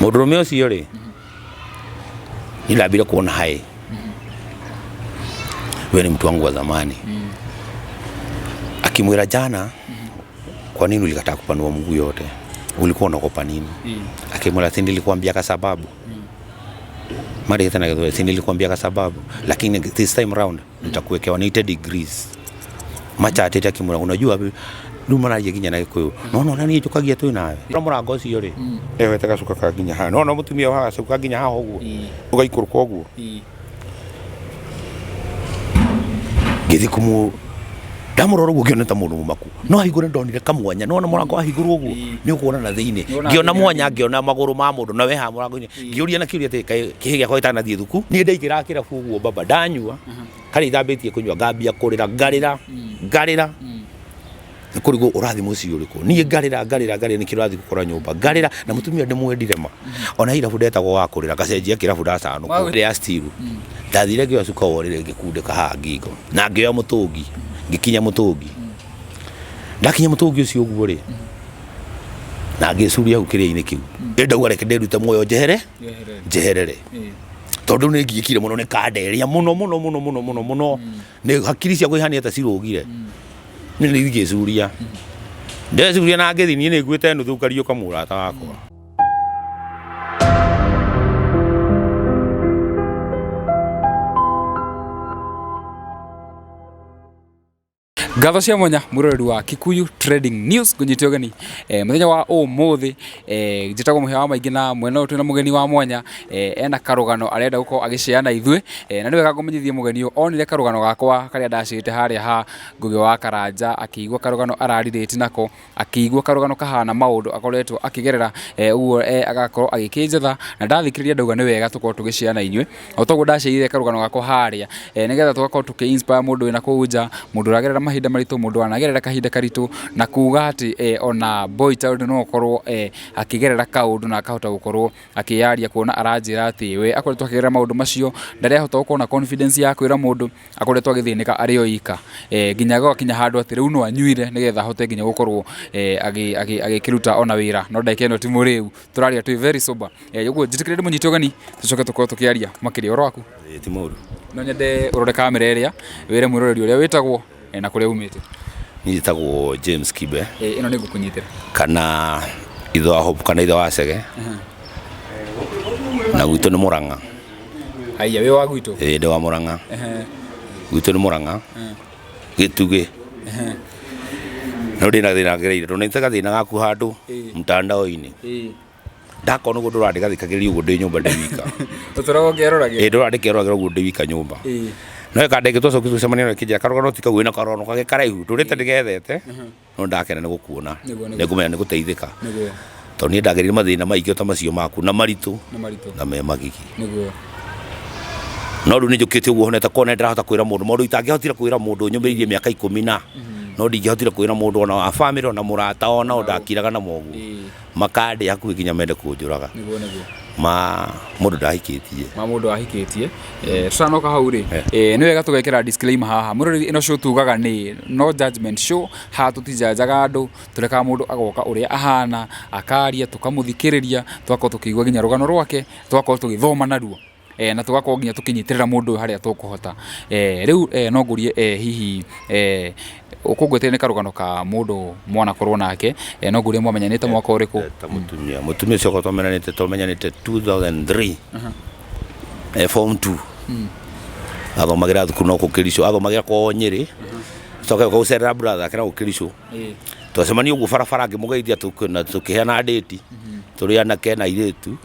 Mũndũrũme ũcio rĩ, niĩ ndambire kuona haĩ we ni mtu wangu wa zamani. Akimwĩra jana, kwa nini ulikataa kupanua mguu yote? Ulikuwa unaogopa nini? Akimwĩra si nilikuambia kwa sababu marĩte na gĩthweri, si nilikuambia kwa sababu, lakini this time round nitakuwekea 180 degrees. Machatĩte akimwĩra unajua rĩu mararia nginya na gĩkũyũ no no niĩ njũkagia twĩ nawe no mũrango ũcio rĩ ewete gacuka ka nginya haha no no mũtumia wa gacuka nginya haha ũguo ũgaikũrũka ũguo. Ngĩthiĩ kũmũ ndamũrora ũguo ngĩona ta mũndũ mũmaku no hingũre ndonire kamwanya no ona mũrango wahingũrwo ũguo nĩ ũkuona na thĩinĩ. Ngĩona mwanya ngĩona magũrũ ma mũndũ na we haha mũrango-inĩ ngĩũria na kĩũria atĩ kaĩ kĩhĩ gĩakwa gĩtanathiĩ thuku. Niĩ ndaingĩra kĩrabu ũguo baba ndanyua harĩa ithambĩtie kũnyua ngambia kũrĩra ngarĩra ngarĩra kũrigwo ũrathiĩ mũciĩ ũrĩkũ. Niĩ ngarĩra ngarĩra ngarĩra nĩkĩo ũrathiĩ gũkora nyũmba ngarĩra na mũtumia ndĩmwendire ma ona irabu ndetagwo wa kũrĩra ngacenjia kĩrabu ndacanũkwo ya steel. Ndathire ngĩoya cuka wa ũrĩrĩ ngĩkundĩka haha ngingo na ngĩoya mũtũngi ngĩkinya mũtũngi. Ndakinya mũtũngi ũcio ũguo rĩ na ngĩcuria hau kĩrĩa-inĩ kĩu ĩ ndauga reke ndĩrute muoyo njehere njeherere tondũ nĩ ngiĩkire mũno nĩ kanderia mũno mũno mũno mũno mũno mũno nĩ hakiri ciakwa ihana ta cirũgire. Nĩ nĩ ngĩcuria ndecuria na ngĩthi niĩ nĩ nguĩte nuthu ngariũka mũrata wakwa. Ngatho cia mwanya mwiroreri wa Kikuyu Trading News ngũnyite ũgeni mũthenya wa ũmũthĩ. Njĩtagwo Mũhĩa wa Maingĩ na mwena ũyũ twĩna mũgeni wa mwanya, ena karũgano arenda gũkorwo agĩshare na ithuĩ. Na nĩ wega ngũmenyithie mũgeni ũyũ onire karũgano gakwa karĩa ndacĩte harĩa ha Ngũgĩ wa Karanja akĩigua karũgano ararelate nako, akĩigua karũgano kahana maũndũ akoretwo akĩgerera, ũguo agakorwo agĩkĩnjetha na ndathikĩrĩria ndauga nĩ wega tũkorwo tũgĩshare na inyuĩ. O toguo ndaciarire karũgano gakwa harĩa, nĩgetha tũgakorwo tũkĩ inspire mũndũ wĩna kũu nja, mũndũ ũragerera mahinda maritũ, mũndũ wanagerera kahinda karitũ, na kuga atĩ ona boy child no akorwo akĩgerera kaũndũ na akahota gũkorwo akĩyaria, kuona aranjĩra atĩ we akoretwo akĩgerera maũndũ macio, ndarĩ ahota gũkorwo na confidence ya kwĩra mũndũ, akoretwo agĩthĩnĩka arĩ o ika, nginya gũgakinya handũ atĩ rĩu no anyuire nĩgetha ahote nginya gũkorwo agĩkĩruta ona wĩra, no ndagĩka ĩno ti mũrĩu, tũraria twĩ very sober. Ũguo njĩtĩkĩre ndĩmũnyite ũgeni tũcoke tũkorwo tũkĩaria makĩria. Ũhoro waku? Ĩĩ ti mũru. No nyende ũrore kamera ĩrĩa wĩre mwĩroreri ũrĩa wĩtagwo na kũrĩa umĩte. Niĩ njĩtagwo James Kibe. Ĩno nĩ ngũkũnyitĩra. Kana ithe wa Hope kana ithe wa Chege. Na gwitũ nĩ Mũrang'a. Haiya wĩ wa gwitũ? Ĩĩ ndĩ wa Mũrang'a. Gwitũ nĩ Mũrang'a. Gĩtugĩ. No ndĩna thĩna ngereire tondũ nĩ gathĩna gaku handũ mtandao-inĩ. Ndakona ũguo ndũrandĩka thikagĩrĩria ũguo ndĩ nyũmba ndĩ wika. Ũtũraga ũkĩeroragĩra? Ĩĩ ndũra ndĩkeroragĩra ũguo ndĩ wika nyũmba. No ĩkandenge twacokire tũgĩcemania nayo ĩkĩnjĩra karũgano ti kau wĩna karũgano kangĩ karaihu ndũrĩte ndĩgethete no ndakena nĩ gũkuona. Nĩ ngũmenya nĩ gũteithĩka. Tondũ niĩ ndagereire mathĩna maingĩ o ta macio maku na maritũ na me magigi. No rĩu nĩ njũkĩte ũguo honete kuona nĩ ndĩrahota kwĩra mũndũ maũndũ itangĩahotire kwĩra mũndũ nyũmĩrĩirie mĩaka ikũmi na no ndingĩahotire kwĩra mũndũ ona wa bamĩrĩ ona mũrata ona o ndakiraga namo ũguo. Makandĩa hakuhĩ nginya mende kũnjũraga. Nĩguo nĩguo. Ma mũndũ ndahikĩtie. Ma mũndũ ahikĩtie. Tũtanoka hau rĩ, nĩ wega tũgekĩra disclaimer haha. Mwĩroreri ĩno show tugaga nĩ no judgement show, haha tũtijanjaga andũ, tũrekaga mũndũ agoka ũrĩa ahana, akaria, tũkamũthikĩrĩria, tũgakorwo tũkĩigua nginya rũgano rwake, tũgakorwo tũgĩthoma naruo. Na tũgakorwo nginya tũkĩnyitĩrĩra mũndũ ũyũ harĩa tũkũhota. Rĩu no ngũrie hihi ũkũngweteire nĩ karũgano ka mũndũ mwanakorwo nake, no ngũrie mwamenyanĩte mwaka ũrĩkũ? Ta mũtumia, mũtumia ũcio okorwo twamenyanĩte twamenyanĩte 2003 form 2 athomagĩra thukuru no kũu Kericho, athomagĩra kwao Nyĩrĩ, coka gũka gũcerera brother ake na gũkũ Kericho. Twacemania ũguo barabara ngĩmũgeithia na tũkĩheana date tũrĩ anake na airĩtu.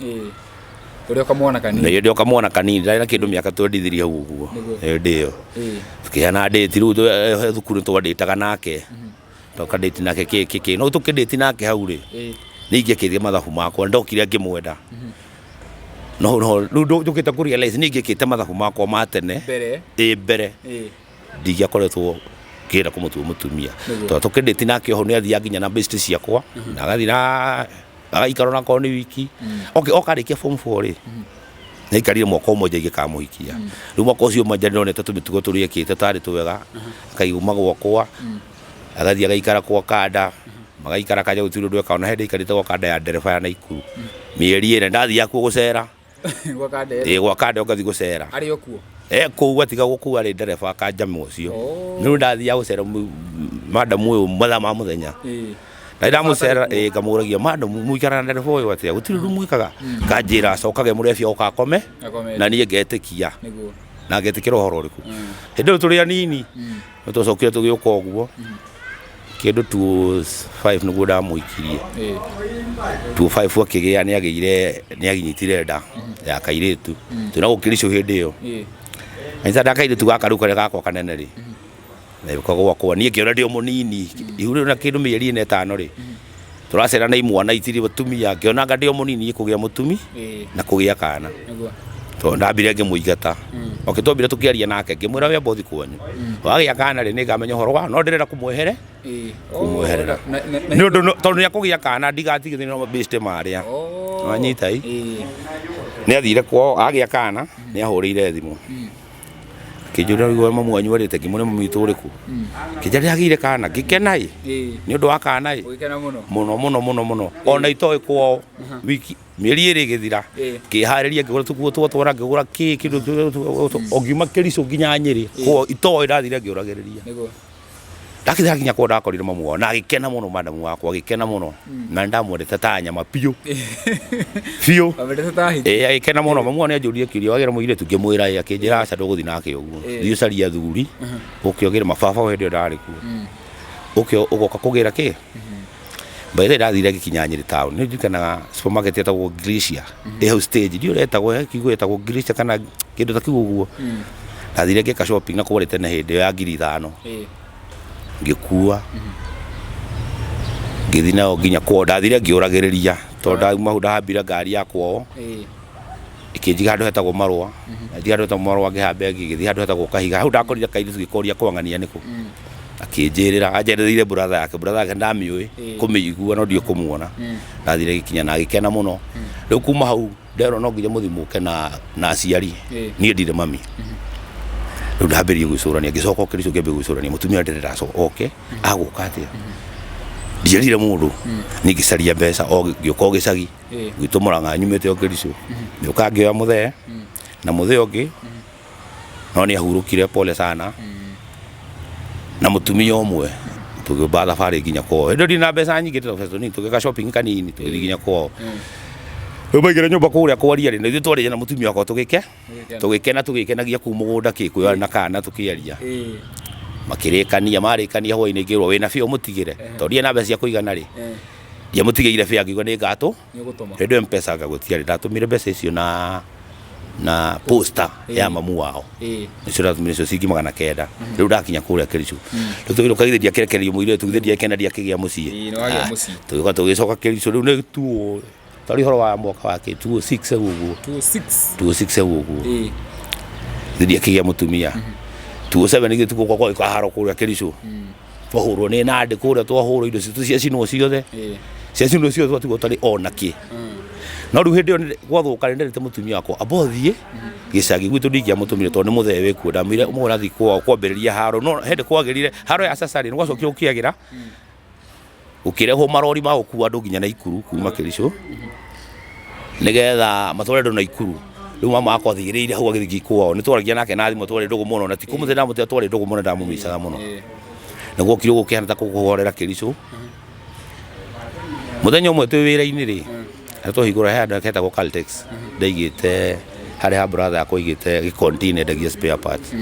Ũrĩ o kamwana kanini. Na ndĩ o kamwana kanini, ndarĩ na kĩndũ mĩaka 23 hau ũguo. Hĩndĩ ĩyo. Tũkĩheana date rĩu thukuru nĩ twandĩtaga nake. Tũkandĩti nake kĩ kĩ kĩ. No tũkĩndĩti nake hau rĩ, nĩ ingĩekĩte mathabu makwa, ndokire ngĩmwenda. No no rĩu njũkĩte kũ realize nĩ ingĩekĩte mathabu makwa ma tene. Mbere. Ĩ mbere. Ndingĩakoretwo ngĩenda kũmũtua mũtumia. Tondũ tũkĩndĩti nake oho nĩ athiaga nginya na best ciakwa, na agathiĩ na agaikara ona akorwo nĩ wiki. Okay, oka arĩkia form 4 rĩ, nĩ aikarire mwaka ũmwe nja ingĩkamũhikia. Rĩu mwaka ũcio ũmwe nja nĩndonete tũmĩtugo tũrĩa ekĩte tarĩ twega, akauma gwakwa, agathiĩ agaikara kwa kanda, Magaikara kanya gũtirĩ ũndũ ekaga. Ona he ndaikarĩte gwa kanda ya ndereba ya Naikuru mĩeri ĩna, ndathiaga kuo gũcera. Gwa kanda ĩyo? Ĩĩ, gwa kanda ũgathiĩ gũcera. Arĩ o kuo? E kũu, atigagwo kũu arĩ ndereba kanjama ũcio. Oh. Nĩ ndathiaga gũcera madamu ũyũ mathaa ma mũthenya. Na ndamũcera ĩĩ, ngamũragia, "Madam, mũikaraga na ndereba ũyũ atĩa? Gũtirĩ ũndũ mwĩkaga?" Kanjĩra acokage mũrebia oka akome. Akome. Na niĩ ngetĩkia. Nĩguo. Na ngetĩkĩra ũhoro ũrĩkũ? Hĩndĩ ĩyo tũrĩ anini. Nĩ twacokire tũgĩũka ũguo kĩndũ 205 nĩguo ndamũikirie. 25 akĩgĩa, nĩ agĩire, nĩ anyitire nda ya kairĩtu. Twĩna gũkĩricũ hĩndĩ ĩyo. Anyita nda kairĩtu gaka rĩu karĩa gakwa kanene rĩ, na gwakwa niĩ ngĩona ndĩ o mũnini, ihu rĩu na kĩndũ mĩeri ĩna ĩtano rĩ, tũracera na imwana itirĩ atumia, ngĩona anga ndĩ o mũnini kũgĩa mũtumi na kũgĩa kana. Tondũ ndambire ngĩmũingata. Okay, twambire tũkĩaria nake, ngĩmwĩra, "We bothi kwanyu wagĩa kana rĩ, nĩngamenya ũhoro wa no ndĩrenda kũmwehere kũmweherera nĩ ũndũ tondũ nĩ akũgĩa kana ndigatigithio na mabĩste marĩa wanyita." I nĩ athire kwao agĩa kana, nĩ ahũrĩire thimũ akĩnjũria, "Ũguo mamu wanyu arĩte?" Ngĩmwĩra, "Mamu witũ ũrĩkũ?" Kĩnjĩra ndĩragĩire kana, ngĩkena ĩ nĩ ũndũ wa kana ĩ. Ũgĩkena mũno. Mũno mũno mũno mũno, ona itoĩ kwao. Wiki mĩeri 2 ĩgĩthira, ngĩharĩria, ngĩgũra tũkuo twatwara, ngĩgũra kĩ kĩndũ, o ngiuma Kĩricũ nginya Nyĩrĩ kwao itoĩ ndathire ngĩũragĩrĩria. Ndakĩthira nginya kwao, ndakorire mamu wao na agĩkena mũno, madamu wakwa agĩkena mũno, na nĩndamwendete ta nyama biũ biũ. Wamendete ta hiti. Ĩĩ, agĩkena mũno. Mamu wao nĩanjũririe kĩũria, "Wagĩra mũirĩtu?" Ngĩmwĩra ĩĩ. Akĩnjĩra, "Aca, ndũgũthiĩ nake ũguo, thiĩ ũcarie athuri ũke ũgĩre mababa." Hĩndĩ ĩyo ndarĩ kuo, ũke ũgoka kũgĩra kĩ. By the way, ndathire ngĩkinya Nyĩrĩ town, nĩ ndirikanaga supermarket yetagwo Glacier ĩ hau stage, ndiũ ũrĩa ĩtagwo, he kiugo ĩtagwo Glacier kana kĩndũ ta kĩu ũguo. Ndathire ngĩka shopping na kwarĩ tene hĩndĩ ĩyo ya 5000. Ngĩkua, ngĩthiĩ nayo nginya kwao. Ndathire ngĩũragĩrĩria tondũ ndauma hau ndahambire ngari ya kwao, ĩkĩnjiga handũ hetagwo Marũa. Njiga handũ hetagwo Marũa, ngĩhamba ĩngĩ, ngĩthiĩ handũ hetagwo Kahiga. Hau ndakorire kairĩtu gĩkoria kwang'ania nĩkũ, akĩnjĩrĩra anjerereire brother yake. Brother yake ndamĩũĩ kũmĩigua no ndiũ kũmuona. Ndathire gĩkinya na agĩkena mũno. Rĩu kuma hau nderwo no nginya mũthiĩ mũke na aciari. Niĩ ndirĩ mami. Rĩu ndambĩrĩria gwĩcũrania, ngĩcoka Kĩricũ, ngĩambia gwĩcũrania, mũtumia ndĩrenda oke, agũka atĩa? Ndierire mũndũ. Niĩ ngĩcaria mbeca o ngĩũka o gĩcagi gwitũ Mũrang'a, nyumĩte o Kĩricũ. Ngĩũka ngĩoya mũthee na mũthee ũngĩ, no nĩ ahurũkire, pole sana, na mũtumia ũmwe tũgĩũmba thabarĩ nginya kwao. Hĩndĩ ĩyo ndirĩ na mbeca nyingĩ, ndĩ na tũbeca tũnini, tũgĩka shopping kanini, tũgĩthiĩ nginya kwao. Rĩu maingĩra nyũmba kũrĩa kwaria rĩ, na ithuĩ twarĩria na mũtumia wakwa, tũgĩke tũgĩkena, tũgĩkenagia kũu mũgũnda kĩkũyũ na kana tũkĩaria. Makĩrĩkania, marĩkania hwainĩ ngĩrwo, "Wĩna bĩa ũmũtigĩre?" Tondũ ndirĩ na mbeca cia kũigana rĩ, ndiamũtigĩire bĩa, ngiuga nĩ ngatũ Nĩũgũtũma. Hĩndĩ ĩyo Mpesa anga gũtiarĩ, ndatũmire mbeca icio na posta ya mamu wao. Nĩcio ndatũmire icio ciringi 900. Rĩu ndakinya kũrĩa Kericho, rĩu tũgĩũka, githĩ ndiakĩrekererio mũirĩtu, githĩ ndiakena, ndiakĩgĩa mũciĩ. Ĩĩ, nĩwagĩa mũciĩ. Tũgĩũka tũgĩcoka Kericho, rĩu nĩ tuo tarĩ ũhoro wa mwaka wa kĩ 2006 ũguo. 26. 2006 ũguo. Githĩ ndiakĩgĩa mũtumia 2007, githĩ tũgũka gwagĩka haro kũrĩa Kericho, twahũrwo nĩ nandĩ kũrĩa, twahũrwo indo citũ ciacinwo ciothe, ciacinwo ciothe, twatigwo tũtarĩ ona kĩ. No rĩu hĩndĩ ĩyo gwathũka nĩ nderĩte mũtumia wakwa amba ũthiĩ gĩcagi gwitũ, ndingĩamũtũmire tondũ nĩ mũthee wĩkuo. Ndamwĩre ũmwe ũrathiĩ kwao kwambĩrĩria haro, no hĩndĩ kwagĩrire haro ya cacarĩ nĩ gwacokire gũkĩagĩra, gũkĩrehwo marori ma gũkua andũ nginya Naikuru kuma Kericho nĩgetha matware andũ Naikuru. Rĩu mama wakwa athigĩrĩire hau agĩthiĩ kwao, nĩ twaragia nake na thimũ, twarĩ ndũgũ mũno, na ti kũmũte ndamũte, twarĩ ndũgũ mũno, ndamũmicaga mũno. Na gwokire gũkĩhana ta kũhorera Kericho. Mũthenya ũmwe twĩ wĩra-inĩ rĩ, na twahingũra he handũ hetagwo Caltex, ndaigĩte harĩa ha brother yakwa aigĩte gĩkontĩina endagia spare parts.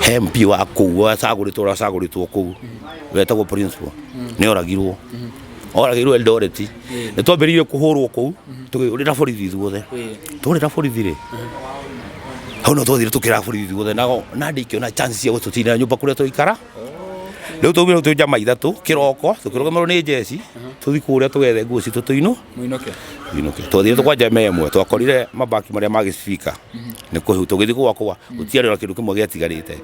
He MP wa kũu wacagũrĩtwo, ũrĩa wacagũrĩtwo kũu wetagwo principal, nĩ oragirwo, oragirwo Eldoret. Nĩ twambĩrĩirie kũhũrwo kũu, tũkĩũrĩra borithi ithuothe. Tworĩra borithi rĩ, hau no twathire tũkĩra borithi ithuothe, nao nandi ikĩona chance cia gũtũtinda nyũmba kũrĩa twaikara. Rĩu twaumire twĩ njama ithatũ kĩroko, tũkĩrũgamĩrwo nĩ njeci, tũthiĩ kũrĩa tũgethe nguo citũ tũinũ Mũinũke. Tũinũke. Twathire tũkwanja mea ĩmwe, twakorire mabaki marĩa ma gĩcibika nĩ kũhĩu. Tũgĩthiĩ gwakwa gũtiarĩ ona kĩndũ kĩmwe gĩatigarĩte.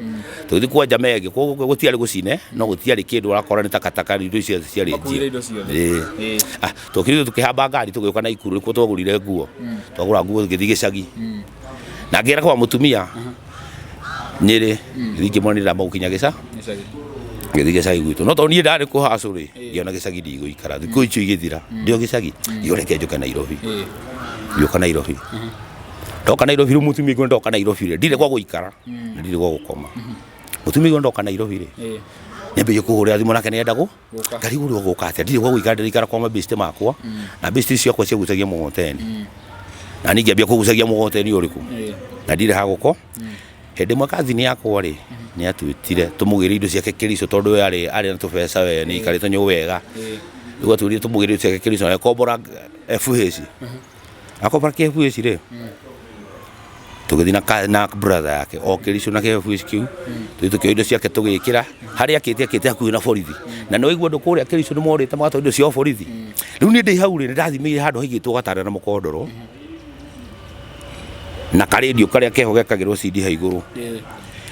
Tũgĩthiĩ kwa njama ĩngĩ, kwoguo gũtiarĩ gũcine, no gũtiarĩ kĩndũ, ũrakora nĩ takataka, indo icio ciarĩ Makuire indo ciothe. Ĩĩ. Ah, twokire tũkĩhamba ngari tũgĩũka Naikuru, nĩkuo twagũrire nguo. Twagũra nguo tũgĩthiĩ gĩcagi na ngĩra kwa mũtumia Nyĩrĩ, ngĩthiĩ ngĩmwona nĩ ndamba gũkinya gĩca Gĩcagi. Ngĩthiĩ gĩcagi gwitũ, no tondũ niĩ ndarĩ kũhacũ rĩ, ngĩona gĩcagi ndigũikara. Thikũ icio igĩthira ndĩ o gĩcagi, ngĩona reke njũke Nairobi. Ngĩũka Nairobi. Ndoka Nairobi rĩu, mũtumia aigua ndoka Nairobi rĩ, ndirĩ gwa gũikara na ndirĩ gwa gũkoma. Mũtumia aigua ndoka Nairobi rĩ, nĩambĩrĩirie kũhũrĩra thimũ, nake nĩenda gũ Gũka. Ngarigwo rĩu gũka atĩa, ndirĩ gwa gũikara, ndĩraikara kwa mabĩcite makwa, na bĩcite ciakwa ciagucagia mũgoteni, na niĩ ngĩambia kũgucagia mũgoteni ũrĩkũ, na ndirĩ ha gũko. Hĩndĩ ĩmwe kazini yakwa rĩ, nĩ atwĩtire tũmũgĩre indo ciake Kericho, tondũ we arĩ na tũbeca, we nĩ aikarĩte nyũ wega. Rĩu atwĩrire tũmũgĩre indo ciake Kericho, na agĩkombora FH. Akombora KFH rĩ, tũgĩthiĩ na brother yake o Kericho na KFH kĩu, tũgĩthiĩ tũkĩoya indo ciake, tũgĩkĩra harĩa akĩte hakuhĩ na borithi. Na nĩ waigua andũ kũrĩa Kericho nĩ morĩte magatwara indo ciao borithi. Rĩu niĩ ndĩ hau rĩ, nĩ ndathimĩire handũ haigĩtwo gatanda na mũkondoro na karendio karĩa keho gekagĩrwo CD ha igũrũ.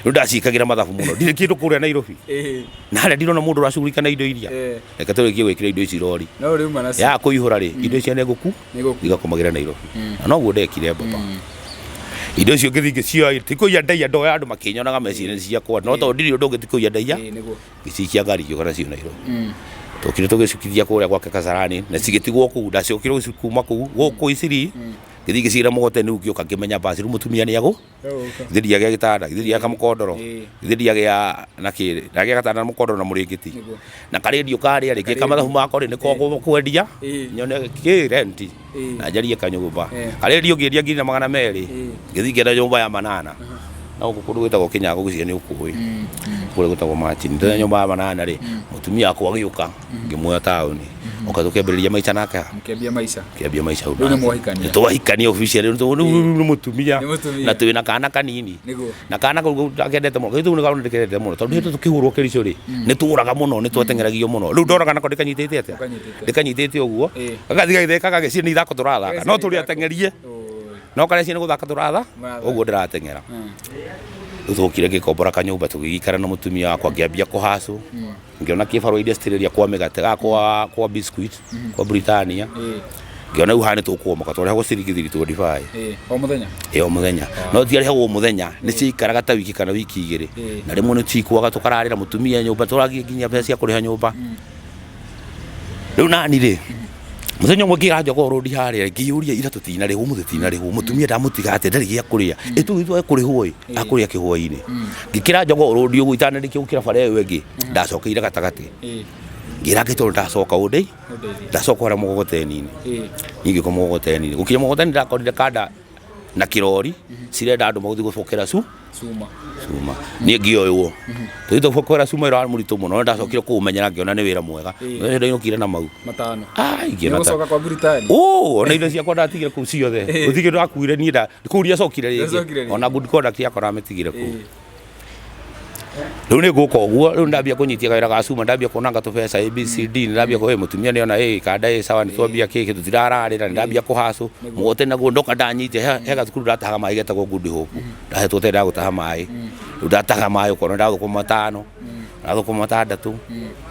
Rĩu ndaciĩkagĩra mathabu mũno, ndirĩ kĩndũ kũrĩa Nairobi, na harĩa ndirona mũndũ ũracugurika na indo iria. Reke tũrĩkie gwĩkĩra indo ici rori. No rĩu mana ya kũihũra rĩ, indo icio nĩ ngũku Nĩgũku. Igakomagĩra Nairobi, na noguo ndekire baba. Indo icio ngĩthiĩ ngĩcioya, ti kũiya ndaiya, ndoya andũ makĩnyonaga meciria nĩ ciakwa, no tondũ ndirĩ ũndũ ũngĩ ti kũiya ndaiya. Nĩguo. Ngĩcikia ngari, ngĩũka nacio Nairobi. Tũkire tũgĩcukithia kũrĩa gwake Kasarani na cigĩtigwo kũu. Ndacokire kuma kũu gũkũ Isiri, ngĩthiĩ ngĩcigĩra mũgoteni. Rĩu ngĩũka ngĩmenya basi rĩu mũtumia nĩ agũ githĩ ndiagĩa gĩtanda, githĩ ndiagĩa kamũkondoro, githĩ ndiagĩa na kĩrĩ, ndagĩa gatanda na mũkondoro na mũrĩngĩti na karendio karĩa rĩ, ngĩka mathabu makwa rĩ, nĩko kwendia nyone kĩ renti na njarie kanyũmba. Karendio ngĩendia 1200, ngĩthiĩ ngĩenda nyũmba ya 800 na gũkũ kũndũ gwĩtagwo Kĩnyago, gũcio nĩ ũkũĩ kũrĩa gwĩtagwo Machini. Ndĩna nyũmba ya 800 rĩ, mũtumia wakwa agĩũka, ngĩmuoya taũni, oka tũkĩambĩrĩria maica nake haha. Mũkĩambia maica. Kĩambia maica hau. Rĩu nĩ mwahikania? Twahikania officially, rĩu nĩ mũtumia. Nĩ mũtumia. Na twĩna kana kanini. Nĩguo. Na kana kau ndakendete mũno, kau nĩ karona ndĩkendete mũno, tondũ hĩndĩ tũkĩhũrwo Kericho rĩ, nĩ tũraga mũno, nĩ twateng'eragio mũno. Rĩu ndoraga nako ndĩkanyitĩte atĩa, Ũkanyitĩte. ndĩkanyitĩte ũguo, gagathiĩ gagĩtheka gagĩciria nĩ ithako tũrathaka, no tũrĩ ateng'erie, no kareciria nĩ gũthaka tũratha. Mũrathaka. Ũguo ndĩrateng'era. Rĩu twokire, ngĩkombora kanyũmba, tũgĩgĩikara na mũtumia wakwa, ngĩambia kũhacũ, ngĩona kĩbarũa industrial kwa mĩgate ga kwa biscuit kwa Britannia. Ngĩona rĩu haha nĩ tũkũomoka, twarĩhagwo ciringi 325. O mũthenya? Ĩ, o mũthenya, no tiarĩhagwo o mũthenya, nĩ ciaikaraga ta wiki kana wiki 2. Na rĩmwe nĩ cikwaga, tũkararĩra mũtumia nyũmba, tũragia nginya mbeca cia kũrĩha nyũmba. Rĩu nani rĩ, mũthenya ũmwe ngĩra njogoo rũndi harĩa, ngĩyũria, ira tũtinarĩhwo, ũmũthĩ tinarĩhwo, mũtumia ndamũtiga atĩa, ndarĩ gĩa kũrĩa, ĩ tũgĩthiĩ twage kũrĩhwo, ĩ akũrĩa kĩhwainĩ. Ngĩkĩra njogoo rũndi ũguo, itanarĩkia gũkĩra bara ĩyo ĩngĩ, ndacokeire gatagatĩ, ngĩra Ngai, tondũ ndacoka ũndĩ ndacoka ũrĩa mũgogoteni-inĩ. Niĩ ngĩũka mũgogoteni-inĩ, gũkinya mũgogoteni ndakorire kanda na kĩrori cirenda andũ magũthiĩ gũbokera cu Cuma. Cuma. Niĩ ngĩoywo tũthiĩ tũbokera cuma. Wĩra warĩ mũritũ mũno, no ndacokire kũũmenyera, ngĩona nĩ wĩra mwega. Mũthenya ũcio ndainũkire na mau 5. Ai, ngĩona ta Nĩgũcoka kwa Britannia. Oh, ona indo ciakwa ndatigire kũu ciothe. Gũtirĩ kĩndũ ndakuire niĩ nda kũu ndiacokire Ndiacokire rĩngĩ. rĩngĩ. Ona good conduct yakwa ndamĩtigire kũu. Rĩu nĩ ngũka ũguo, rĩu ndambia kũnyitia kawĩra ga cuma, ndambia kuonanga tũbeca ABCD, nĩ ndambia kũ mũtumia nĩona ĩ kanda ĩ sawa, nĩ twambia kĩ tũtirararĩra, nĩ ndambia kũhacũ mũgote naguo ndoka ndanyitia he gathukuru ndatahaga maĩ getagwo Good Hope, ndahetwo tenda ya gũtaha maĩ. Rĩu ndataha maĩ, ũkona ndathũkũma 5, ndathũkũma 6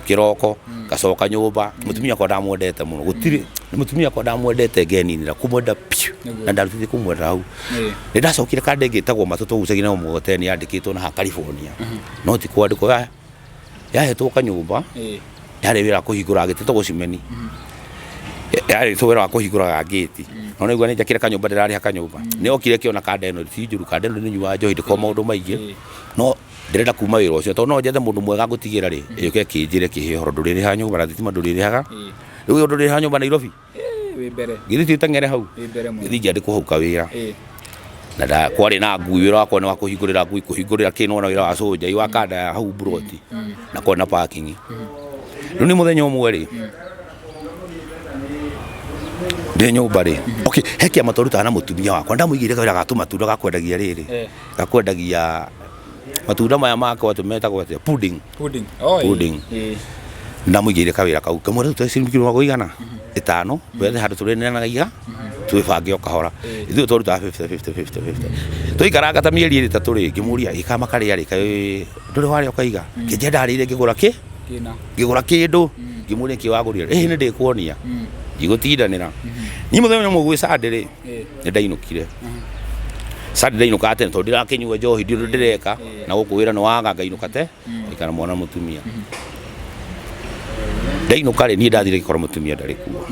kĩroko, ngacoka nyũmba. Mũtumia wakwa ndamwendete mũno, gũtirĩ mũtumia wakwa ndamwendete, ngeninĩra kũmwenda biũ, na ndarutĩte kũmwenda hau. Nĩ ndacokire kanda ĩngĩ ĩtagwo matũ, tũgucagia nayo mũgogoteni, yandĩkĩtwo na haha California, no ti kwandĩkwo, yahetwo kanyũmba. Yarĩ wĩra wa kũhingũra gĩti, tagwo cimeni, yarĩ wĩra wa kũhingũraga ngĩti, no nĩguo nĩ njakĩre kanyũmba, ndĩrarĩha kanyũmba. Nĩ okire akĩona kanda ĩno ti njũru, kanda ĩno nĩ nyuaga njohi, ndĩkoragwo maũndũ maingĩ, no ndĩrenda kuma wĩra ũcio, tondũ no njethe mũndũ mwega ngũtigĩra rĩ, ĩũke ĩkĩnjĩre kĩhe ũhoro, ndũrĩrĩhaga nyũmba na thitima ndũrĩrĩhaga. Rĩu ndũrĩrĩhaga nyũmba Nairobi. Wĩ mbere. Githĩ ti ũteng'ere hau? Wĩ mbere mũno. Gĩthiĩ ngĩandĩkwo hau kawĩra. Na kwarĩ na ngui, wĩra wakwa nĩ wa kũhingũrĩra ngui, kũhingũrĩra kĩ, nĩwona wĩra wa cũnja wa kanda ya hau mburoti, na kwarĩ na parking. Rĩu nĩ mũthenya ũmwe rĩ, ndĩ nyũmba rĩ, okay, he kĩama twarutaga na mũtumia wakwa, ndamũigĩire kawĩra ga tũmatunda ga kwendagia rĩrĩ, ga kwendagia matunda maya makwa atĩ metagwo atĩa, pudding. Pudding. Oh, Pudding. Ndamũigĩire kawĩra kau, kamwĩra rĩu ciringi 50 wethe handũ tũrĩneanagia, twĩbange o kahora. Ithuĩ twarutaga 50 50 50 50. Twaikaranga ta mĩeri 3 rĩ, ngĩmũria, ĩ kama karĩa rĩ, kaĩ ndũrĩ warĩa ũkaiga? Kĩnjia ndarĩire ngĩgũra kĩ, Kĩna. Ngĩgũra kĩndũ. Ngĩmũria kĩ wagũrire? Ĩ nĩ ndĩkuonia, ndigũtindanĩra niĩ. Mũthenya ũmwe gwĩ Sunday rĩ, nĩ ndainũkire Sunday, ndainũka tene tondũ ndirakĩnyua njohi, ndirĩ ũndũ ndĩreka, na gũkũ wĩra nĩ waga, ngainũka te. Ngaikara mwana mũtumia. Ndainũka rĩ, niĩ ndathire ngĩkora mũtumia ndarĩ kuo.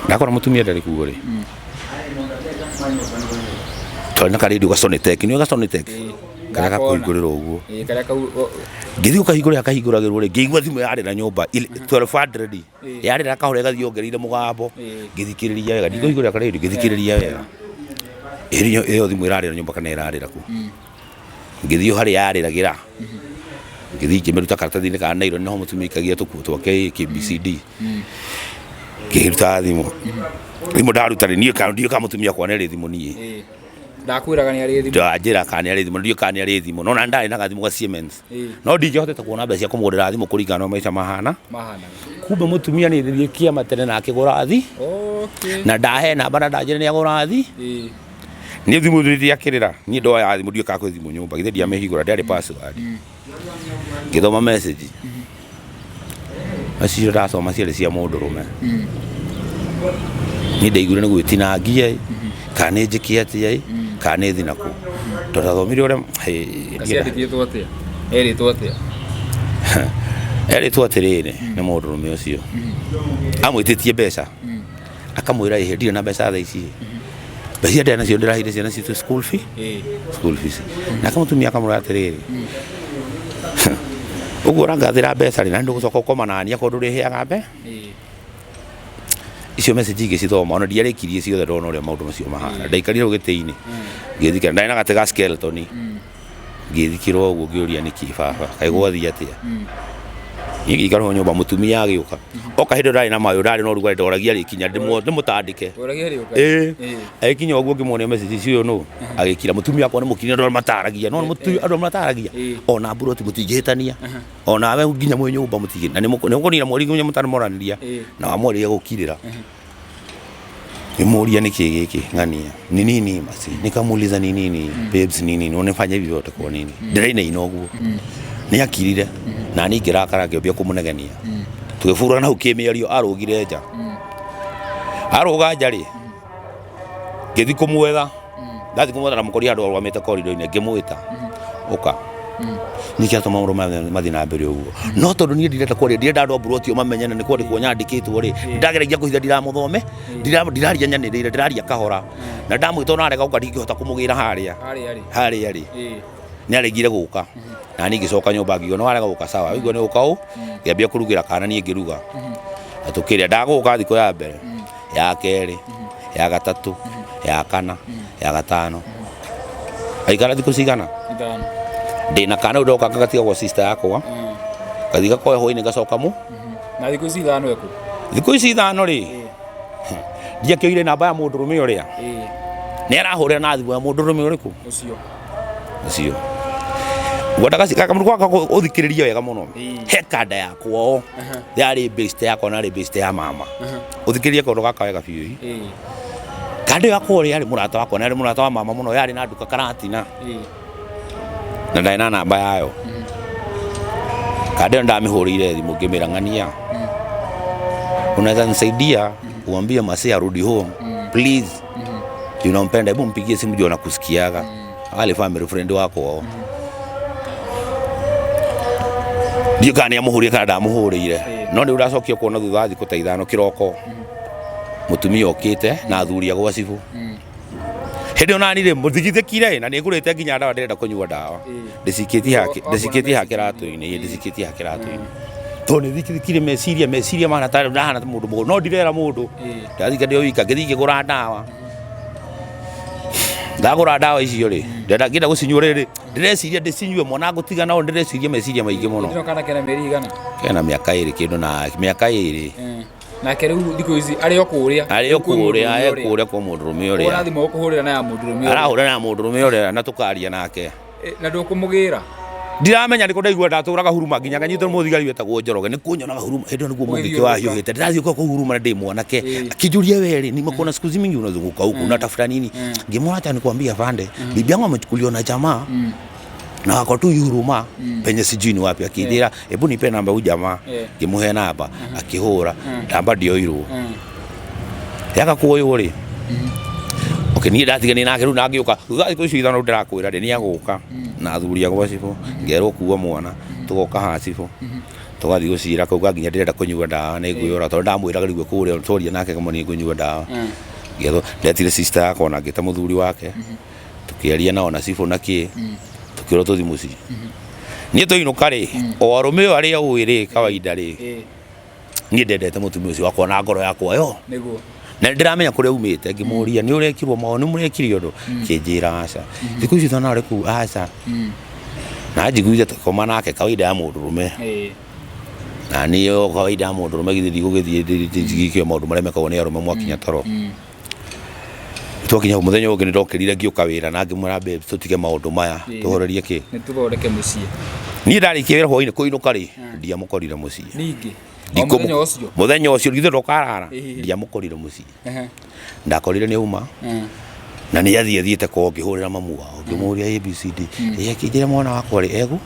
Ndakora mũtumia ndarĩ kuo rĩ, twarĩ na karĩndio ga Sonitec, nĩũĩ ga Sonitec? Karĩa gakũhingũrĩrwo ũguo. Ĩĩ, karĩa kau Ngĩthiĩ gũkahingũrĩra kahingũragĩrwo rĩ, ngĩigua thimũ yarĩra nyũmba 1200 yarĩra kahora ĩgathiĩ yongereire mũgambo. Ngĩthikĩrĩria wega, ndikũhingũrĩra karĩndio, ngĩthikĩrĩria wega. Ĩyo thimũ ĩrarĩra nyũmba kana ĩrarĩra kũ? Ngĩthiĩ o harĩa yarĩragĩra, ngĩthiĩ ngĩmĩruta karatathi-inĩ ka nylon nĩho mũtumia aikagia tũkuo twake A K B C D. Ngĩruta thimũ. Thimũ ndaruta rĩ, niĩ ndiũĩ kana mũtumia wakwa nĩ arĩ thimũ niĩ. Ĩĩ. Ndakwĩraga nĩ arĩ thimũ. Ndanjĩra kana nĩ arĩ thimũ, ndiũĩ kana nĩ arĩ thimũ. No ona ndarĩ na gathimũ ga Siemens. Ĩĩ. No ndingĩahotete kuona mbeca cia kũmũgũrĩra thimũ kũringana na ũrĩa maica mahana. Mahanaga. Kumbe mũtumia nĩ athiĩ kĩama tene na akĩgũra thi. Okay. Na ndahe namba na ndanjĩra nĩ agũra thi. Ĩĩ. Niĩ thimũ ndiakĩrĩra. Niĩ ndoya thimũ ndiũĩ kana kwĩ thimũ nyũmba. Githĩ ndiamĩhingũra, ndĩarĩ password. Ngĩthoma message. Message icio ndasoma ciarĩ cia mũndũrũme. Niĩ ndaiguire nĩ gwĩtinangia ĩ, kana nĩ njĩke atĩa ĩ, kana nĩ thiĩ nakũ. Tondũ ndathomire ũrĩa hĩ, Ciandĩkĩtwo atĩa? Erĩtwo atĩa? Erĩtwo atĩrĩrĩ nĩ mũndũrũme ũcio. Amwĩtĩtie mbeca. Akamwĩra ĩhĩ ndirĩ na mbeca thaa ici. Mbeca iria ndĩrĩ nacio ndĩraheire ciana citũ school fee. School fees. Nake mũtumia akamwĩra atĩrĩrĩ, ũguo ũrangathĩra mbeca rĩ, na ndũgũcoka ũkoma naniĩ akorwo ndũrĩheaga mbeca. Icio message ngĩcithoma ona ndiarĩkirie ciothe ndona ũrĩa maũndũ macio mahana. Ndaikarire hau gĩtĩ-inĩ ngĩthikĩra, ndarĩ na gatĩ ga skeleton ngĩthikĩra ũguo ngĩũria nĩkĩ baba, kaĩ gwathiĩ atĩa? Niĩ ngĩikara hau nyũmba mũtumia agĩũka. Oka hĩndĩ ĩyo ndarĩ na mayũ, ndarĩ na ũrugarĩ, ndoragia rĩkinya ndĩmũtandĩke. Ũragia rĩũka? Ĩĩ. Agĩkinya ũguo ngĩmuonia message icio ũyũ nũ? Agĩkira. Mũtumia wakwa nĩ mũkiri andũ arĩa mataragia. Nĩwona andũ arĩa mataragia? Ona mburoti mũtingĩhĩtania. Onawe nginya mwĩ nyũmba mũtingĩ na nĩ mũkũnina mweri nginya mũtanamwaranĩria na wamwarĩria gũkirĩra. Nimuuria nĩ kĩ gĩkĩ ng'ania ni nini masi nikamuuliza ni nini babes ni nini unifanya hivi yote kwa nini ndĩrainaina ũguo nĩ akirire na niĩ ngĩrakara ngĩambia kũmũnegenia tũgĩburana hau kĩmĩario arũgire nja arũga nja rĩ ngĩthiĩ kũmwetha ndathiĩ kũmwetha na mũkoria handũ arũgamĩte korido-inĩ ngĩmwĩta ũka nĩkĩ atũma maũndũ maya mathiĩ na mbere ũguo no tondũ niĩ ndirenda kwaria ndirenda andũ a mburoti mamenye na nĩ kwandĩkwo nyandĩkĩtwo rĩ ndageragia kũhitha ndiramũthome ndiraria nyanĩrĩire ndĩraria kahora na ndamwĩta ona arega gũka ndingĩhota kũmũgĩra harĩa Harĩa rĩ. harĩa rĩ Ĩĩ. nĩ aregire gũka na niĩ ngĩcoka nyũmba ngiuga nĩ warega gũka sawa waigua nĩ gũka ũ ngĩambia kũrugĩra kana niĩ ngĩruga na tũkĩrĩa ndagũka thikũ ya mbere ya kerĩ ya gatatũ ya kana ya gatano aikara thikũ cigana Ithano. ndĩna kana rĩu ndoka ngagatiga gwa sister yakwa ngathiĩ gakoya hwainĩ ngacoka mũ Na thikũ ici ithano ekũ? thikũ ici ithano rĩ ndiakĩoire namba ya mũndũrũme ũrĩa Ĩĩ. nĩ arahũrĩra na thimũ ya mũndũrũme ũrĩkũ Ũcio. ũcio ngwendaga kamũndũ gwakwa ũthikĩrĩrie wega mũno Ĩĩ. he kanda ya kwao yarĩ best yakwa na yarĩ best ya mama ũthikĩrĩrie kaũndũ gaka wega biũ ĩ. Ĩĩ. Kanda ĩyo yakwa ũrĩa yarĩ mũrata wakwa na yarĩ mũrata wa mama mũno yarĩ na nduka Karatina Ĩĩ. na ndarĩ na namba yayo kanda ĩyo ndamĩhũrĩire thimũ ngĩmĩra ng'ania unaweza nisaidia uambie Masi arudi home please unampenda hebu mpigie simu juu anakusikiaga ali family friend wako ndiũ kana nĩ amũhũrire kana ndamũhũrĩire no nĩ ũracokio kuona thutha wa thikũ ta ithano kĩroko mũtumia okĩte na athuri a gwa cibũ hĩndĩ ĩyo nani rĩ mũthigithĩkire na nĩ ngũrĩte nginya ndawa ndĩrenda kũnyua ndawa ndĩcikĩtie ha ndĩcikĩtie ha kĩratũ-inĩ ĩ, ndĩcikĩtie ha kĩratũ-inĩ tondũ nĩ thikithikire meciria meciria mahana ta ndahana ta mũndũ mũgũrũ no ndirera mũndũ ndathika ndĩ o wika ngĩthiĩ ngĩgũra ndawa ndagũra ndawa icio rĩ ndĩrenda ngĩenda gũcinyua rĩrĩ ndĩreciria ndĩcinyue mwana ngũtiga nao ndĩreciria meciria maingĩ mũno Ndino kana kena mĩeri igana. kena mĩaka ĩrĩ kĩndũ na mĩaka ĩrĩ Nake rĩu thikũ ici arĩ o kũrĩa. arĩ o kũrĩa e kũrĩa kwa mũndũrũme Ũrĩa ũrĩa thimũ ũkũhũrĩra na ya mũndũrũme ũrĩa. arahũra na mũndũrũme ũrĩa na tũkaria nake Na ndũkũmũgĩra. Ndiramenya nĩkũ ndaigua ndatũraga huruma nginya nganyitwo nĩ mũthigari wetagwo Njoroge nĩ kũnyonaga huruma hĩndĩ ĩyo nĩguo mũngĩkĩ wahiũhĩte ndĩrathiĩ kũu huruma na ndĩ mwanake akĩnjũria we rĩ nimekuona siku hizi mingi unazunguka huku unatafuta nini ngĩmwĩra acha nikwambie afande bibi yangu amechukuliwa na jamaa na wako tu huruma penye sijui ni wapi akĩnjĩra hebu nipe namba huyu jamaa ngĩmũhe namba akĩhũra namba ndioirwo yaga kuoywo rĩ okay niĩ ndatigania nake rĩu na ngĩũka thutha wa thikũ icio ithano ndĩrakwĩra rĩ nĩ agũka na athuri a gwa cibũ ngerwo kuua mwana Tũgoka haha cibũ, tũgathiĩ gũcira kau nginya ndĩrenda kũnyua ndawa nĩ ngwĩyũra, tondũ ndamwĩraga rĩu kũrĩa twaria nake ngamwĩra nĩ ngũnyua ndawa. Ngĩethwo, ndetire sister yakwa na ngĩta mũthuri wake, tũkĩaria nao na cibũ na kĩ, tũkĩrwo tũthiĩ mũciĩ. Niĩ twainũka rĩ, o arũme o arĩa ũĩ rĩ, kawaida rĩ, niĩ ndendete mũtumia ũcio wakwa na ngoro yakwa yo. Nĩguo. Na nĩndĩramenya kũrĩa aumĩte, ngĩmũria nĩ ũrekirwo maũndũ, nĩ mũrekire ũndũ, akĩnjĩra aca. Thikũ icio twana arĩ kũu aca. Na njiguire tũgĩkoma nake kawaida ya mũndũrũme. Na niĩ o kawaida ya mũndũrũme githĩ ndigũgĩthiĩ njĩke maũndũ marĩa mekagwo nĩ arũme mwakinya toro. Twakinya hau mũthenya ũyũ ũngĩ nĩndokĩrire ngĩũka wĩra na ngĩmwĩra babe tũtige maũndũ maya tũhorerie kĩ. Nĩ tũthondeke mũciĩ. Niĩ ndarĩkia wĩra hwainĩ kũinũka rĩ, ndiamũkorire mũciĩ. Ningĩ. O mũthenya ũcio. Mũthenya ũcio githĩ ndũkarara, ndiamũkorire mũciĩ. Ndakorire nĩ auma na nĩ athiĩ athiĩte kwao, ngĩhũrĩra mamu wao ngĩmũria ABCD, ĩ akĩnjĩra mwana wakwa rĩ egũ,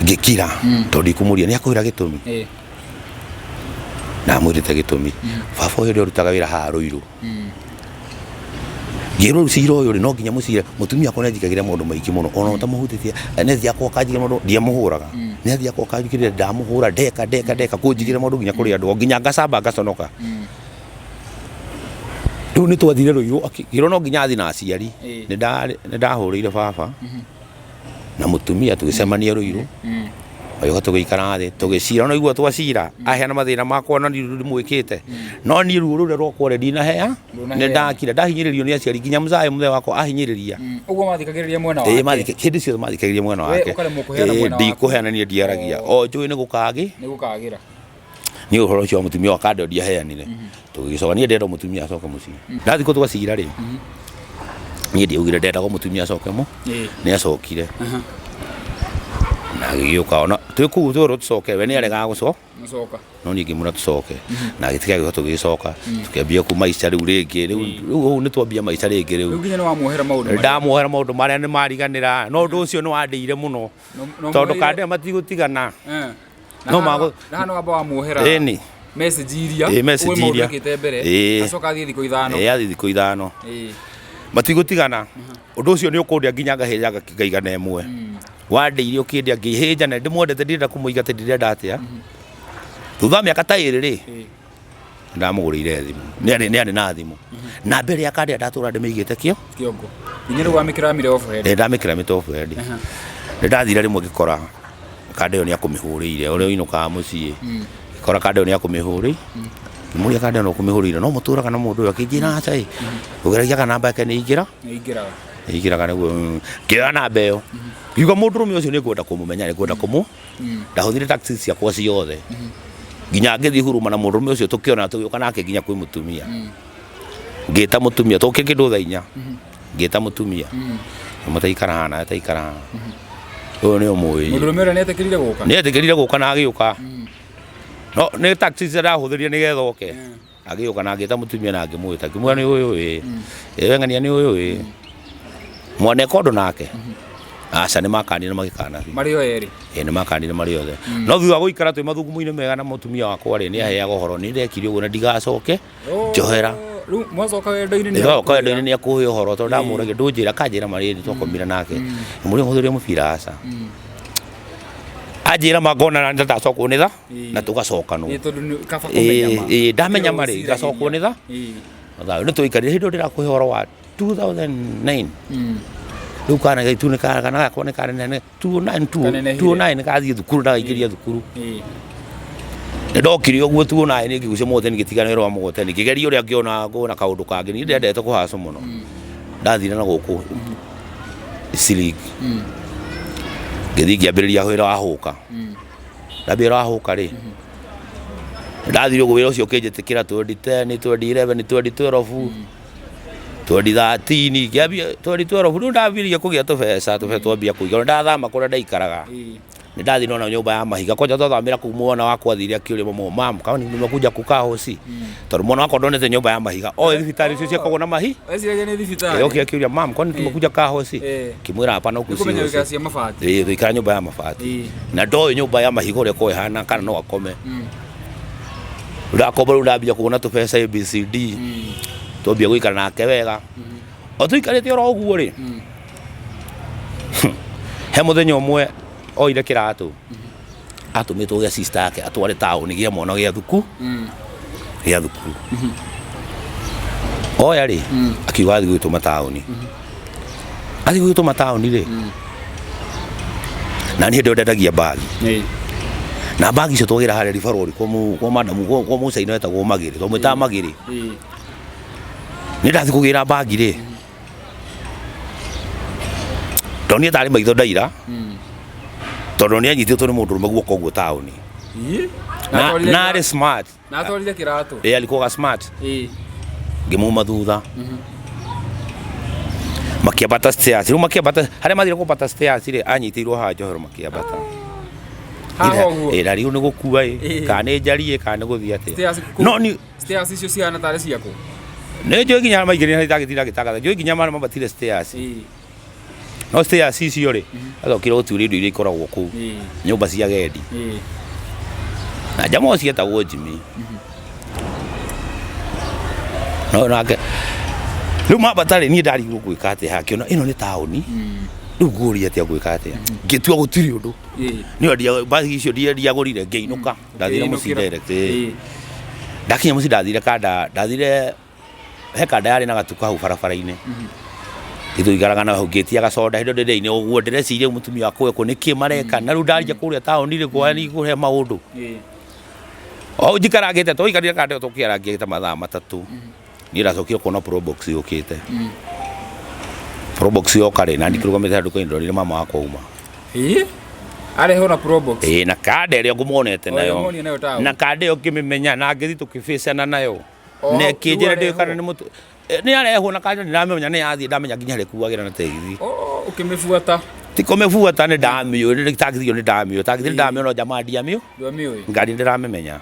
ngĩkira tondũ ndikũmũria nĩ akwĩra gĩtũmi. Ndamwĩrĩte gĩtũmi, baba ũyũ ũrĩa ũrutaga wĩra haha Rũirũ, ngĩrwo rĩu cira ũyũ rĩ, no nginya mũcire. Mũtumia wakwa nĩ anjĩkagĩra maũndũ maingĩ mũno, ona ũtamũhutĩtie nĩ athiaga kwao akanjigĩra maũndũ, ndiamũhũraga, nĩ athiaga kwao akanjigĩrĩra, ndamũhũra ndeka ndeka ndeka kũnjigĩrĩra maũndũ nginya kũrĩ andũ, o nginya ngacamba ngaconoka. Rĩu nĩ twathire Rũirũ, akĩrwo no nginya athiĩ na aciari. Nĩ ndahũrĩire baba na mũtumia tũgĩcemania Rũirũ, magĩũka tũgĩikara thĩ tũgĩcira. No igua twacira, aheana mathĩna makwa na niĩ ndimwĩkĩte, no niĩ ruo rũrĩa rwakwa rĩ ndinahea, nĩ ndakira, ndahinyĩrĩrio nĩ aciari nginya mzae mũthee wakwa ahinyĩrĩria. Ũguo mathikagĩrĩria mwena wake. Ĩĩ, hĩndĩ ciothe mathikagĩrĩria mwena wake. Ũkaremwo kũheana mwena waku. Ndikũheana niĩ ndiaragia, o njũĩ nĩ gũkagĩ. Nĩ gũkagĩra. Niĩ ũhoro ũcio wa mũtumia wa kando ndiaheanire. Tũgĩgĩcoka, niĩ ndĩrenda mũtumia acoke mũciĩ. Ndathiĩ kũ twacira rĩ, niĩ ndiaugire ndendaga mũtumia acoke mũ, nĩ acokire. Na agĩgĩũka ona twĩ kũu twerwo tũcoke, we nĩ aregaga gũcoka. Gũcoka. No niĩ ngĩmwĩra tũcoke. Na agĩtiga agĩũka tũgĩgĩcoka, tũkĩambia kũ maica rĩu rĩngĩ, rĩu rĩu hau nĩ twambia maica rĩngĩ rĩu. Rĩu nginya nĩ wamuohera maũndũ marĩa. Ndamuohera maũndũ marĩa nĩ mariganĩra, no ũndũ ũcio nĩ wandĩire mũno. Tondũ kandĩa matigũtigana. No mago na hano wamba wamuohera. Ĩni. Message iria. Ĩ message iria. Ũĩ mbere. Acoka athiĩ thikũ 5. Ĩ athiĩ thikũ 5. Ĩ. Matigũtigana. Ũndũ ũcio nĩ ũkũndĩa nginya ngahĩnja ngaigana ĩmwe. Wandĩire ũkĩndĩa ngĩhĩnja na ndĩmwendete, ndirenda kũmũiga atĩ ndirenda atĩa. Thutha wa mĩaka ta 2 rĩ, ndamũgũrĩire thimũ. Nĩ arĩ na thimũ. Na mbere ya kandĩa ndatũra ndĩmĩigĩte kĩo. Kĩongo. Nginya rĩu wamĩkĩra mĩtĩ off head. Ĩ ndamĩkĩra mĩtĩ off head. Nĩ ndathire rĩmwe ngĩkora kanda ĩyo nĩ akũmĩhũrĩire, ũrĩa ũinũkaga mũciĩ. Ngĩkora kanda ĩyo nĩ akũmĩhũrĩire. Ngĩmũria kanda ĩyo nũ ũkũmĩhũrĩire, no mũtũraga na mũndũ ũyũ, akĩnjĩra aca ĩ, ũgeragia kana namba yake nĩ ĩingĩra. Nĩ ĩingĩraga. Ĩingĩraga nĩguo, ngĩoya namba ĩyo. Ngiuga mũndũrũme ũcio nĩ ngwenda kũmũmenya, nĩ ngwenda kũmũ. Ndahũthire taxi ciakwa ciothe. Nginya ngĩthiĩ Huruma na mũndũrũme ũcio tũkĩona, tũgĩũka nake nginya kwĩ mũtumia. Ngĩta mũtumia, tũkĩte kĩndũ thaa 4. Ngĩta mũtumia. Ngĩmwĩra taikara haha nawe taikara haha. Ũyũ nĩ ũmũĩ. Mũndũrũme ũrĩa nĩ etĩkĩrire gũka? Nĩ etĩkĩrire gũka na agĩũka. No nĩ taxi iria ndahũthĩrire nĩgetha oke. Agĩũka na ngĩta mũtumia na ngĩmwĩta. Ngĩmwĩra nĩ ũyũ ĩ. Ĩ we ng'ania nĩ ũyũ ĩ. Mwaneka ũndũ nake? Aca, nĩ makanire magĩkana biũ. Marĩ o erĩ? Ĩ nĩ makanire marĩ othe. No thutha wa gũikara twĩ mathugumo-inĩ mega na mũtumia wakwa rĩ, nĩ aheaga ũhoro nĩ ndekire ũguo na ndigacoke. Njohera. Rĩu mwacoka wendo-inĩ nĩ Ndoka wendo-inĩ nĩ akũhe ũhoro tondũ ndamũragia ndũnjĩra akanjĩra marĩ nĩ twakomire nake. Ngĩmũria ũhũthĩrire mũbira aca. Anjĩra ma ngona na ndacokwo nĩ tha na tũgacokanwo. Ĩ tondũ nĩ kaba kũmenya ma. Ĩ ndamenya ma rĩ ngacokwo nĩ tha. Thayũ nĩ twaikarire hĩndĩ ĩyo ndĩrakũhe ũhoro wa 2009. Rĩu kana gaitu nĩ kana gakwa nĩ kanene 2009 2009 kathiĩ thukuru ndagaingĩria thukuru. Nĩ ndokire ũguo 2009 ngĩgucia mũgoteni ngĩtigana wĩra wa mũgoteni ngĩgeria ũrĩa ngĩona ngona kaũndũ kangĩ. Niĩ ndendete kũhacũ mũno. Ndathire na gũkũ ciringi. Ngĩthiĩ ngĩambĩrĩria wĩra wa hũka. Ndambia wĩra wa hũka rĩ, ndathire ũguo wĩra ũcio ũkĩnjĩtĩkĩra 2010, 2011, 2012, 2013, ngĩambia 2012 rĩu ndambĩrĩria kũgĩa tũbeca, tũbeca twambia kũingĩra. Ndathama kũrĩa ndaikaraga. Nĩ ndathiĩ ndona nyũmba ya mahiga. Kwanja twathamĩra kũu mwana wakwa athire akĩũria mamu, mam, kama nimekuja kukaa hosi? Tondũ mwana wakwa ndonete nyũmba ya mahiga. Oĩ thibitarĩ icio ciakagwo na mahi. Eciragia nĩ thibitarĩ. Oke akĩũria, mam, kwani tumekuja kaa hosi? Ngĩmwĩra hapana, huku si Nĩkũmenya hosi. wĩikara cia mabati. Ĩĩ tũikara nyũmba ya mabati. Na ndoĩ nyũmba ya mahiga ũrĩa ĩkoragwo ĩhana kana no akome. Ndakomba rĩu ndambia kuona tũbeca ABCD. Twambia gũikara nake wega. O tũikarĩte oro ũguo rĩ, he mũthenya ũmwe Oire kĩratũ atũmĩtwo gĩa sister yake atware taũni gĩa mwana gĩa thuku gĩa thukuru. Oya rĩ, akiuga athiĩ gwĩtũma taũni, athiĩ gwĩtũma taũni rĩ, na niĩ hĩndĩ ĩyo ndendagia mbagi. Na mbagi icio twagĩra harĩa ribarori kwa kwa madamu, kwa mũcaina wetagwo Magĩrĩ, twamwĩtaga Magĩrĩ. Nĩ ndathiĩ kũgĩra mbagi rĩ, ndonire tarĩ maitho ndaira, tondũ nĩ anyitĩtwo nĩ mũndũ ũrũme guoko ũguo taũni. Na arĩ smart. Na atwarire kĩratũ. Ĩ, alikuwa smart. Ngĩmuma thutha, makĩambata stairs. Rĩu makĩambata harĩa mathire kwambata stairs rĩ, anyitĩirwo haha njohero makĩambata. Haha ũguo. Ĩ, na rĩu nĩ gũkua ĩ, kana nĩ njarie, kana nĩ gũthiĩ atĩa. Stairs kũ- No ni Stairs icio cihana tarĩ ciakũ. Nĩ njũĩ nginya maingĩrire itagĩtinda ngĩtangatha, njũĩ nginya marĩa mambatire stairs. No stairs icio rĩ, acokire gũtuĩria indo iria ikoragwo kũu nyũmba cia gendi. Na njama ũcio etagwo Jimmy. No nake rĩu mambata rĩ, niĩ ndarigwo gwĩka atĩa haha, ngĩona ĩno nĩ taũni, rĩu ngũria atĩa, ngwĩka atĩa? Ngĩtua gũtirĩ ũndũ. Niĩ ndia bagi icio ndiagũrire, ngĩinũka, ndathire mũciĩ Ũkĩinũkĩra. direct ĩĩ. Ndakinya mũciĩ ndathire kanda, ndathire he kanda yarĩ na gatuka hau barabara-inĩ. Itũikaraga na hau, ngĩtia gacoda hĩndĩ ĩyo ndĩ ũguo ndĩreciria mũtumia wakwa ekũ nĩkĩ mareka, na rĩu ndaria kũrĩa taũni rĩ, kwa nĩ kũhe maũndũ. O njikarangĩte, twaikarire kanda ĩyo tũkĩarangia ta mathaa 3, niĩ ndacokire kuona Probox yũkĩte. Probox yoka rĩ, na ndikĩrũgamĩte handũ nduka-inĩ, ndorire mama wakwa auma. Arehwo na Probox. Ĩĩ, na kanda ĩrĩa ngũmuonete O, nayo. ũmuonire nayo taũni. Na kanda ĩyo ngĩmĩmenya na ngĩthiĩ tũkĩbĩcana nayo. O, Na hau, ĩkĩnjĩra rĩu ndĩũĩ kana arehwo. nĩ mũtu nĩ arehwo, na kanda ndĩramĩmenya nĩ yathiĩ, ndamenya nginya harĩa ĩkuagĩra na tegithi. Oh, ũkĩmĩbuata. Ti kũmĩbuata, nĩ ndamĩũĩ, nĩ taxi ĩyo nĩ ndamĩũĩ, taxi nĩ ndamĩũĩ, no jamaa ndiamĩũĩ. Ndwamĩũĩ. Ngari ndĩramĩmenya.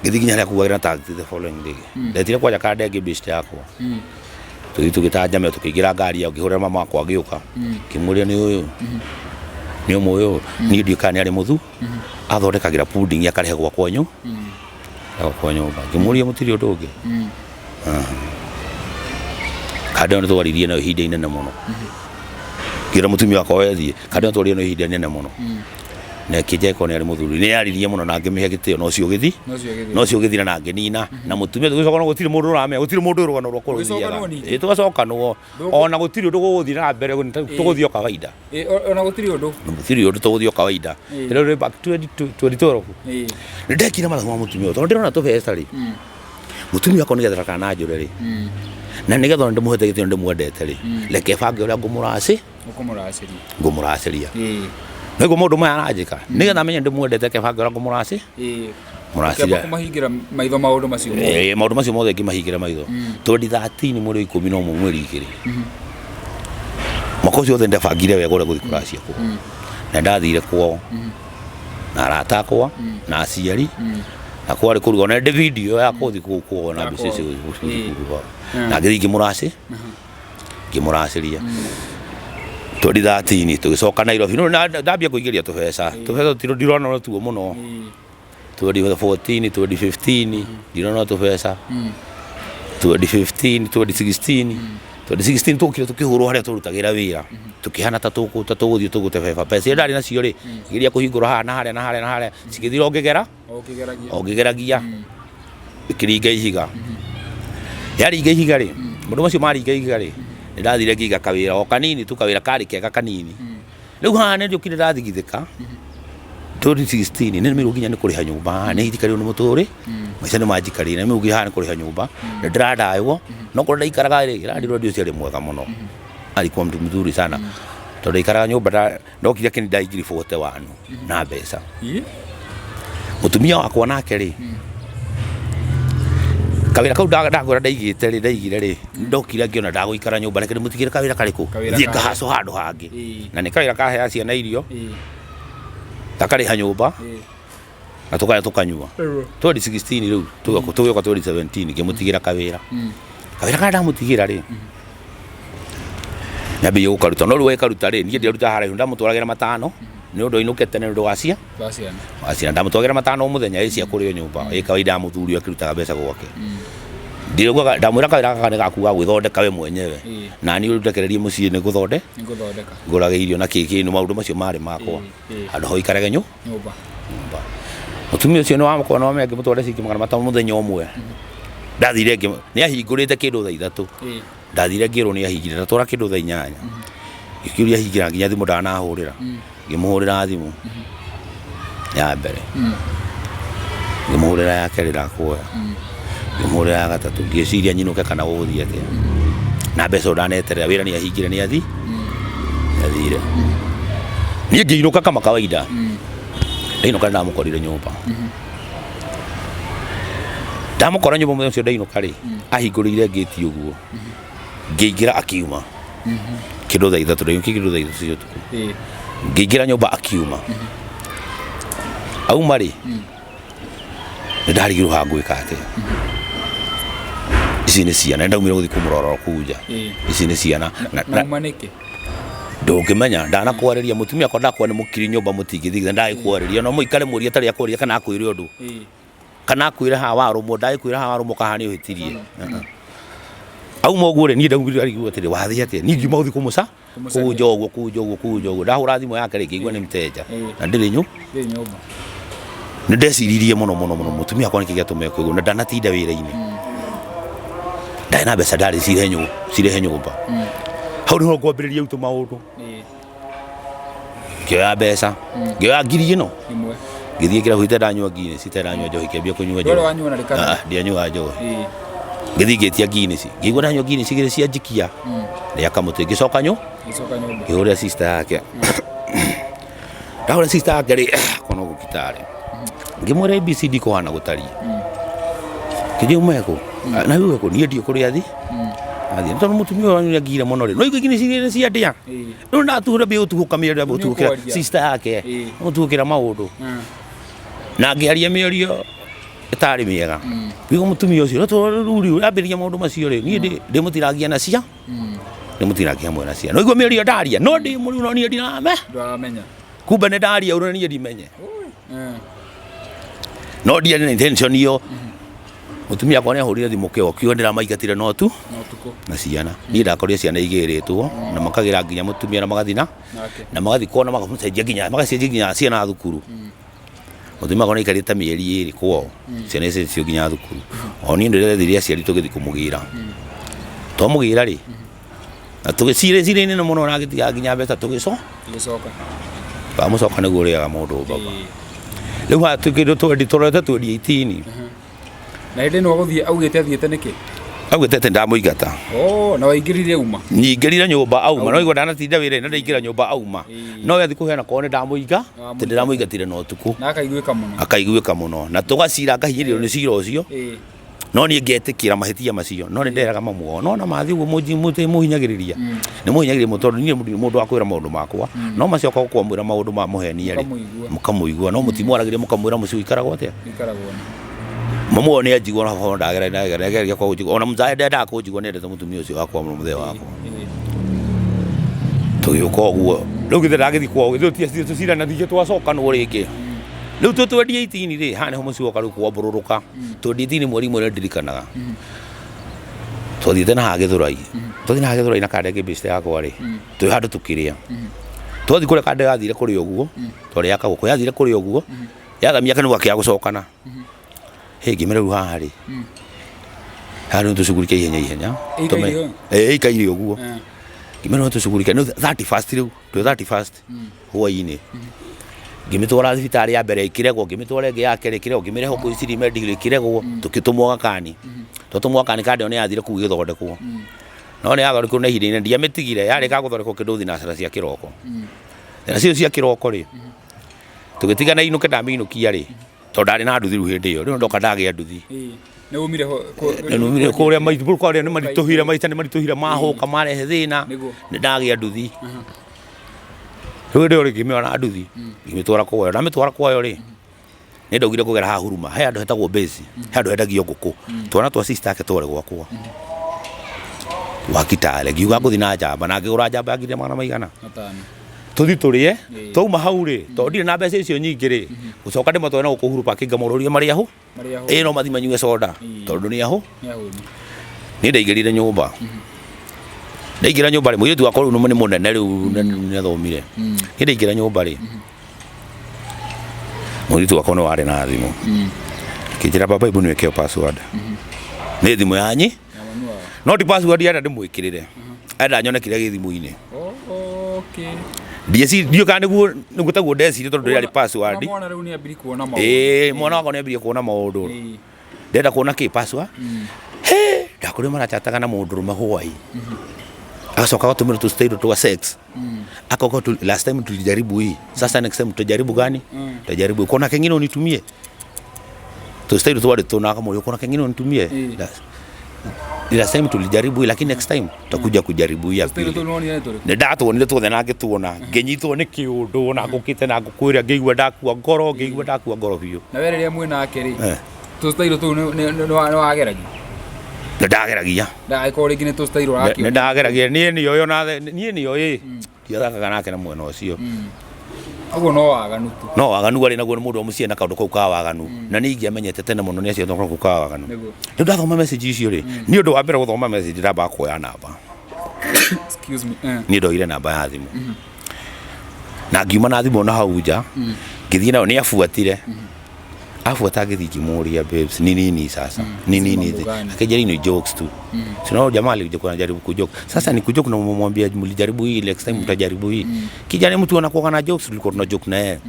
Ngĩthiĩ nginya harĩa akuagĩra na taxi the following day. Ndetire kwanja kanda ĩngĩ best yakwa. Tũgĩthiĩ tũgĩta njama ĩyo, tũkĩingĩra ngari ĩyo, ngĩhũrĩra mama wakwa agĩũka. Ngĩmũria, nĩ ũyũ? Nĩ ũmũĩ ũyũ? Niĩ ndiũĩ kana nĩ arĩ mũthu. Athondekagĩra pudding akarehe gwakwa gwakwa nyũmba. Ngĩmũria, mũtirĩ ũndũ ũngĩ? Kanda ĩyo nĩ twaririe nayo ihinda inene mũno. Ngĩra mũtumia wakwa wethiĩ, kanda ĩyo twaririe nayo ihinda inene mũno. Na ĩkĩnja ĩkorwo nĩ arĩ mũthuri. Nĩ yaririe mũno na ngĩmĩhe gĩtĩo, na ũcio ũgĩthi. Na ũcio ũgĩthira. Na ũcio ũgĩthira na ngĩnina. Na mũtumia tũgĩcoka, no gũtirĩ mũndũ ũramenya, gũtirĩ mũndũ ũĩ rũgano rwakwa rũthiaga. Mũgĩcokanwo ningĩ? Ĩ, tũgacokanwo. Ona gũtirĩ ũndũ gũgũthiĩ na mbere, tũgũthiĩ o kawaida. Ona gũtirĩ ũndũ. Gũtirĩ ũndũ, tũgũthiĩ o kawaida. Rĩu rĩ back 2012. Nĩ ndekire mathabu ma mũtumia ũyũ, tondũ ndĩrona tũbeca rĩ. Mũtumia wakwa nĩgetha ndakananjũre rĩ, na nĩgetha ona ndĩmũhete gĩtĩo ndĩmwendete rĩ, reke bange ũrĩa ngũmũracĩ Ũkũmũracĩria. Ngũmũracĩria. Nĩguo maũndũ maya aranjĩka, nĩgetha amenye ndĩmwendete, reke bange ũrĩa ngũmũracĩ Ũkĩamba mũracĩria. kũmahingĩra maitho maũndũ macio mothe. Ĩĩ, maũndũ macio mothe ngĩmahingĩra maitho. 2013 mweri wa 11 mweri 2 mwaka ũcio wothe ndabangire wega ũrĩa gũthiĩ kũracia kwao, na ndathire kwao na arata akwa na aciari, na kwarĩ kũruga, ona ndĩ video ya kũthiĩ kũu kwao na Ya mbica icio kwao. gũthiĩ kũu kwao. Na ngĩthiĩ ngĩmũracĩria 2013 tũgĩcoka Nairobi. No ndambia kũingĩria tũbeca, tũbeca ndirona tuo mũno. 2014, 2015 ndirona tũbeca. 2015, 2016, 2016 tũkire tũkĩhũrwo harĩa tũrutagĩra wĩra, tũkĩhana ta tũkũ ta tũgũthiĩ tũgũte beba. Mbeca iria ndarĩ nacio rĩ, iria kũhingũra haha na harĩa na harĩa na harĩa, cigĩthira o ngĩgera O ũkĩgeragia. O ngĩgeragia, ĩkĩringa ihiga. Yaringa ihiga rĩ, maũndũ macio maringa ihiga rĩ, nĩ ndathire ngĩiga kawĩra o kanini tu, kawĩra karĩ kega kanini. Rĩu haha nĩ njũkire ndathigithĩka 2016, nĩ nĩmĩrwo nginya nĩ kũrĩha nyũmba haha, nĩ njikarĩirwo nĩ mũtũrĩ maica, nĩ manjikarĩire, nĩ nginya haha nĩ kũrĩha nyũmba, nĩ ndĩradaywo. No kũrĩa ndaikaraga rĩ, landlord ũcio arĩ mwega mũno, alikuwa mtu mzuri sana, tondũ ndaikaraga nyũmba ndokire akĩnindai ngiri 41 na mbeca. Mũtumia wakwa nake rĩ, kawĩra kau ndakwĩra ndaigĩte rĩ, ndaigire rĩ, ndokire ngĩona ndagũikara nyũmba, reke ndĩmũtigĩre kawĩra karĩkũ? Kawĩra thiĩ kangĩ. ngahaco handũ hangĩ. Na nĩ kawĩra kaheaga ciana irio, gakarĩha nyũmba, na tũkarĩa tũkanyua. 2016 rĩu tũgĩũka 2017 ngĩmũtigĩra kawĩra. Kawĩra karĩa ndamũtigĩra rĩ, nyambĩrĩrie gũkaruta, no rĩu wekaruta rĩ, niĩ ndiaruta haraihu, ndamũtwaragĩra 5 nĩ ũndũ ainũke tene nĩ ũndũ wa cia Wa ciana. Wa ciana. Ndamũtwaragĩra 5 o mũthenya ĩ cia kũrĩo nyũmba, ĩ kawaida ya mũthuri ũrĩa akĩrutaga mbeca gwake. Ndiraugaga ndamwĩra kawĩra gaka nĩ gaku ga gwĩthondeka we mwenyewe. Na niĩ ũndekererie mũciĩ nĩ gũthonde Nĩngũthondeka. Ngũrage irio na kĩ kĩ maũndũ macio marĩ makwa. Handũ ha ũikarage Nyũmba. Nyũmba. Mũtumia ũcio nĩ wakwa no ngĩmũtwara ciringi 500 mũthenya ũmwe. Ndathire nĩ ahingũrĩte kĩndũ thaa 3. Ndathire ngĩrwo nĩ ahingire ndatwara kĩndũ thaa 8. Ngĩkĩũria ahingĩra nginya thimũ ndanahũrĩra. Ngĩmũhũrĩra thimũ ya mbere. Ngĩmũhũrĩra ya kerĩ ndakuoya. Ngĩmũhũrĩra ya gatatũ ngĩciria nyinũke kana gũgũthiĩ atĩa. Na mbeca ndaneterera wĩra nĩ ahingire nĩ athi. Athire. Niĩ ngĩinũka kama kawaida. Ndainũka ndamũkorire nyũmba. Ndamũkora nyũmba mũthenya ũcio ndainũka rĩ, ahingũrĩire ngĩti ũguo. Ngĩingĩra akiuma. Kĩndũ thaa 3 ndainũkire kĩndũ thaa 3 cia ũtukũ. Ngĩingĩra nyũmba akiuma. Auma rĩ, nĩ ndarigirwo haha ngwĩka atĩa. Ici nĩ ciana, nĩ ndaumire gũthiĩ kũmũrora kũu nja. Ici nĩ ciana. Na uma nĩkĩ? Ndũngĩmenya ndanakwarĩria mũtumia akwa ndakwa nĩ mũkiri nyũmba mũtingĩthigithia ndagĩkwarĩria no mũikare mũrie atarĩ akwarĩria kana akwĩre ũndũ kana akwĩre haha warũmwo ndagĩkwĩra haha warũmwo kana nĩ ũhĩtirie. Auma ũguo rĩ, niĩ ndaumire arigirwo atĩrĩ wathiĩ atĩa, niĩ ngiuma gũthiĩ kũmũca kũu nja ũguo kũu nja ũguo kũu nja ũguo ndahũra thimũ yake rĩ ngĩigua nĩ mteja na ndĩrĩ Ndĩrĩ nyũmba. Nĩ ndeciririe mũno mũno mũno mũtumia wakwa nĩkĩ gĩatũma ekwe ũguo na ndanatinda wĩra-inĩ ndarĩ na mbeca ndarĩ cirehe nyũmba hau nĩho ngwambĩrĩria rĩu tũmaũndũ. Ngĩoya mbeca, ngĩoya ngiri ĩno. Ĩmwe. Ngĩthiĩ kĩrabu itendanyua Guinness, itendanyua njohi, ngĩambia kũnyua Ndwarĩ njohi. wanyua na rĩ kana? Ah, ndianyuaga njohi. Ngĩthiĩ ngĩtia Guinness, ngĩigua ndanyua Guinness igĩrĩ cia njikia rĩa kamũtĩ, ngĩcoka Ngĩcoka nyũmba. Ngĩhũrĩra sister yake. Ndahũrĩra sister yake rĩ, kono gũkitarĩ ngĩmwĩra ABCD kũhana gũtariĩ kĩnjĩ umeko na rĩu weko niĩ ndiũ kũrĩa thi athiĩ tondũ mũtumia ũyũ wanyu nĩangire mũno rĩ no igo igĩrĩ cigĩrĩ cia ndĩa rĩu ndatuhũra mbĩ ũtuhũka mĩario ũtuhũkĩra Nĩũkwaria. sister yake ũtuhũkĩra maũndũ na ngĩaria mĩario ĩtarĩ mĩega wigo mũtumia ũcio rĩu rĩu ambĩrĩria maũndũ macio rĩ niĩ ndĩmũtiragia na cia ndĩmũtiragia hamwe na cia no igua mĩario ndaria no ndĩ mũrĩu no niĩ ndirame Ndũramenya. Kumbe nĩ ndaria ũrĩa niĩ ndimenye no ndiarĩ na intention iyo. Mũtumia wakwa nĩ ahũrire thimũ kĩo kiuga ndĩramaingatire no tu Na ũtukũ. Na ciana niĩ ndakorire ciana igĩrĩtwo na makagĩra nginya mũtumia na magathi na Nake. Na magathi kwao na magacenjia nginya magacenjia nginya ciana thukuru. Mũtumia wakwa nĩ aikarĩte mĩeri 2 kwao ciana icio cio nginya thukuru. O niĩ ndĩrethire aciari tũgĩthiĩ kũmũgĩra twamũgĩra rĩ na tũgĩcira cira nene mũno na agĩtiga nginya mbeca tũgĩco Gĩcoka. Wamũcoka nĩguo ũrĩaga mũndũ baba. Rĩu haha kĩndũ twendi tũrorete twendi 18. Na hĩndĩ ĩno agũthiĩ augĩte athiĩte nĩkĩ? Augĩte atĩ ndamũingata. Oh, na waingĩrire uma. Nyingĩrire nyũmba auma no igua ndanatinda wĩra na ndaingĩra nyũmba auma no we athiĩ kũheana korwo nĩ ndamũinga atĩ ndĩramũingatire na ũtukũ. Na akaiguĩka mũno. Akaiguĩka mũno na tũgacira ngahinyĩrĩrio nĩ cira ũcio. No niĩ ngetĩkĩra mahĩtia macio no nĩ nderaga mamu wao no na mathiĩ ũguo mũhinyagĩrĩria nĩ mũhinyagĩrĩria mũno tondũ niĩ ndirĩ mũndũ wa kwĩra maũndũ makwa no macoka kwamwĩra maũndũ ma mũhenia rĩ Mũkamũigua. Mũkamũigua no mũtimwaragĩria mũkamwĩra mũciĩ ũikaragwo atĩa. Ikaragwo nĩ. Mamu wao nĩ anjigua na baba ndagera ndageria kwa kũnjigua ona mũzae ndendaga kũnjigua nĩ endete mũtumia ũcio wakwa mũno mũthee wakwa. Tũgĩũka ũguo rĩu githĩ ndagĩthiĩ kwao githĩ tũtiacire tũcirana ningĩ twacokanwo rĩngĩ rĩu twĩ twendi 18 rĩ haha nĩho mũciĩ woka rĩu kwambũrũrũka. Twendi 18 mweri ũmwe nĩndirikanaga twathiĩte na haha Gĩthũrai, twathiĩ na haha Gĩthũrai na kanda ĩngĩ bĩcite yakwa rĩ twĩ handũ tũkĩrĩa twathiĩ kũrĩa kanda yathire kũrĩa ũguo twarĩaga kagũkũ yathire kũrĩa ũguo yathamia kanua gakĩaga gũcokana. Hĩ ngĩmera rĩu haha rĩ haha rĩu tũcugurike ihenya ihenya. Ĩikaire ũũ? Ĩĩ ĩikaire ũguo. Ngĩmera rĩu tũcugurike nĩ 31st rĩu twĩ 31st hwainĩ. Ngĩmĩtwara thibitarĩ ya mbere ĩkĩregwo, ngĩmĩtwara ĩngĩ ya kerĩ ĩkĩregwo, ngĩmĩrehe kũu City Medical ĩkĩregwo, tũkĩtũmwo Aga Khan. Twatũmwo Aga Khan kandi ĩyo nĩ yathire kũu ĩgĩthondekwo. No nĩ yathondekirwo na ihinda inene, ndiamĩtigire yarĩkaga gũthondekwo kĩndũ thinacara cia kĩroko. Thinacara cia kĩroko rĩ, tũgĩtigana inũke ndamĩinũkia rĩ, tondũ ndarĩ na nduthi rĩu hĩndĩ ĩyo, rĩu ndoka ndagĩa nduthi. Nĩ umire ho Nĩ numire kũrĩa maitũ kũrĩa nĩ maritũhire maica nĩ maritũhire mahũka marehe thĩna. Nĩguo. Nĩ ndagĩa nduthi. Rĩu hĩndĩ ĩyo rĩ ngĩmĩona nduthi ngĩmĩtwara kwayo ndamĩtwara kwayo rĩ nĩ ndaugire kũgera haha Huruma he handũ hetagwo base he handũ hendagio ngũkũ twana twa sister yake twarĩ gwakwa wa Kitale ngiuga ngũthiĩ na njamba na ngĩgũra njamba ya ngiri magana maigana. 500. Tũthi tũrĩe, twauma hau rĩ, tondũ ndirĩ na mbeca icio nyingĩ rĩ, gũcoka ndĩmatware na gũkũ Uhuru Park ngamorũrie marĩ ahũ. Marĩ ahũ. Ĩĩ no mathi manyue soda tondũ nĩ ahũ. Nĩ ahũnu. Niĩ ndaingĩrire nyũmba. Ndaingĩra nyũmba rĩ, mũirĩtu wakwa rĩu nĩ mũnene rĩu nĩ athomire. Niĩ ndaingĩra nyũmba rĩ, mũirĩtu wakwa nĩ warĩ na thimũ. Akĩnjĩra baba hebu niwekee password. Nĩ thimũ yanyi Ya mami wao. no ti password enda ndĩmwĩkĩrĩre. Enda nyone kĩrĩa gĩ thimũ-inĩ. Oh, okay. Ndieci ndiũ kana nĩguo nĩguo taguo ndecirie tondũ ndĩarĩ password. Na mwana rĩu nĩ ambiri kuona maũndũ. Ĩĩ mwana wakwa nĩ ambirie kuona maũndũ. Ĩĩ. Ndenda kuona kĩ password. He ndakorire marachataga na mũndũrũme hwai. Agacoka agatũmĩra tũ style twa sex. Akoka tu, last time tulijaribu hii. Sasa next time tutajaribu gani? Tutajaribu. Kuna kengine unitumie. Tu style twarĩ tũ na akamũria kuna kengine unitumie. Last time tulijaribu hii lakini next time tutakuja kujaribu hii ya Tũstyle pili. tũu nĩwonire nĩ tũrĩkũ? Nĩ ndatuonire tuothe na ngĩtuona ngĩnyitwo nĩ kĩũndũ na ngũkĩte na ngũkwĩra ngĩigua ndakua ngoro ngĩigua ndakua ngoro biũ. Na we rĩrĩa mwĩ nake rĩ, Eh. tũstyle tũu nĩ wageragia? Nĩ ndageragia. Ndagagĩkorwo rĩngĩ nĩ tũstyle Nĩ ũrakĩona. ndageragia niĩ nĩoĩ ona niĩ nĩoĩ ndiathakaga nake na mwena ũcio. Ũguo no waganu tu. No waganu arĩ naguo nĩ mũndũ wa mũciĩ na kaũndũ kau ka waganu na niĩ ingĩamenyete tene mũno nĩ aciarĩtwo na kau ka waganu. Nĩguo. Rĩu ndathoma message icio rĩ, niĩ ũndũ wa mbere gũthoma message ndambaga kuoya namba. Excuse me. Niĩ ndoire namba ya thimũ na ngiuma na thimũ na hau nja ngĩthiĩ nayo nĩ abuatire abuata ngĩthiĩ ngĩmũria babes ni nini sasa ni nini Mambo gani? Akijaribu ni jokes tu. Si unaona jamaa alikuja anajaribu kujoke sasa ni kujoke na umemwambia mlijaribu hii next time mtajaribu hii. Kijana mtu anakuwa na jokes tulikuwa tuna joke na yeye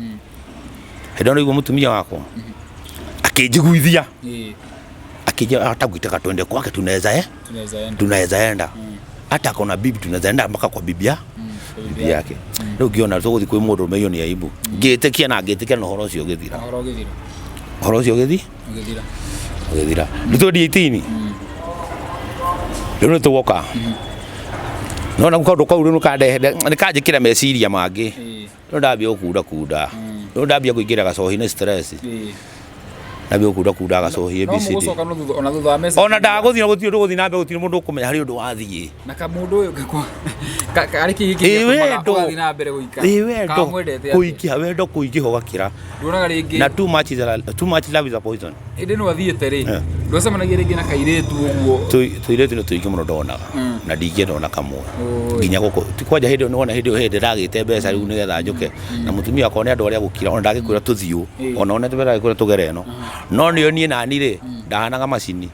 hĩndĩ ĩyo mũtumia wakwa akĩnjiguithia akija hata ukitaka twende kwake tunaweza eh Tunaweza enda. Tunaweza enda hata kona bibi tunaweza enda mpaka kwa bibi ya bibi yake. Rĩu ngĩona tũgũthiĩ kwĩ mũndũ ũrũme iyo nĩ aibu ngĩtĩkia na ngĩtĩkia na ũhoro ũcio ũgĩthira. Ũhoro ũgĩthira. Ũhoro ũcio ũgĩthi Ũgĩthira. Ũgĩthira. Rĩu 2018 rĩu nĩ tũgoka no na kaũndũ kau rĩu nĩkandehe nĩkanjĩkĩra meciria mangĩ. Rĩu ndambia gũkunda kunda rĩu ndambia kũingĩra gacohi nĩ stress. Ndambia gũkunda kunda gacohi No ABCD. mũgũcoka no thutha ona thutha wa message. Ona ndagũthiĩ na gũtirĩ ũndũ ũgũthiĩ na mbere gũtirĩ mũndũ ũkũmenya harĩ ũndũ wathiĩ. Na kamũndũ ũyũ gakwa karĩ kĩ gĩkĩ Ĩ gĩatũmaga wendo. ũgathiĩ na mbere gũikara? Ĩ wendo Kana mwendete atĩa? kũingĩha wendo kũingĩha ũgakĩra. Nduonaga rĩngĩ Na too much is a, too much love is a poison. Ĩndĩ no athiĩte rĩ, Eh. ndwacemanagia rĩngĩ na kairĩtu ũguo? Tũirĩtu nĩ tũingĩ mũno ndonaga na ndingĩenda ona kamwe. Oi. Nginya gũkũ ti kwanja hĩndĩ ĩyo nĩwona hĩndĩ ĩyo hĩndĩ ndagĩte mbeca rĩu nĩgetha njũke na mũtumia wakwa nĩ andũ arĩa gũkira ona ndangĩkwĩra tũthiũ ona onete mbere ndangĩkwĩra tũgere ĩno no nĩo niĩ nani rĩ ndahanaga macini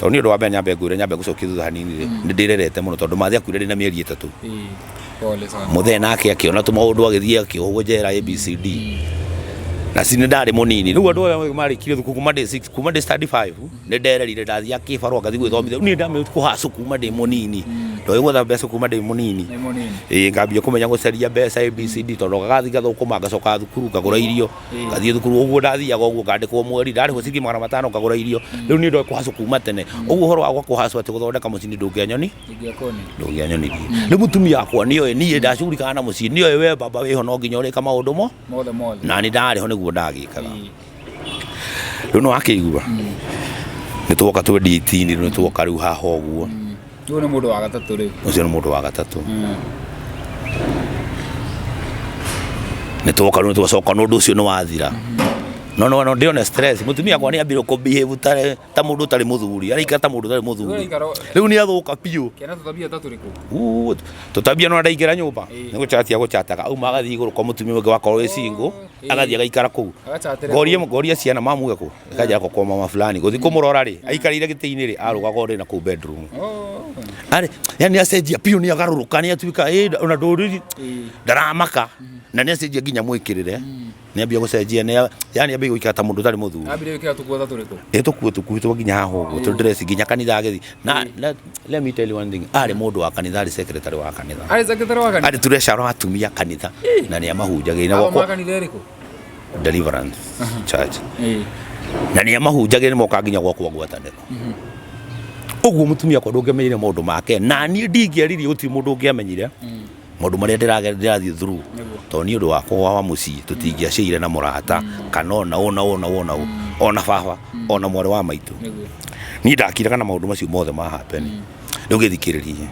tondũ niĩ ũndũ wa mbere nyambe ngwĩre nyambe gũcokia thutha hanini rĩ nĩ ndĩrerete mũno tondũ mathĩ akuire ndĩ na mĩeri 3. Ĩĩ, pole sana. Mũthee nake akĩona tũmaũndũ agĩthiĩ akĩohwo njera ABCD na ci nĩ ndarĩ mũnini rĩu andũ aya marĩkirie thukuru kuma ndĩ 6 kuma ndĩ standard 5 nĩ ndererire ndathiaga kĩbarũa ngathiĩ gwĩthomithia niĩ ndamenya kũhacũ kuma ndĩ mũnini ndoĩ gwetha mbeca kuma ndĩ mũnini. Nĩ mũnini. Ĩĩ ngambia kũmenya gũcaria mbeca ABCD tondũ gagathiĩ ngathũkũma ngacoka thukuru ngagũra irio ngathiĩ thukuru ũguo ndathiaga ũguo ngandĩkwo mweri ndarĩhwo ciringi 500 ngagũra irio rĩu niĩ ndoĩ kũhacũ kuma tene ũguo ũhoro wa kũhacũ atĩ gũthondeka mũciĩ ndũngĩanyoni Ndũngĩakoni. Ndũngĩanyonirie rĩu mũtumia wakwa nĩoĩ niĩ ndacugurikaga na mũciĩ nĩoĩ we baba wĩho no nginya ũrĩka maũndũ mo Mothe mothe. Na nĩ ndarĩ ho nĩguo ndagĩkaga. Rĩu nĩ wakĩigua nĩ twoka 2018 rĩu nĩ twoka rĩu haha ũguo. Ũyũ nĩ mũndũ wa gatatũ rĩu. Ũcio nĩ mũndũ wa gatatũ. Nĩ twoka rĩu nĩ twacoka na ũndũ ũcio nĩ wathira no ndĩone stress mũtumia wakwa nĩ ambire kũ behave ta mũndũ ũtarĩ mũthuri araikara ta mũndũ ũtarĩ mũthuri. Ũraikara- Rĩu nĩ athũka biũ. Kena tũtabia ta tũrĩkũ? Uu, tũtabia no ndaingĩra nyũmba nĩ gũchatia gũchataga auma agathiĩ igũrũ kwa mũtumia ũngĩ wakorwo wĩ single agathiĩ agaikara kũu. Agachatĩra. Ngorie ngorie ciana mamuge kũ ikanjĩra kwa mama fulani gũthiĩ kũmũrora rĩ aikarĩire gĩtĩ-inĩ rĩ arũgaga ũrĩ na kũu bedroom. Arĩ yani acenjia biũ nĩ agarũrũka nĩ atuĩka ĩ ona ndũrĩrĩ ndaramaka na nĩ acenjia nginya mwĩkĩrĩre nĩ ambia gũcenjia nĩ yani ambia gũikara ta mũndũ ũtarĩ mũthuri. Ambire gwĩkĩra tũkuo ta tũrĩkũ? Ĩ tũkuo tũkuhĩ twa nginya haha ũguo tũ dress nginya kanitha agĩthiĩ na let me tell you one thing arĩ mũndũ wa kanitha arĩ secretary wa kanitha. Arĩ secretary wa kanitha? Arĩ treasurer wa atumia kanitha na nĩ amahunjagĩria na Athomaga gwakwa kanitha ĩrĩkũ? Deliverance Church na nĩ amahunjagĩria nĩ mokaga nginya gwakwa ngwatanĩro ũguo mũtumia wakwa ndũngĩamenyire maũndũ make na niĩ ndingĩaririe gũtirĩ mũndũ ũngĩamenyire maũndũ marĩa ndĩrathiĩ through tondũ niĩ ũndũ wakwa wa mũciĩ tũtingĩaciire na mũrata kana ona ũ na ũ na ũ na ũ ona baba ona mwarĩ wa maitũ. Niĩ ndakiraga na maũndũ macio mothe ma happen. Rĩu gĩthikĩrĩrie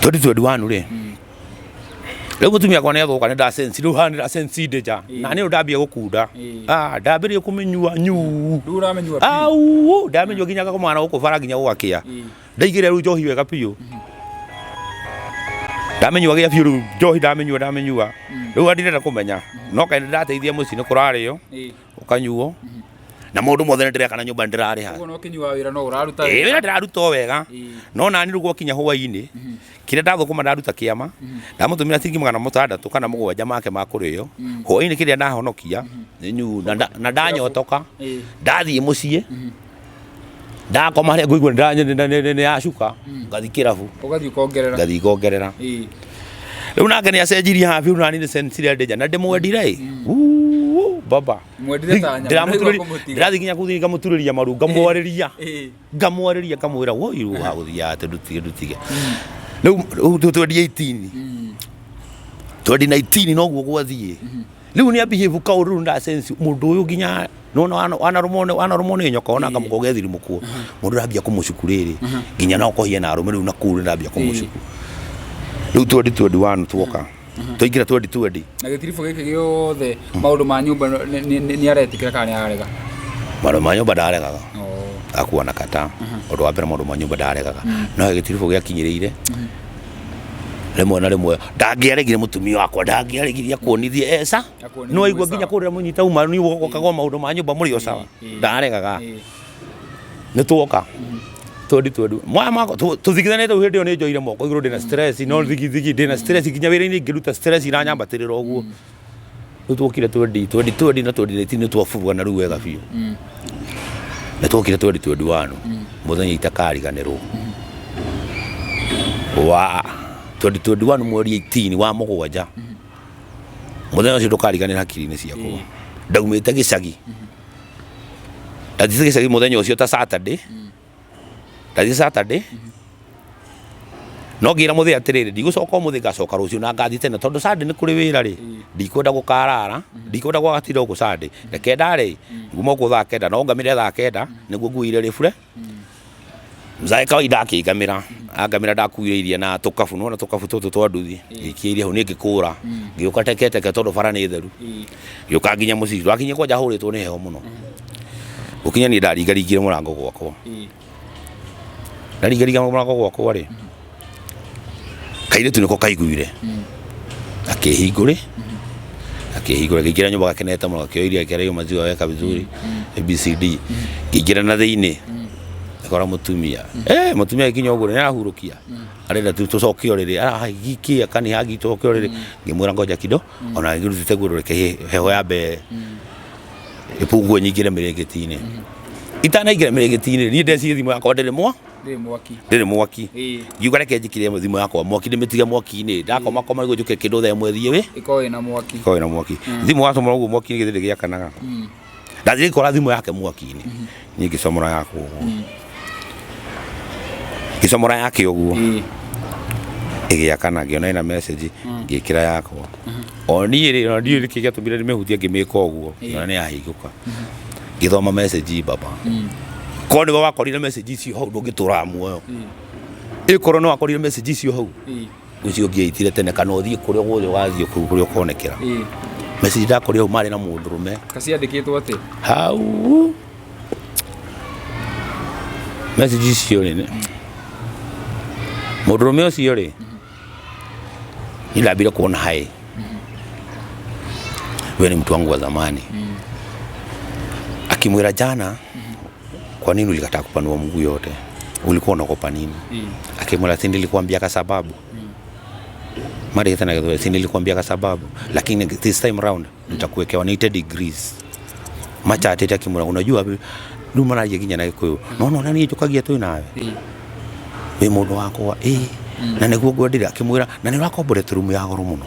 2021 rĩ. Rĩu mũtumia akwa nĩ athũka, nĩ ndasensi rĩu haha, nĩ ndasensi ndĩnja na nĩ ndambia gũkunda. Ah, ndambĩrĩria kũmĩnyua nyuu. Rĩu ũramĩnyua biũ. Au, ndamĩnyua nginya ngakoma na gũkũ bara nginya gũgakĩa. Ndaigĩrĩra rĩu njohi wega biũ, ndamĩnyua gĩa biũ. Rĩu njohi ndamĩnyua, ndamĩnyua rĩu ndirenda kũmenya, no kaĩ nĩndateithia mũciĩ, nĩ kũrarĩo, ũkanyuo na maũndũ mothe nĩ ndĩreka na nyũmba nĩ ndĩrarĩha. Ũguo no kĩnyua, wĩra no ũraruta. Ĩĩ, wĩra ndĩraruta o wega. No nani rĩu gwakinya hwainĩ, kĩrĩa ndathũkũma ndaruta kĩama, ndamũtũmĩra ciringi 600 kana 7 make ma kũrĩo hwainĩ, kĩrĩa ndahonokia nĩ nyu na ndanyotoka. Ndathiĩ mũciĩ, ndakoma harĩa ngũigua nĩ yacuka, ngathiĩ kĩrabu. Ũgathiĩ ũkongerera. Ngathiĩ ngongerera. Rĩu nake nĩ acenjirie haha biũ, nani nĩ sensire ndĩnja na ndĩmwendire ĩ. Uu, baba. Mwendire ta nyama. Ndĩramũturĩria. Ndũigua kũmũtiga. Ndĩrathiĩ nginya kũu thĩinĩ ngamũturĩria maru, ngamwarĩria, ngamwarĩria, ngamwĩra woi, rĩu hagũthiaga atĩ ndutige, ndutige rĩu. Rĩu 2018, 2019 noguo gwathiĩ. Rĩu nĩ ambihĩbu kaũndũ, rĩu ndasense mũndũ ũyũ nginya nona wanarũmwo nĩ nyoka ona kamũko gethirimũkwo, mũndũ arambia kũmũcuku rĩrĩ nginya no kũhia na arũme rĩu na kũu nĩ ndambia kũmũcuku rĩu 2021 tuoka twaingĩra 2020. Na gĩtiribũ gĩkĩ gĩothe, maũndũ ma nyũmba nĩ aretĩkĩra kana nĩ ararega? Maũndũ ma nyũmba ndaregaga. Oh. Akua na kata ũndũ wa mbere, maũndũ ma nyũmba ndaregaga, no gĩtiribũ gĩakinyĩrĩire rĩmwe na rĩmwe ndangĩaregire, mũtumia wakwa ndangĩaregire akuonithie eca. Akuonithie no aigua mwĩ nginya sawa. kũrĩa mũnyita uma nĩ ũkagwo maũndũ ma nyũmba mũrĩ o sawa, ndaregaga. Nĩ tuoka 2020 mwaya mako tũthigithanĩte rĩu. Hĩndĩ ĩyo nĩ njoire moko igũrũ, ndĩna stress, no thigithigi ndĩna stress nginya wĩra-inĩ ingĩruta stress iranyambatĩrĩra ũguo. Rĩu tuokire 2020 na 2019 nĩ twaburugana rĩu wega biũ. Nĩ tuokire 2021, mũthenya itakariganĩrwo wa 2021, mweri 18 wa mũgwanja, mũthenya ũcio ndũkariganĩra hakiri-inĩ ciakwa. Ndaumĩte gĩcagi, ndathiĩte gĩcagi mũthenya ũcio ta Saturday, ndathiĩ Saturday, no ngĩra mũthĩ atĩrĩrĩ, ndigũcoka ũmũthĩ, ngacoka rũciũ na ngathiĩ tene tondũ Sunday nĩ kũrĩ wĩra rĩ, ndikwenda gũkarara, ndikwenda gwagatinda gũkũ Sunday. Reke ndarĩ nguma gũkũ thaa 9, no ngamĩre thaa 9 nĩguo nguire rĩbure mzae kawaida. Akĩngamĩra, angamĩra, ndakuire iria na tũkabu, nĩwona tũkabu tũtũ twa nduthi, ngĩikia iria hau, niĩ ngĩkũra, ngĩũka teke teke tondũ bara nĩ theru, ngĩũka nginya mũciĩ. Twakinyia kwanja hũrĩtwo nĩ heho mũno. Gũkinya niĩ ndaringaringire mũrango gwakwa, ndaringaringa mũrango gwakwa rĩ, kairĩtu nĩko kaiguire, akĩhingũrĩ, akĩhingũra, ngĩingĩra nyũmba gakenete mũno, gakĩoya iria, gakĩra hiyo maziwa weka vizuri ABCD. Ngĩingĩra na thĩinĩ ngakora mũtumia, mũtumia agĩkinya ũguo nĩ arahurũkia, arenda tu tũcoke ũrĩrĩ, arahigikia kani hagi tũcoke ũrĩrĩ. Ngĩmwĩra ngoja kido, ona ngĩrutĩte nguo, reke heho yambe ĩpungue nyingĩre mĩrĩngĩti-inĩ. Itanaingĩra mĩrĩngĩti-inĩ, niĩ ndecirie thimũ yakwa ndĩrĩ mwa Ndĩrĩ mwaki. Ndĩrĩ mwaki. Ngiuga reke njikire thimũ yakwa mwaki, ndĩmĩtige mwaki-inĩ, ndakoma koma nĩguo njũke kĩndũ thaa 1 thiĩ wĩ Ĩkorwo ĩna mwaki. Ĩkorwo ĩna mwaki. Thimũ wacomora ũguo mwaki-inĩ githĩ ndĩgĩakanaga? Ndathiĩ ngĩkora thimũ yake mwaki-inĩ, niĩ ngĩcomora yakwa ũguo, ngĩcomora yake ũguo, ĩgĩakana, ngĩona ĩna message, ngĩkĩra yakwa. O niĩ rĩ, ona ndiũĩ nĩkĩ gĩatũmire ndĩmĩhutie, ngĩmĩka ũguo, ngĩona nĩ yahingũka, ngĩthoma message. Baba, korwo nĩwe wakorire message icio hau, ndũngĩtũraga muoyo. Ĩkorwo nĩ wakorire message icio hau, ũcio ũngĩaitire tene kana ũthiĩ kũrĩa guothe ũgathiĩ kũu kũrĩa ũkonekera. Message ndakorire hau marĩ na mũndũrũme. Kaciandĩkĩtwo atĩ? Hau message icio rĩ, mũndũrũme ũcio rĩ, niĩ ndambire kuona hai wewe ni mtu wangu wa zamani. Akimwira jana, kwa nini ulikataa kupanua mguu yote, ulikuwa unaogopa nini? Akimwira, si nilikuambia kwa sababu mari tena gĩthweri, si nilikuambia kwa sababu, lakini this time round nitakuwekea 180 degrees. Machatĩte akimwĩra, unajua rĩu mararia nginya na Gĩkũyũ, no no niĩ njũkagia twĩ nawe, wĩ mũndũ wakwa ĩ, na nĩguo ngwendire. Akĩmwĩra na nĩ ũrakomborete rumu ya goro mũno.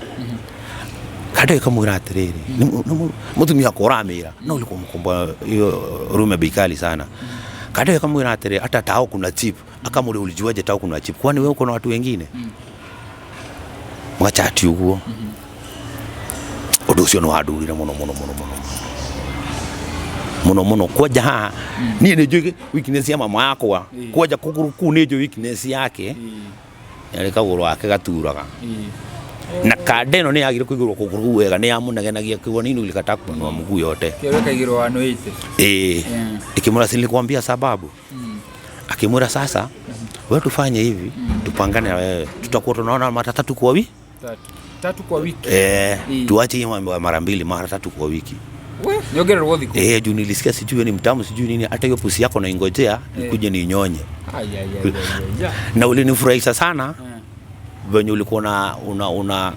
Kandĩ kamwĩra atĩrĩrĩ, nĩ mũtumia wakwa ũramĩra, no ulikuwa mkomboa hiyo room ya bei kali sana. Kandĩ kamwĩra atĩrĩ, hata tao kuna cheap. Akamwĩra, ulijuaje tao kuna cheap? Kwani wewe uko na watu wengine? Magachati ũguo. Ũndũ ũcio nĩ wandurire mũno mũno mũno mũno mũno mũno. Kwanja haha niĩ nĩ njũĩ weakness ya mama yakwa, kwanja kũgũrũ kũu nĩ njũĩ weakness yake, yarĩ kagũrũ gake gaturaga. Na kanda ĩno nĩ yagire kũigũrwo kũgũrũ kũu wega, nĩ yamunegenagia kwa nini ulikataa kupanua mguu yote. Kĩo kaigĩrwo 180. Ĩĩ. Ikimwĩra si nilikwambia sababu. Akimwĩra sasa wewe tufanye hivi, tupangane na wewe, tutakuwa tunaona mara tatu kwa wiki. Tatu. Tatu kwa wiki. Eh, tuache hiyo mambo ya mara mbili, mara tatu kwa wiki. We, niongererwo thikũ. Eh, juu nilisikia sijui ni mtamu sijui nini, hata hiyo pusi yako naingojea nikuje ninyonye. Ai ai ai ai. ai. Na ulinifurahisha sana venye ulikuwa una una una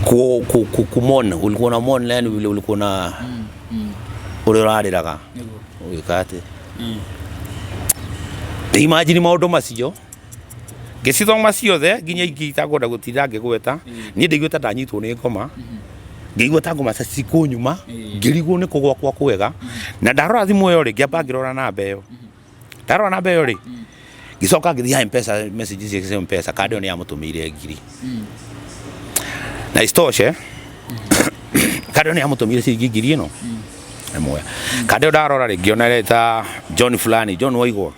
ku, ku, ku, kumona ulikuwa na mon yani vile ulikuwa na ũrĩa ũrarĩraga Nĩguo. ũgĩka atĩ imagine maũndũ macio ngĩcithoma ciothe nginya ingĩ itakwenda gũtinda ngĩgweta. Niĩ ndĩiguĩte ta ndanyitwo nĩ ngoma, ngĩigua ta ngoma ta cikũnyuma, ngĩrigwo nĩ kũgwa kwa kwega. Na ndarora thimũ ĩyo rĩ, ngĩamba ngĩrora namba ĩyo. Ndarora namba ĩyo rĩ, ngĩcoka ngĩthiĩ ha Mpesa, message cia Mpesa, kandi ĩyo nĩ yamũtũmĩire ngiri. Na isitoshe kandi ĩyo nĩ yamũtũmĩire ciringi ngiri ĩno ĩmwe. Kandi ĩyo ndarora rĩ, ngĩona ĩreta John fulani, John Waigwa.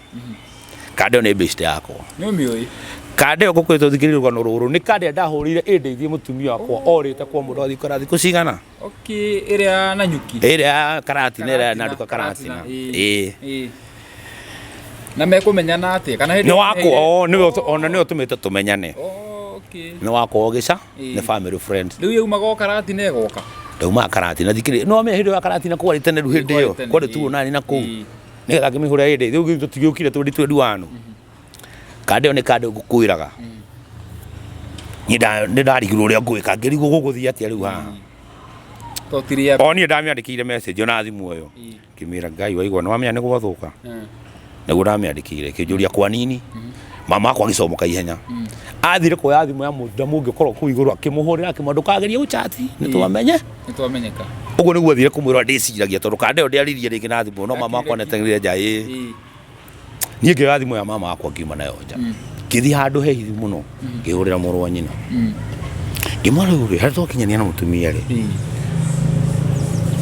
Kandi ĩyo nĩ best yakwa. Nĩ ũmĩũĩ. Kanda ĩyo ngũkwĩte ũthikĩrĩrie rũgano rũrũ nĩ kanda ĩrĩa ndahũrĩire ĩndeithie mũtumia wakwa orĩte kwa mũndũ athiĩ kũra thikũ cigana. Okay, ĩrĩa na nyuki. Ĩrĩa ya Karatina, ĩrĩa na nduka Karatina. Ĩĩ. Ĩĩ. Na mekũmenyana atĩa? Kana hĩndĩ Nĩ wakwa, o nĩwe ona nĩwe ũtũmĩte tũmenyane. Okay. Nĩ wakwa ũgĩca, Ĩĩ. nĩ family friend. Rĩu yaumaga o Karatina ĩgoka. Ndaumaga Karatina thikĩrĩria. No wamenya hĩndĩ ĩyo ya Karatina kwarĩ tene rĩu hĩndĩ ĩyo. Kwarĩ tene, Kwarĩ ĩĩ. tuo nani na kũu. Ĩĩ. Nĩgetha ngĩmĩhũra hĩndĩ rĩu tũtigĩũkire 2021. Kanda ĩyo nĩ kanda ngũkwĩraga. Niĩ nĩ ndarigirwo ũrĩa ngwĩka, ngĩrigwo gũgũthiĩ atĩa rĩu haha. To ti rĩa. O niĩ ndamĩandĩkĩire message ona thimũ ĩyo. Ngĩmĩra Ngai waigua nĩ wamenya nĩ gwathũka. Nĩguo ndamĩandĩkĩire ĩkĩnjũria kwa nini. Mama akwa agĩcomoka ihenya. Athire kuoya thimũ ya mũndũ mũngĩ ũkorwo kũu igũrũ akĩmũhũrĩra akĩmwĩra ndũkagerie gũchati nĩ twamenye. Nĩ twamenyeka. Ũguo nĩguo athire kũmwĩra ndĩciragia tondũ kanda ĩyo ndĩaririe rĩngĩ na thimũ no mama akwa nĩateng'erire nja ĩĩ. Niĩ ngĩoya thimũ ya mama wakwa ngiuma nayo nja. Ngĩthiĩ handũ he hithi mũno ngĩhũrĩra mũrũ wa nyina. Ngĩmwĩra rĩu rĩ, harĩa twakinyania na mũtumia rĩ,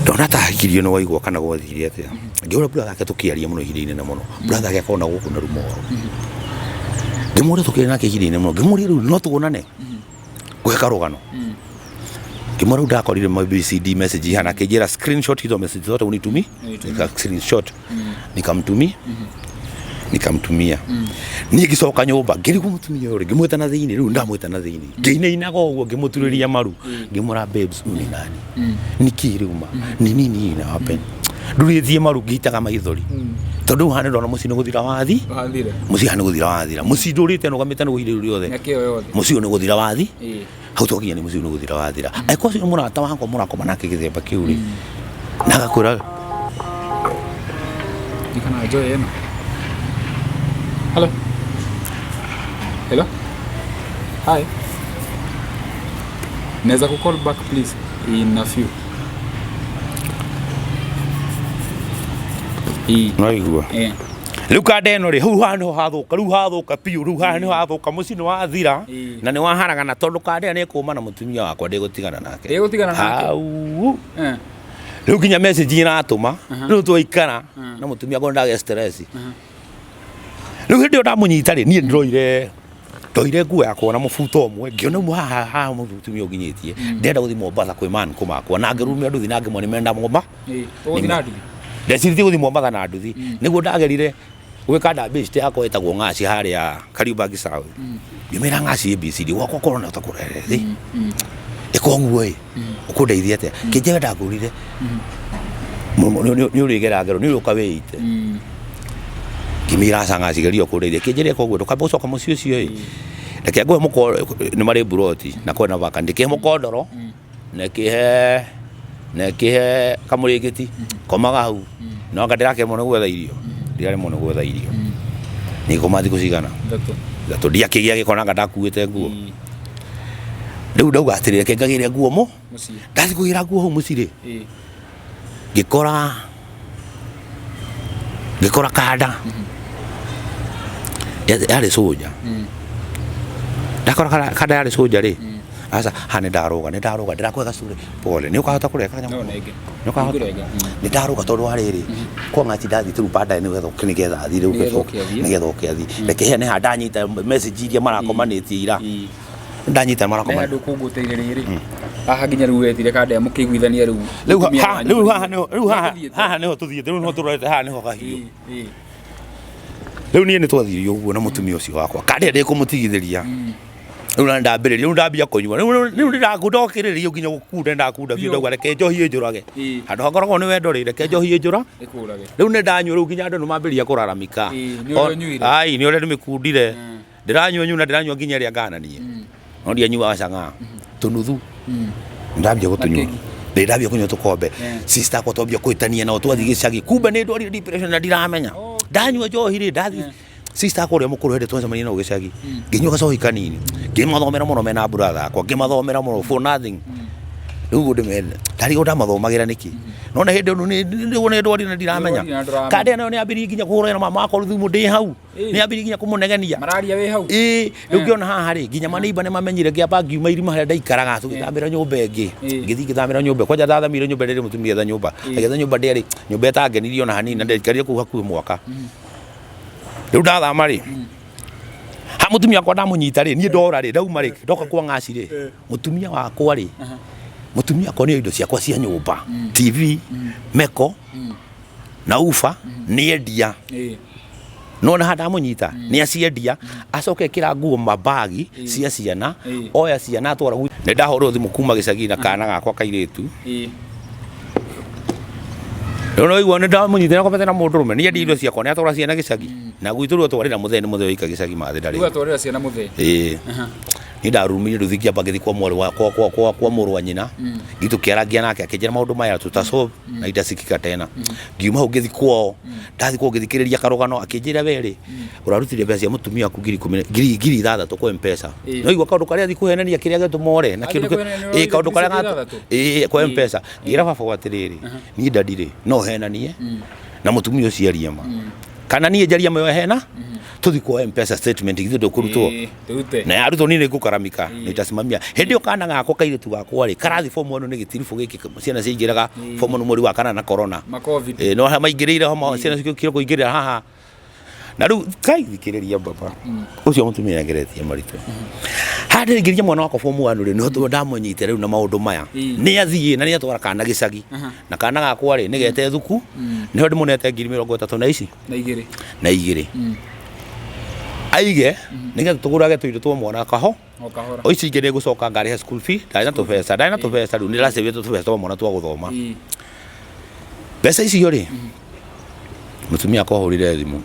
ndona ta hakirio nĩ waigua kana gwathire atĩa. Ngĩhũra brother yake tũkĩaria mũno ihinda inene mũno. Brother yake akoragwo na gũkũ na Rumoro. Ngĩmũria tũkĩaria nake ihinda inene mũno. Ngĩmũria rĩu no tuonane ngũhe karũgano. Ngĩmwĩra rĩu ndakorire ma BCD message ihana, akĩnjĩra screenshot hizo message zote unitumi. Nika screenshot nikamtumia. Niĩ ngĩcoka nyũmba ngĩrigwo mũtumia ũyũ rĩ, ngĩmwĩta na thĩinĩ rĩu ndamwĩta na thĩinĩ ngĩinainaga ũguo ngĩmũturĩria maru ngĩmwĩra babes ũyũ nĩ nani nĩkĩ rĩu ma nĩ nini hii ina happen ndurĩtie maru ngĩitaga maithori tondũ rĩu haha nĩndona mũciĩ nĩ gũthira wathi. Wathira. Mũciĩ haha nĩ gũthira wathira, mũciĩ ndũrĩte nũgamĩte nĩ ihinda rĩu rĩothe. Mĩaka ĩyo yothe. Mũciĩ ũyũ nĩ gũthira wathi. Hau twakinya nĩ mũciĩ ũyũ nĩ gũthira wathira. Angĩkorwo ũcio nĩ mũrata wakwa mũrakoma nake gĩthemba kĩu rĩ, na agakwĩra Nĩ kana njoe ĩno. Hello. Hello. Hi. Naweza ku call back please in a few. Ĩĩ. Naigua. Rĩu kanda ĩno rĩ, hau haha nĩho hathũka, rĩu hathũka biũ, rĩu haha nĩho hathũka, mũciĩ nĩ wathira na nĩ waharagana tondũ kanda ĩyo nĩ ĩkũma na mũtumia wakwa ndĩgũtigana nake. Ndĩgũtigana nake. Hau. Rĩu nginya message iratũma, rĩu twaikara na mũtumia akwa ndagĩa stress. Rĩu hĩndĩ ĩyo ndamũnyita rĩ, niĩ ndĩroire ndoire nguo yakwa na mũbuto ũmwe, ngĩona ũmwe haha haha mũtumia ũnginyĩtie ndĩrenda gũthiĩ Mombatha kwĩ man kũmakwa na ngĩrumia nduthi na ngĩmwe nĩmenda Momba. Ũgũthiĩ na nduthi? Ndecirĩtie gũthiĩ Mombatha na nduthi nĩguo ndagerire gwĩka ndambĩcite yakwa ĩtagwo Ng'aci harĩa Kariubangi South. Ngĩmĩra Ng'aci ABCD gwakwa korona ũtakũrere thĩ ĩka ũguo ĩ ũkũndeithia atĩa kĩnjĩra ndangũrire nĩ ũrĩgera ngero nĩ ũrĩũka wĩite. Ngĩmĩra aca Ng'aci geria ũkũndeithia kĩnjĩra ĩka ũguo ndũkambe gũcoka mũciĩ ũcio ĩ reke ngũhe mũko nĩ marĩ mburoti na kwĩna vacant ndĩkĩhe mũkondoro na ĩkĩhe kamũrĩngĩti komaga hau no anga ndĩrakĩremwo nĩ gwetha irio ndiraremwo nĩ gwetha irio nĩngoma thikũ cigana Ithatũ. Ithatũ ndiakĩgĩa gĩko nanga ndakuĩte nguo. Rĩu ndauga atĩrĩ reke ngagĩre nguo mũ Mũciĩ. Ndathiĩ kũgĩra nguo hau mũciĩ rĩ, ngĩkora kanda yarĩ cũnja. Ndakora kanda yarĩ cũnja rĩ, aca haha nĩ ndarũga nĩ ndarũga ndĩrakũhe gacuri pole nĩ ũkahota kũreka kanyamũ. No nenge. Nĩ ũkahota. Nĩngũrenga. Nĩ ndarũga tondũ wa rĩrĩ kwa ng'aci ndathiĩ rĩu baadaye nĩgetha ũke nĩgetha athiĩ rĩu Nĩgetha ũke athiĩ. Nĩgetha ũke athiĩ reke heane haha ndanyita message iria marakomanĩtie ira. Ndanyita marakoma. Handũ kũngũtĩire rĩrĩ haha nginya rĩu wetire kanda mũkĩiguithania rĩu. Rĩu mũtumia wanyu. rĩu haha nĩho, rĩu haha Nĩtũthiĩte. Haha nĩho tũthiĩte, rĩu nĩho tũrorete, haha nĩho kahiũ. Ĩĩ, ĩĩ. Rĩu niĩ nĩ twathirie ũguo na mũtumia ũcio wakwa kandĩa ndĩkũmũtigithĩria. Rĩu na ndambĩrĩria, rĩu ndambia kũnyua, rĩu ndĩrakunda okĩrĩria nginya gũkunda, ndakunda biũ, ndauga reke njohi ĩnjũrage. Handũ hakoragwo nĩ wendo rĩ, reke njohi ĩnjũra Ĩkũrage. Rĩu nĩ ndanyua, rĩu nginya andũ nĩ mambĩrĩria kũraramika. Ĩĩ, nĩ ũrĩa ũnyuire. Ai, nĩ ũrĩa ndĩmĩkundire. Ndĩranyua nyuna, ndĩranyua nginya ĩrĩa ngananie, no ndianyuaga cang'aa tũnuthu. Ndambia gũtũnyua. Makegi. Ndĩ ndambia kũnyua tũkombe. Sister akwa twambia kũhĩtania nao twathiĩ gĩcagi, kumbe nĩ ndwarire depression na ndiramenya. Ndanyua njohi rĩ, ndathiĩ sister akwa ũrĩa mũkũrũ hĩndĩ twacemania nao gĩcagi, ngĩnyua gacohi kanini, ngĩmathomera mũno mena brother akwa, ngĩmathomera mũno for nothing. Rĩu ũguo ndĩmende ndarigwo ndamathomagĩra nĩkĩ, nona hĩndĩ ĩyo nĩ ndwarire na ndiramenya. Nĩ ndwarire na ndũramenya. Kandĩa nayo nĩ yambĩrĩirie nginya kũhũrana na mama wakwa thimũ ndĩ hau. Ĩĩ. Nĩ yambĩrĩirie nginya kũmũnegenia. Mararia wĩ hau. Ĩĩ, rĩu ngĩona haha rĩ, nginya maneiba nĩ mamenyire, ngĩamba ngiuma irima harĩa ndaikaraga, tũgĩthambĩra nyũmba ĩngĩ. Ngĩthiĩ ngĩthambĩra nyũmba kwanja, ndathamire nyũmba ĩrĩa mũtumia etha nyũmba, agĩetha nyũmba, ndĩarĩ nyũmba ĩtangenirie ona hanini, na ndaikarire kũu hakuhĩ mwaka. Rĩu ndathama rĩ, ha mũtumia wakwa ndamũnyita rĩ, niĩ ndora rĩ, ndauma rĩ, ndoka kwa ngaci rĩ, mũtumia wakwa rĩ, mũtumia wakwa nĩ indo ciakwa cia nyũmba, TV, meko na uba, nĩ endia. Nona haha ndamũnyita nĩ aciendia, acoke ĩkĩra nguo mabagi cia ciana, oya ciana atwara nĩ ndahũrwo thimũ kuma gĩcagi na kana gakwa kairĩtu. Rĩu no igua nĩ ndamũnyita na komete na mũndũrũme nĩ endia indo ciakwa, nĩ atwara ciana gĩcagi na gwitũ. Rĩu atwarĩra mũthee, nĩ mũthee oika gĩcagi mathĩ ndarĩ. Rĩu atwarĩra ciana mũthee. Ĩĩ, niĩ ndarumire nduthi, ngĩamba ngĩthiĩ kwa mwarĩ wa kwa mũrũ wa nyina, ngĩthiĩ tũkĩarangia nake, akĩnjĩra maũndũ maya tutasolve na itasikika tena. Ngiuma hau ngĩthiĩ kwao, ndathiĩ kwao ngĩthikĩrĩria karũgano, akĩnjĩra we rĩ, ũrarutire mbeca cia mũtumia waku 10,000, 6,000 kwa Mpesa. No igua kaũndũ karĩa athiĩ kũhenania kĩrĩa gĩatũma ore na Athiĩ kĩndũ kũhenania ĩĩ, kaũndũ karĩa ngiri gatũ ithathatũ? Ĩĩ, kwa Mpesa. Ngĩra baba atĩrĩrĩ, niĩ ndandirĩ no henanie na mũtumia ũcio arie ma, kana niĩ njarie ma hena tũthi kwa Mpesa statement, githĩ ndũkũrutwo? Ĩĩ, tũrute. Na yarutwo niĩ nĩngũkaramika, nĩtasimamia. Hĩndĩ ĩyo kana gakwa kairĩtu gakwa rĩ, karathi form 1, nĩ gĩtiribũ gĩkĩ ciana ciaingĩraga form 1 mweri wa kana na corona. Ma Covid. Ĩĩ, no harĩa maingĩrĩire ho ciana ciokire kũingĩrĩra haha na rĩu kai thikĩrĩria baba ũcio mũtumia nĩageretie maritũ haha ndĩraingĩria mwana wakwa form 1 rĩ, nĩho ndamũnyite rĩu na maũndũ maya. Nĩ athiĩ na nĩ atwara kana gĩcagi, na kana gakwa rĩ, nĩ gete thuku, nĩho ndĩmũnete 32,000 na ici Na igĩrĩ. Na igĩrĩ aige nĩgetha tũgũrage tũindo twa mwana kaho. O kahora. O ici ingĩ nĩ ngũcoka ngarĩhe school fee. Ndarĩ na tũbeca, ndarĩ na tũbeca, rĩu nĩ ndĩracĩvĩte tũbeca twa mwana twa gũthoma. Mbeca icio rĩ, mũtumia akwa ahũrire thimũ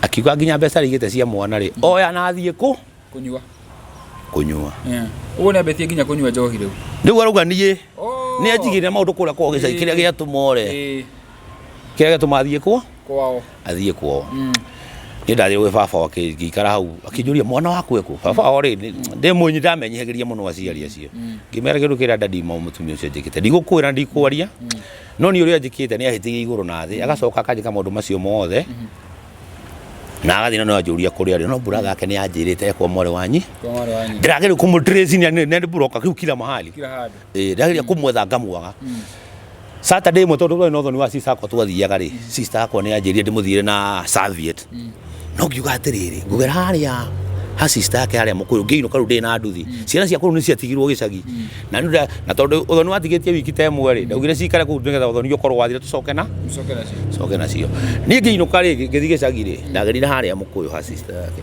akiuga nginya mbeca rĩ igĩte cia mwana rĩ, oya na athiĩ kũ Kũnyua. Kũnyua. Ũguo nĩ ambĩtie nginya kũnyua njohi rĩu. Rĩu arauga niĩ nĩ anjigĩrĩra maũndũ kũrĩa kwao gĩcagi, kĩrĩa gĩatũma ore, kĩrĩa gĩatũma athiĩ kwo Kwao. Athiĩ kwao. Niĩ ndathiĩ gwĩ baba wake, ngĩikara hau, akĩnjũria mwana waku ekũ. Baba wao rĩ, ndĩ mũnyi, ndamenyihagĩria mũno aciari acio, ngĩmera kĩndũ kĩrĩa ndadi ma mũtumia ũcio njĩkĩte, ndigũkwĩra, ndikwaria, no niĩ ũrĩa njĩkĩte nĩ ahĩtĩirie igũrũ na thĩ, agacoka akanjĩka maũndũ macio mothe na agathiĩ, na no anjũria kũrĩa arĩ, no brother yake nĩ anjĩrĩte ekwa mwarĩ wanyi. Kwa mwarĩ wanyu. Ndĩrageria kũmũtrace, nĩ nĩ ndĩburoka kĩu kila mahali. Kila handũ. Ĩĩ, ndĩrageria kũmwetha ngamwaga. Saturday ĩmwe, tondũ twarĩ na ũthoni wa sister akwa twathiaga rĩ, sister akwa nĩ anjĩrire ndĩmũthiĩre na serviette, no ngiuga atĩrĩrĩ, ngũgera harĩa ha sister yake harĩa mũkũyũ, ngĩinũka rĩu ndĩ na nduthi, ciana ciakwa rĩu nĩ ciatigirwo gĩcagi na nĩ na tondũ ũthoni watigĩtie wiki ta ĩmwe rĩ, ndaugire cikare kũu nĩgetha ũthoni ũkorwo wathira tũcoke na Mũcoke nacio. Coke nacio. Niĩ ngĩinũka rĩ, ngĩthiĩ gĩcagi rĩ, ndagerire harĩa mũkũyũ ha sister yake.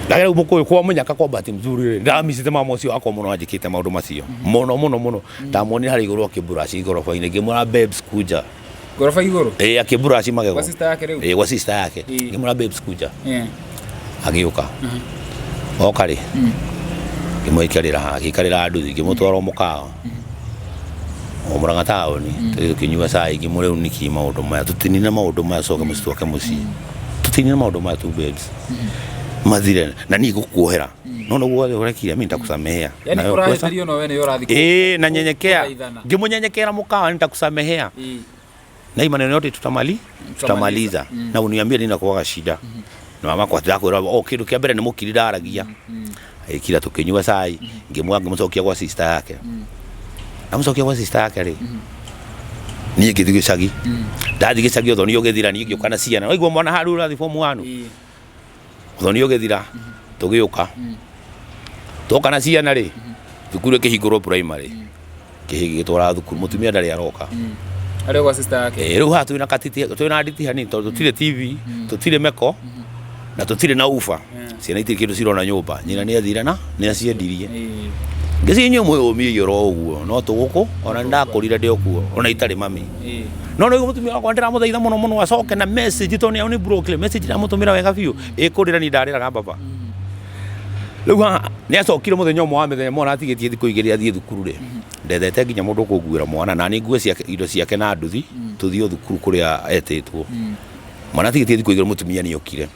Ndagera mũkũyũ kwa mũnyaka kwa bahati mzuri rĩ, ndamicite mama ũcio wakwa mũno, anjĩkĩte maũndũ macio mũno mũno mũno. Ndamuonire harĩa igũrũ akĩmburaci ngoroba-inĩ, ngĩmwĩra, "Babes, kuja." Ngoroba igũrũ. Ĩĩ, akĩmburaci magego. Kwa sister yake rĩu. Ĩĩ, gwa sister yake. Ngĩmwĩra, "Babes, kuja." Agĩũka, oka rĩ, ngĩmũikarĩra haha, akĩikarĩra nduthi, ngĩmũtwara o mũkawa o Murang'a taũni, tũgĩthiĩ tũkĩnyua cai. Ngĩmwĩra, "Rĩu nĩkĩ maũndũ maya? Tũtinine maũndũ maya, tũcoke mũciĩ, twake mũciĩ, tũtinine maũndũ maya tu, babes, mathire, na niĩ ngũkuohera no noguo wothe ũrekire, mimi nitakusamehea." Yani Na wewe ũrahĩtĩrio no we nĩwe ũrathiĩ ĩĩ, na nyenyekea. Kũthaithana. Ngĩmũnyenyekera mũkawa, "Nitakusamehea na hii maneno yote tutamaliza na uniambie nini nakuwaga shida." Na mama kwa ndakwĩra o kĩndũ kĩa mbere nĩ mũkiri ndaragia, agĩkira, tũkĩnyua cai, ngĩmwa ngĩmũcokia gwa sister yake. Ndamũcokia gwa sister yake rĩ, niĩ ngĩthiĩ gĩcagi. Ndathiĩ gĩcagi, ũthoni ũgĩthira, niĩ ngĩũka na ciana. Waigua mwana haru ũrathiĩ form 1. Ũthoni ũgĩthira, tũgĩũka. Twoka na ciana rĩ, thukuru ĩkĩhingũrwo primary, kĩhĩ gĩgĩtwara thukuru, mũtumia ndarĩ aroka. Arĩ gwa sister yake. Eh, rĩu haha twĩna katiti, twĩna nditi hanini tondũ tũtirĩ TV, tũtirĩ meko na tũtirĩ na uba. Ciana itirĩ kĩndũ cirona nyũmba, nyina nĩ athire na nĩ aciendirie. Ngĩciria inyuĩ mwĩyũmiei oro ũguo, no tũgũkũ ona nĩ ndakũrire ndĩ o kuo ona itarĩ mami. No rĩu mũtumia wakwa ndĩramũthaitha mũno mũno acoke na message tondũ nĩ block message ndamũtũmĩra wega biũ ĩkũrĩra niĩ ndarĩraga baba. Rĩu haha nĩ acokire mũthenya ũmwe wa mĩthenya mwana atigĩtie thikũ igĩrĩ athiĩ thukuru rĩ, ndethete nginya mũndũ ũkũnguĩra mwana na niĩ ngue ciake indo ciake na nduthi tũthiĩ o thukuru kũrĩa etĩtwo. Mwana atigĩtie thikũ igĩrĩ mũtumia nĩ okire.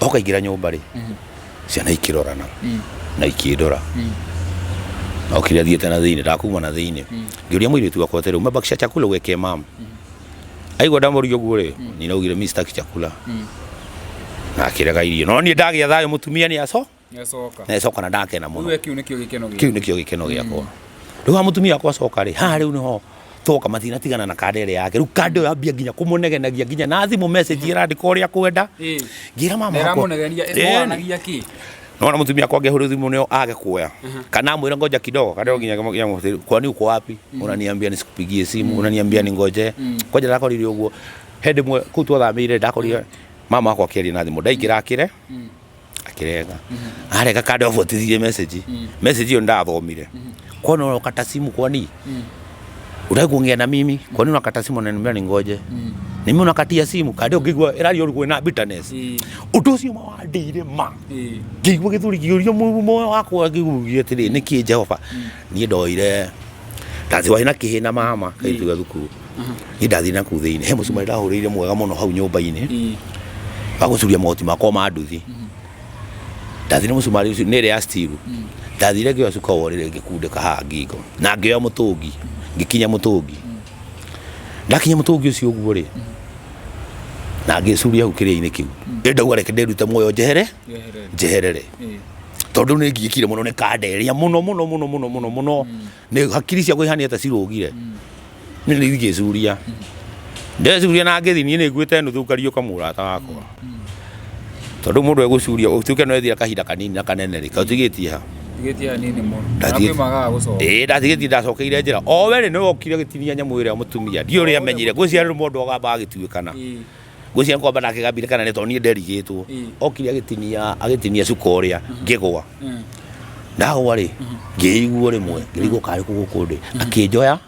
Oka aingĩra nyũmba rĩ, ciana ikĩrorana na ikĩndora. Okire athiĩte na thĩinĩ, ndakuma na thĩinĩ. Ngĩũria mũirĩtu wakwa atĩrĩ, umebakisha chakula uwekee mama? Aigua ndamũria ũguo rĩ, nyina augire mi sitaki chakula. Na akĩrega irio. No niĩ ndagĩa thayũ mũtumia nĩ aco Nĩacoka. nĩacoka na ndakena mũno. Rĩu we kĩu nĩkĩo gĩkeno gĩaku. Kĩu nĩkĩo gĩkeno gĩakwa. Rĩu ha mũtumia wakwa acoka rĩ, haha rĩu nĩho twoka matinatigana na kanda ĩrĩa yake. Rĩu kanda ĩyo yambia nginya kũmũnegenagia nginya na thimũ message ĩrandĩka ũrĩa akwenda. Ngĩra mama Na wakwa. ĩramũnegenia Ĩni. ĩmwaranagia kĩ? Naona mũtumia wakwa angĩhũrĩrwo thimũ nĩo age kuoya kana amwĩre ngoja kidogo kana nginya nginya kwani uko wapi unaniambia nisikupigie simu unaniambia ningoje kwanja ndakorire ũguo hĩndĩ ĩmwe kũu twathamĩire ndakorire mama wakwa akĩaria na thimũ ndaingĩra akĩre akĩrega arega kanda abuatithirie message message ĩyo ndathomire kwani unakata simu kwani utaki kuongea na mimi kwani unakata simu unaniambia ningoje nimi unakatia simu kanda ũngĩigua ĩraria ũrigwo na bitterness ũndũ ũcio ma wandĩire ma ngĩigua gĩthũri ngĩũria muoyo wakwa ngĩũria atĩrĩ nĩkĩ Jehova niĩ ndoire ndathiĩ na kĩhĩ na mama kaituga thukuru niĩ ndathiĩ na kũu thĩinĩ he mũcumarĩ ndahũrĩire mwega mũno hau nyũmba-inĩ wa gũcuria magoti makwa ma nduthi ndathire mũcumarĩ ũcio nĩ ĩrĩa ya steel ndathire ngĩoya cuka wa ũrĩrĩ ngĩkundĩka haha ngingo na ngĩoya mũtũngi ngĩkinya mũtũngi ndakinya mũtũngi ũcio ũguo rĩ na ngĩcuria hau kĩrĩa-inĩ kĩu ĩ ndauga reke ndĩrute muoyo njehere njeherere tondũ nĩ ngiĩkire mũno nĩ kanda ĩrĩa mũno mũno mũno mũno mũno mũno nĩ hakiri ciakwa ihana ta cirũgire nĩ nĩ ngĩcuria ndecuria na ngĩthi niĩ nĩ nguĩte nuthu ngariũka mũrata wakwa tondũ mũndũ egũcuria ũtuĩke no ethira kahinda kanini na kanene rĩ kaũtigĩtie ha Tigĩtie hanini mũno. Ndatigĩtie- Na kwĩ magaga gũcoka. Ĩĩ ndatigĩtie ndacokeire njĩra o we rĩ nĩwe okire agĩtinia nyamũ ĩrĩa mũtumia ndiũ ũrĩa amenyire ngwĩciria rĩu mũndũ agamba agĩtuĩkana ngwĩciria kwamba ndakĩgambire kana nĩ tondũ niĩ nderigĩtwo okire agĩtinia agĩtinia cuka ũrĩa ngĩgwa ndagwa rĩ ngĩiguo rĩmwe ngĩrigwo karĩ kũ gũkũ ndĩ akĩnjoya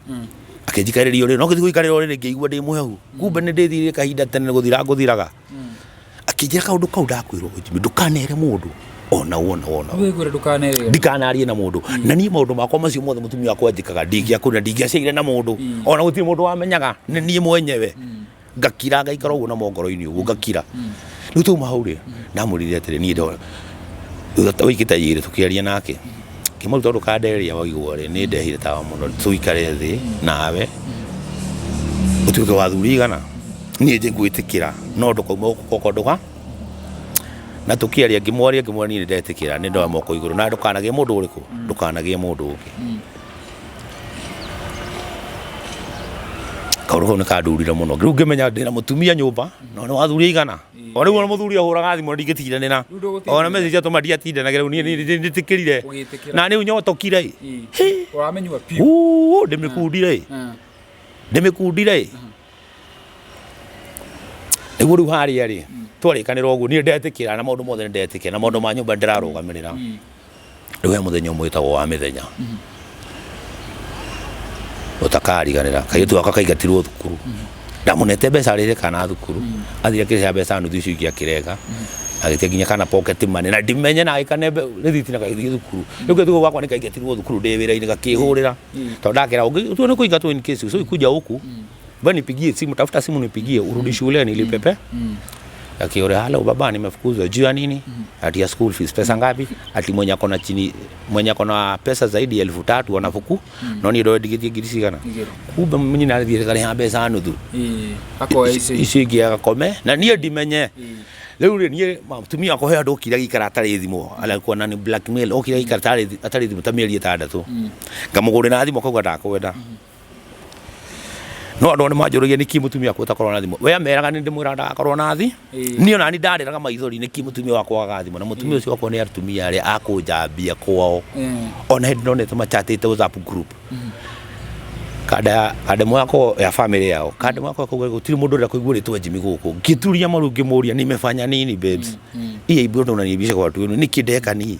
akĩnjikarĩria ũrĩrĩ no ngĩthiĩ gũikarĩra ũrĩrĩ ngĩigua ndĩ mũhehu kumbe nĩ ndĩthirire kahinda tene gũthira ngũthiraga akĩnjĩra kaũndũ kau ndakwĩrwo Jimmy ndũkanere mũndũ ona wona wona Rĩu ĩkwĩra ndũkanerĩre. ndikanarie na mũndũ na niĩ maũndũ makwa macio mothe mũtumia wakwa anjĩkaga ndingĩakũrire ndingĩaciaire na mũndũ ona gũtirĩ mũndũ wamenyaga nĩ niĩ mwenyewe ngakira ngaikara ũguo na mongoro-inĩ ũguo ngakira rĩu twauma hau rĩ ndamwĩrire atĩrĩ niĩ ndona thutha ta wiki ta igĩrĩ tũkĩaria nake ngĩmũria tondũ kanderia waigua rĩ nĩ ndehire tawa mũno tũikare thĩ nawe ũtuĩke wa thuri igana niĩ nje ngwĩtĩkĩra no ndũkauma gũkũ gwakwa ndũga na tũkĩaria ngĩmwaria ngĩmwĩra niĩ nĩ ndetĩkĩra nĩ ndoya moko igũrũ na ndũkanagĩe mũndũ ũrĩkũ ndũkanagĩe mũndũ ũngĩ kaũndũ kau nĩ kandurire mũno rĩu ngĩmenya ndĩna mũtumia nyũmba no nĩ wathuri aigana o rĩu ona mũthuri ahũraga thimũ ndingĩtindanĩra Rĩu ndũgũtindanĩra. ona message atũma ndiatindanagĩra rĩu niĩ nĩ- nĩtĩkĩrire Ũgĩtĩkĩra. na rĩu nyotokire ĩ Ũramĩnyua biũ. Uu, ndĩmĩkundire ĩ ndĩmĩkundire ĩ nĩguo rĩu harĩa rĩ twarĩkanĩra ũguo niĩ ndetĩkĩra na maũndũ mothe nĩ ndetĩkĩra na maũndũ ma nyũmba ndĩrarũgamĩrĩra rĩu he mũthenya ũmwe wĩtagwo wa mĩthenya ũtakariganĩra kairĩtu gakwa kaingatirwo thukuru ndamũnete mbeca arĩre kana thukuru athire akĩrĩha mbeca nuthu icio ingĩ akĩrenga agĩtia nginya kana pocket money na ndimenye na agĩkane rĩthiti na gagĩthiĩ thukuru rĩu kairĩtu gakwa nĩ kaingatirwo thukuru ndĩ wĩra-inĩ gakĩhũrĩra tondũ ndakera ũngĩ nĩ kũingatwo in case so ikuja huku ba nipigie simu tafuta simu nipigie urudi shuleni ilipepe akiore halo baba nimefukuzwa juu ya nini ati ya school fees pesa ngapi ati mwenye akona chini mwenye akona pesa zaidi ya 3000 anafuku no niĩ ndoendigĩtie ngiri cigana Igĩrĩ. kumbe nyina athiĩte karĩha mbeca nuthu Akoya icio ingĩ. icio ingĩ agakome na niĩ ndimenye rĩu rĩ niĩ mũtumia wakwa he handũ okire agĩikara atarĩ thimũ alikuwa na ni blackmail okire agĩikara atarĩ thimũ ta mĩeri ĩtandatũ ngamũgũrĩra thimũ akauga ndakwenda No andũ nĩ manjũragia nĩkĩ mũtumia wakwa ũtakorwo na thimũ. We ameraga nĩ ndĩmwĩraga ndagakorwo na thi. Niĩ ona niĩ ndarĩraga maithori nĩkĩ mũtumia wakwa agaga thimũ. Na mũtumia ũcio wakwa nĩ atumia arĩa a kũnjambia kwao. Ona hĩndĩ ndonete machatĩte WhatsApp group. Kanda ya kanda ĩmwe yakwa ya family yao. Kanda ĩmwe yakwa yakauga gũtirĩ mũndũ ũrenda kũigua rĩtwa Jimmy gũkũ. Ngĩturia maru ngĩmũria nimefanya nini babes. Hii aibu yote unaniibisha kwa watu wenu. Nĩkĩ ndeka niĩ?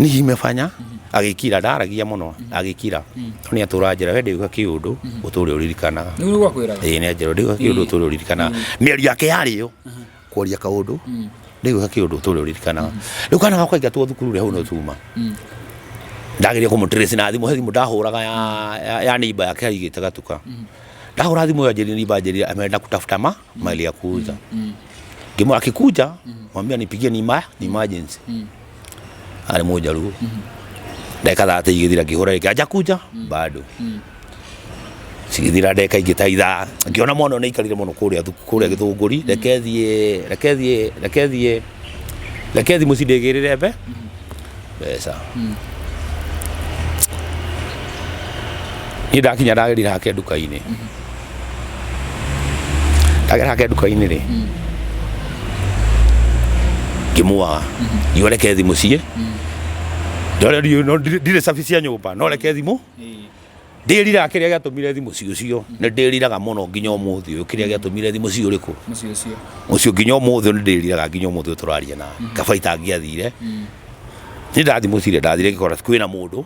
Nĩ imefanya agĩkira ndaragia mũno agĩkira no nĩ atũra njĩra we ndĩgwĩka kĩũndũ ũtũre ũririkanaga. Nĩguo nĩguo akwĩraga? Ĩĩ nĩ anjĩra ndĩgwĩka kĩũndũ ũtũre ũririkanaga. Mĩario yake yarĩ ĩyo kwaria kaũndũ ndĩgwĩka kĩũndũ ũtũre ũririkanaga. Rĩu kana gakwa kaingatwo thukuru rĩ hau no tuma. Ndageria kũmũ trace na thimũ he thimũ ndahũraga ya ya, ya neighbor yake aigĩte gatuka. Ndahũra thimũ ĩyo anjĩrire neighbor anjĩrire ameenda kutafuta ma mali ya kuuza. Ngĩmwĩra akikuja mwambie nipigie ni ma ni emergency. Arĩ mũnjaruo. Ndagĩka 30 igĩthira ngĩhũra rĩngĩ hajakuja bado. Cigĩthira ndagĩka ingĩ ta ithaa ngĩona mwana ũyũ nĩ aikarire mũno kũrĩa kũrĩa Gĩthũngũri reke thiĩ reke thiĩ reke thiĩ reke thiĩ mũciĩ ndĩgĩrĩre mbe mbeca. Niĩ ndakinya ndagerire hake nduka-inĩ. Ndagera hake nduka-inĩ rĩ ngĩmwaga ngiuga reke thiĩ mũciĩ ndore no ndirĩ cabi cia nyũmba no reke thimũ ndĩriraga kĩrĩa gĩatũmire thiĩ mũciĩ ũcio nĩ ndĩriraga mũno nginya ũmũthĩ ũyũ kĩrĩa gĩatũmire thiĩ mũciĩ ũrĩkũ Mũciĩ ũcio. Mũciĩ nginya ũmũthĩ ũyũ nĩ ndĩriraga nginya ũmũthĩ ũyũ tũraria nawe kaba itangĩathire. Niĩ ndathiĩ mũciĩ rĩ ndathire ngĩkora kwĩna mũndũ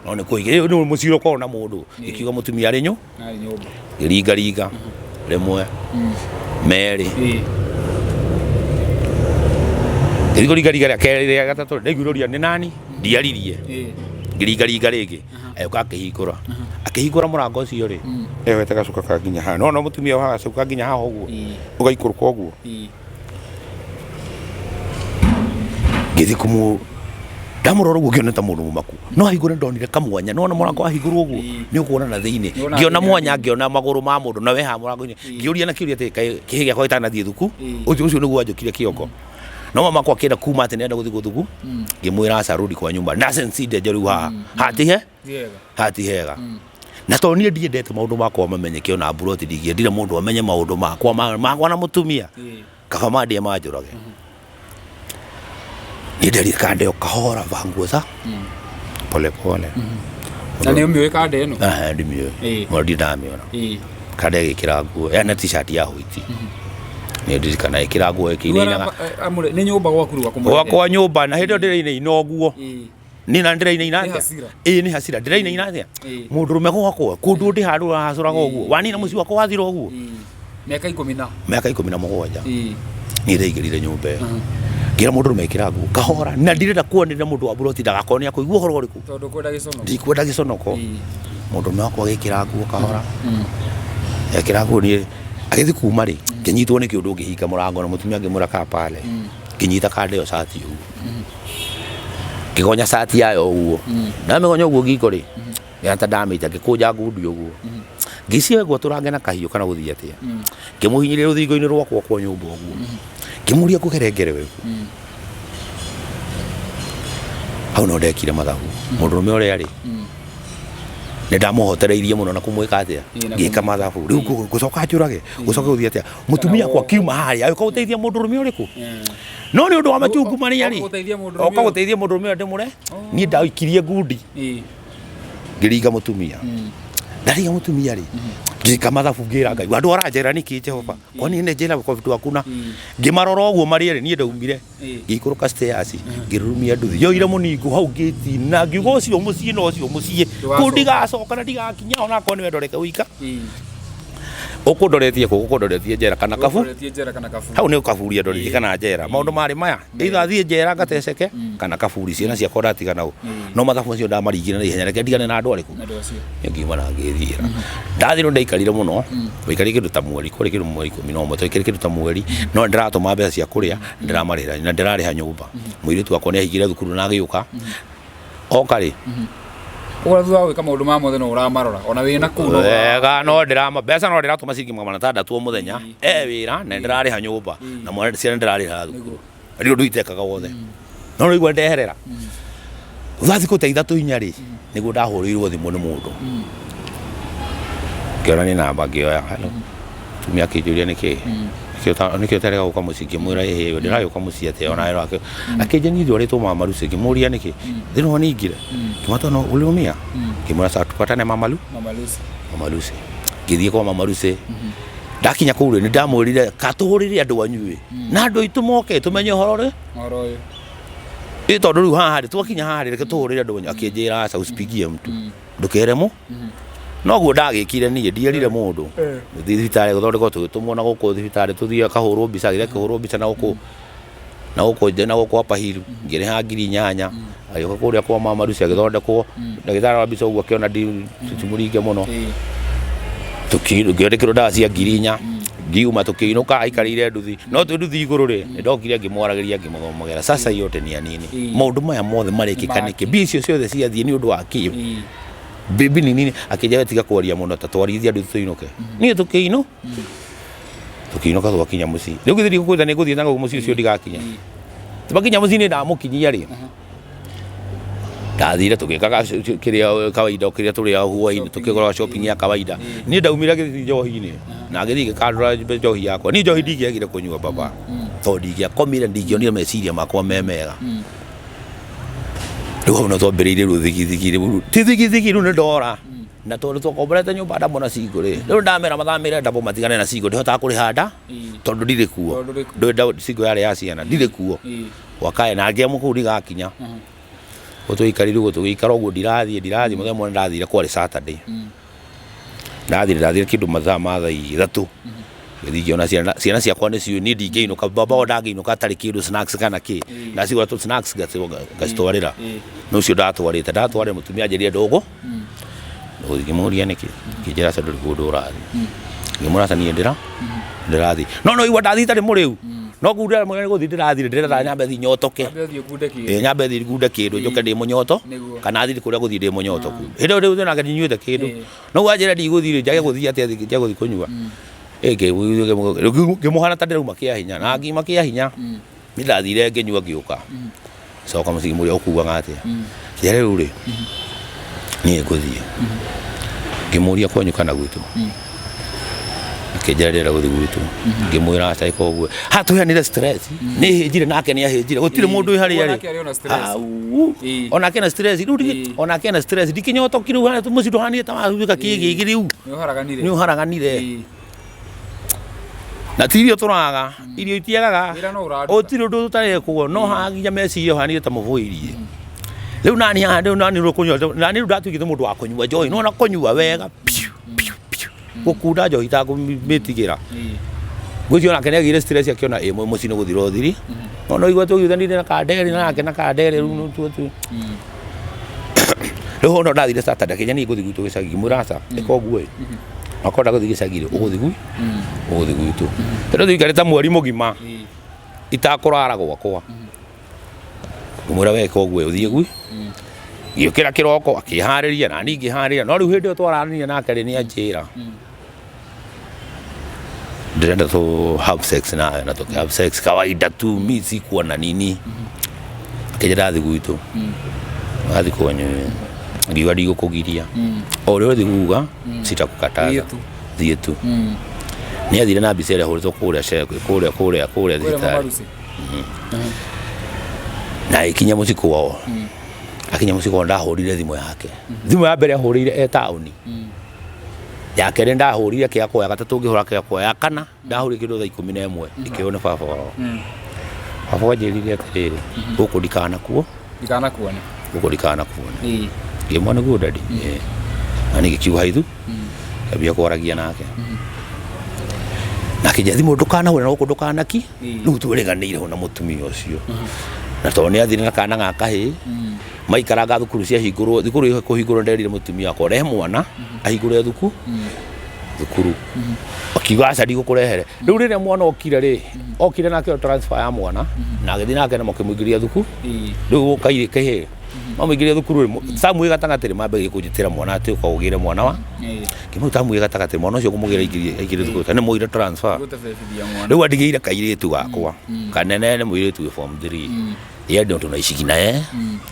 no nĩ kũingĩ nĩ mũciĩ ũkoragwo na mũndũ ngĩkiuga mũtumia arĩ nyũ Arĩ nyũmba. Ngĩringaringa rĩmwe merĩ ngĩthiĩ kũringaringa rĩa kerĩ rĩa gatatũ ndaiguire ũria nĩ nani ndiaririe. Ngĩringaringa rĩngĩ agĩũka akĩhingũra akĩhingũra mũrango ũcio rĩ eyohete gacuka ka nginya haha no no mũtumia ohaga gacuka nginya haha ũguo ũgaikũrũka ũguo. Ngĩthiĩ kũmũ ndamũrora ũguo ngĩona ta mũndũ mũmaku no ahingũre ndonire kamwanya nĩwona mũrango wahingũrwo ũguo nĩ ũkuona na thĩinĩ. Ngĩona mwanya ngĩona magũrũ ma mũndũ na we haha mũrango-inĩ ngĩũria na kĩũria atĩ kaĩ kĩhĩ gĩakwa gĩtanathiĩ thuku ũcio ũcio nĩguo wanjũkire kĩongo no mama akwa akĩenda kuma atĩ nĩenda gũthiĩ gũthuku ngĩmwĩra aca rudi kwa nyumba na sense ndenje rĩu haha hatihe haha ti hega na tondũ niĩ ndiendete maũndũ makwa mamenyeke ona mburoti ndingĩendire mũndũ amenye maũndũ makwa makwa na mũtumia kaba mandĩe manjũrage. Niĩ nderire kande o kahora vaa nguo za pole pole. Na nĩ ũmĩũĩ kanda ĩno? Ah, ndimĩũĩ. Mũno ndirĩ ndamĩona. Kande agĩkĩra nguo yana t-shirt ya white nĩ ndirikana ĩkĩra nguo ĩkĩinainaga. Nĩ nyũmba gwaku rĩu akũmũrehe? Gwakwa nyũmba na hĩndĩ ĩyo ndĩrainaina ũguo. Niĩ na ndĩrainaina Nĩ atĩa? hasira. Ĩĩ nĩ hasira ndĩrainaina atĩa? Mũndũrũme gwakwa kũndũ ndĩ handũ ũrahacũraga ũguo wanina mũciĩ wakwa wathira ũguo. Mĩaka ikũmi na Mĩaka 17. Niĩ ndaingĩrire nyũmba ĩyo ngĩra mũndũrũme ĩkĩra nguo kahora na ndirenda kuonĩrĩra mũndũ wa mburoti ndagakorwo nĩ akũigua ũhoro ũrĩkũ. Tondũ kwenda gĩconoko. Ndikwenda gĩconoko. Mũndũrũme wakwa agĩkĩra nguo kahora ekĩra nguo niĩ agĩthiĩ kuma rĩ ngĩnyitwo nĩ kĩũndũ ngĩhinga mũrango na mũtumia ngĩmwĩra kaa pale ngĩnyita kanda ĩyo cati ũguo ngĩgonya cati yayo ũguo ndamĩgonya ũguo ngingo rĩ ngĩona ta ndamĩita ngĩkũnja ngundi ũguo ngĩciria ngwatũrange na kahiũ kana gũthiĩ atĩa ngĩmũhinyĩrĩria rũthingo-inĩ rwakwa kwa nyũmba ũguo ngĩmũria ngũgerengere wĩkũ hau no ndekire mathabu mũndũrũme ũrĩa rĩ nĩ ndamũhotereirie mũno na kũmwĩka atĩa ngĩka mathabu rĩu ngũcoka njũrage ngũcoka gũthiĩ atĩa mũtumia akwa akiuma harĩa agĩũka gũteithia mũndũrũme ũrĩkũ no nĩ ũndũ wa machungu marĩa rĩ Oka gũteithia mũndũrũme oka gũteithia mũndũrũme ũyũ ndĩmũre niĩ ndaikirie ngundi ngĩringa mũtumia ndaringa mũtumia rĩ ngĩka mathabu ngĩra Ngai andũ aranjera nĩkĩ Jehova kwani nĩ njera kwa vitu hakuna ngĩmarora ũguo marĩ erĩ niĩ ndaumire ngĩikũrũka stairs ngĩrurumia nduthi yoire mũningo hau ngĩtina ngiuga ũcio mũciĩ na ũcio mũciĩ kũu ndigacoka na ndigakinya ona akorwo nĩwe ndoreke wika ũkũndoretie kũ ũkũndoretie njera kana kabu Ũkoretie njera kana kaburi. Hau nĩ kaburi andoretie kana njera maũndũ marĩ maya either thiĩ njera ngateceke kana kaburi ciana ciakwa ndatiga nao no mathabu macio ndamaringire na ihenya reke ndigane na andũ arĩkũ Na andũ acio. Niĩ ngiuma na ngĩthiĩra ndathirwo ndaikarire mũno waikarire kĩndũ ta mweri kwarĩ kĩndũ mweri 11 twaikarire kĩndũ ta mweri no nĩndĩratũma mbeca cia kũrĩa ndĩramarĩhĩra na ndĩrarĩha nyũmba mũirĩtu wakwa nĩ ahingire thukuru na agĩũka oka rĩ Ũguo thutha wa gwĩka maũndũ maya mothe no ũramarora ona wĩna kũu no wega no ndĩrama mbeca no ndĩratũma ciringi 600 o mũthenya e wĩra na ndĩrarĩha nyũmba na mwana ciana ndĩrarĩha thukuru rĩu ũndũ itekaga wothe no rĩu ndeherera thutha thikũ ta ithatũ inya rĩ nĩguo ndahũrĩirwo thimũ nĩ mũndũ. Ngĩona nĩ namba ngĩoya, hello. Mũtumia akĩnjũria nĩkĩ nĩkĩ ũtarega gũka mũciĩ, ngĩmwĩra ĩhĩ ndĩragĩũka mũciĩ atĩa ona wĩra wake. Akĩnjia niĩ ndwarĩtwo Mama Lucy, ngĩmũria nĩkĩ thĩna wa ningire. Ngĩmwĩra no uliumia, ngĩmwĩra sawa tupatane Mama Lu Mama Lucy. Mama Lucy. Ngĩthiĩ kwa Mama Lucy, ndakinya kũu rĩ, nĩ ndamwĩrire katũhũrĩre andũ anyu ĩ na andũ aitũ moke tũmenye ũhoro rĩ Ũhoro ũyũ. Ĩ tondũ rĩu haha rĩ twakinya haha rĩ, reke tũhũrĩre andũ anyu. Akĩnjĩra aca usipigie mtu, ndũkere mũ noguo ndagĩkire niĩ ndierire mũndũ. Gũthiĩ thibitarĩ gũthondekwo, tũgĩtũmwo na gũkũ thibitarĩ tũthiĩ akahũrwo mbica, agĩthiĩ akĩhũrwo mbica na gũkũ na gũkũ nja na gũkũ Upper Hill, ngĩrĩha 8000. Agĩũka kũrĩa kwa Mama Lucy agĩthondekwo, ndagĩtarĩ wa mbica ũguo akĩona timũringe mũno. Ngĩandĩkĩrwo ndawa cia 4000, ngiuma tũkĩinũka aikarĩire nduthi, no twĩ nduthi igũrũ rĩ, nĩ ndokire ngĩmwaragĩria ngĩmũthomagĩra sasa yote ni ya nini, maũndũ maya mothe marekĩka nĩkĩ, mbia icio ciothe ciathiĩ nĩ ũndũ wa kĩ? Bibi ni nini? Akĩnjĩra tiga kwaria mũno, ta twarithia nduthi tũinũke. Niĩ tũkĩinũ tũkĩinũka twakinya mũciĩ, rĩu githĩ ndigũkwĩra nĩ ngũthiĩ na gũkũ mũciĩ ũcio ndigakinya. Twakinya mũciĩ nĩ ndamũkinyia rĩ, ndathire tũgĩkaga kĩrĩa kawaida kĩrĩa tũrĩaga hwainĩ, tũkĩgũra shopping ya kawaida. Niĩ ndaumire gĩthiĩ njohi-inĩ na ngĩthiĩ ngĩkandũra njohi yakwa. Niĩ njohi ndingĩagire kũnyua baba, tondũ ndingĩakomire, ndingĩonire meciria makwa me mega. Rĩu hau no twambĩrĩirie rĩu thigithigi, rĩu ti thigithigi, rĩu nĩ ndora na tondũ twakomborete nyũmba ndambo na cingo rĩ, rĩu ndamera mathamĩre ndambo matigane na cingo, ndihotaga kũrĩha nda tondũ ndirĩ kuo. Tondũ ndũrĩ kuo. Ndũĩ cingo yarĩ ya ciana, ndirĩ kuo gwakae na ngĩamũ kũu ndigakinya. Tũikarire ũguo tũgĩikara ũguo, ndirathiĩ ndirathiĩ. Mũthenya ũmwe ndathire, kwarĩ Saturday, ndathire kĩndũ mathaa ma thaa 3, ngĩthiĩ ngĩona ciana. Ciana ciakwa nĩ ciũĩ niĩ ndingĩinũka, baba wao ndangĩinũka atarĩ kĩndũ, snacks kana kĩ. Ndacigũra tũ snacks ngacitwarĩra. Nĩ ũcio ndatwarĩte ndatwarĩra mũtumia, anjĩrire ndũgũ ndũgũthiĩ. Ngĩmũria nĩkĩ, ngĩnjĩra aca ndũrĩ kũndũ ũrathiĩ. Ngĩmwĩra aca niĩ ndĩrathiĩ, no igua ndathiĩ itarĩ mũrĩu, no kũu ndĩramwĩra nĩ gũthiĩ ndĩrathiĩ, ndĩrenda nyambe thiĩ nyotoke. Wambe ũthiĩ ũkunde kĩndũ. Ĩĩ, nyambe thiĩ ngunde kĩndũ njoke ndĩ mũnyoto. Kana thiĩ kũrĩa gũthiĩ ndĩ mũnyotoku. Hĩndĩ ĩyo rĩu nake ndinyuĩte kĩndũ. No wanjĩra ndigũthiĩ rĩ, njage gũthiĩ atĩa njage gũthiĩ kũnyua? Ĩ ngĩmũhana ta ndĩrauma kĩa hinya na ngiuma kĩa hinya. Niĩ ndathire ngĩnyua ngĩũka. Coka mũciĩ ngĩmũria ũkuaga atĩa? Njĩra rĩu rĩ, niĩ ngũthiĩ. Ngĩmũria kwanyu kana gwitũ? Akĩnjĩra ndĩrenda gũthiĩ gwitũ. Ngĩmwĩra aca ĩka ũguo. Haha tũheanire stress. Nĩ hĩnjire nake nĩ ahĩnjire. Gũtirĩ mũndũ wĩ harĩa Onake arĩ rĩ. ona stress. Au. Onake na stress. Rĩu onake na stress. Ndikĩnyotoki rĩu harĩa mũciĩ ndũhanire ta watuĩka kĩgĩgĩ rĩu. Nĩ ũharaganire. Nĩ ũharaganire. Na ti irio tũraga, irio itiagaga. Wĩra no ũraruta. Gũtirĩ ũndũ ũtarekwo, no haha nginya meciria ũhanire ta mũbũirie. Rĩu nani haha, rĩu nani rĩu kũnyua, nani rĩu ndatuĩkĩte mũndũ wa kũnyua njohi, nĩwona kũnyua wega piu piu piu, gũkunda njohi itakũmĩtigĩra. Ngwĩciria onake nĩagĩire stress akĩona ĩ mũciĩ nĩ gũthira ũthiri. No no igua tũgiuthanire na kandere nake na kandere rĩu nĩ tuo tu. Rĩu no ndathire Saturday akĩnjĩra niĩ ngũthiĩ gwitũ gĩcagi, ngĩmwĩra aca ĩka ũguo ĩ. Akorwo ndagũthiĩ gĩcagi rĩ, ũgũthiĩ gwi ũgũthiĩ gwitũ. Tondũ tũikarĩte mweri mũgima itakũrara gwakwa. Ngĩmwĩra weka ũguo ũthiĩ gwi. Ngĩũkĩra kĩroko akĩharĩria na niĩ ngĩharĩria, no rĩu hĩndĩ ĩyo twaranĩria nake rĩ, nĩ anjĩra ndĩrenda tu have sex nawe, na tũkĩ have sex kawaida tu, mi sikuwa na nini. Akĩnjĩra ndathiĩ gwitũ, wathiĩ kwanyu, ngiuga ndigũkũgiria, o ũrĩa ũrĩthiĩ kuga sitakukataza. Thiĩ tu. Thiĩ tu. Nĩ athire na mbica ĩrĩa hũrĩtwo kũrĩa kũrĩa kũrĩa kũrĩa Kũrĩa thibitarĩ. Mama Lucy. Na ĩkinya mũciĩ kwao, akinya mũciĩ kwao ndahũrire thimũ yake. Thimũ ya mbere ahũrĩire e taũni, ya kerĩ ndahũrire kĩa kuoya, gatatũ ngĩhũra kĩa kuoya, ya kana ndahũrire kĩndũ thaa 11 ĩkĩoywo nĩ baba wao. Baba anjĩrire atĩrĩrĩ, gũkũ ndikanakuo Ndikanakuone. Gũkũ ndikanakuone. Ngĩmwona nĩguo daddy. Ĩĩ. Na niĩ ngĩkiuga haithu ngĩambia kwaragia nake na akĩnjĩra thimũ ndũkanahũre na gũkũ ndũkanaki. Rĩu twĩrĩganĩire ho na mũtumia ũcio, na tondũ nĩ athire na kana ga kahĩĩ maikaranga thukuru ciahingũrwo, thukuru kũhingũrwo, nderire mũtumia wakwa rehe mwana ahingũre thukuru, akiuga aca ndigũkũrehere. Rĩu rĩrĩa mwana okire rĩ, okire nake transfer ya mwana na agĩthiĩ nake na makĩmũingĩria thukuru. Rĩu kairĩ kahĩĩ mamũingĩria thukuru rĩ, tamu ĩ gatagatĩ rĩ, mambĩrĩria kũnjĩtĩra mwana atĩ ũka ũgĩre mwana wa ngĩmwĩra tamu ĩ gatagatĩ mwana ũcio ngũmũgĩra aingĩrie thukuru tondũ nĩ mũire transfer. Gũtabebithia mwana. Rĩu andigĩire kairĩtu gakwa kanene, nĩ mũirĩtu wĩ form 3. Yeye ndio tunaishiki naye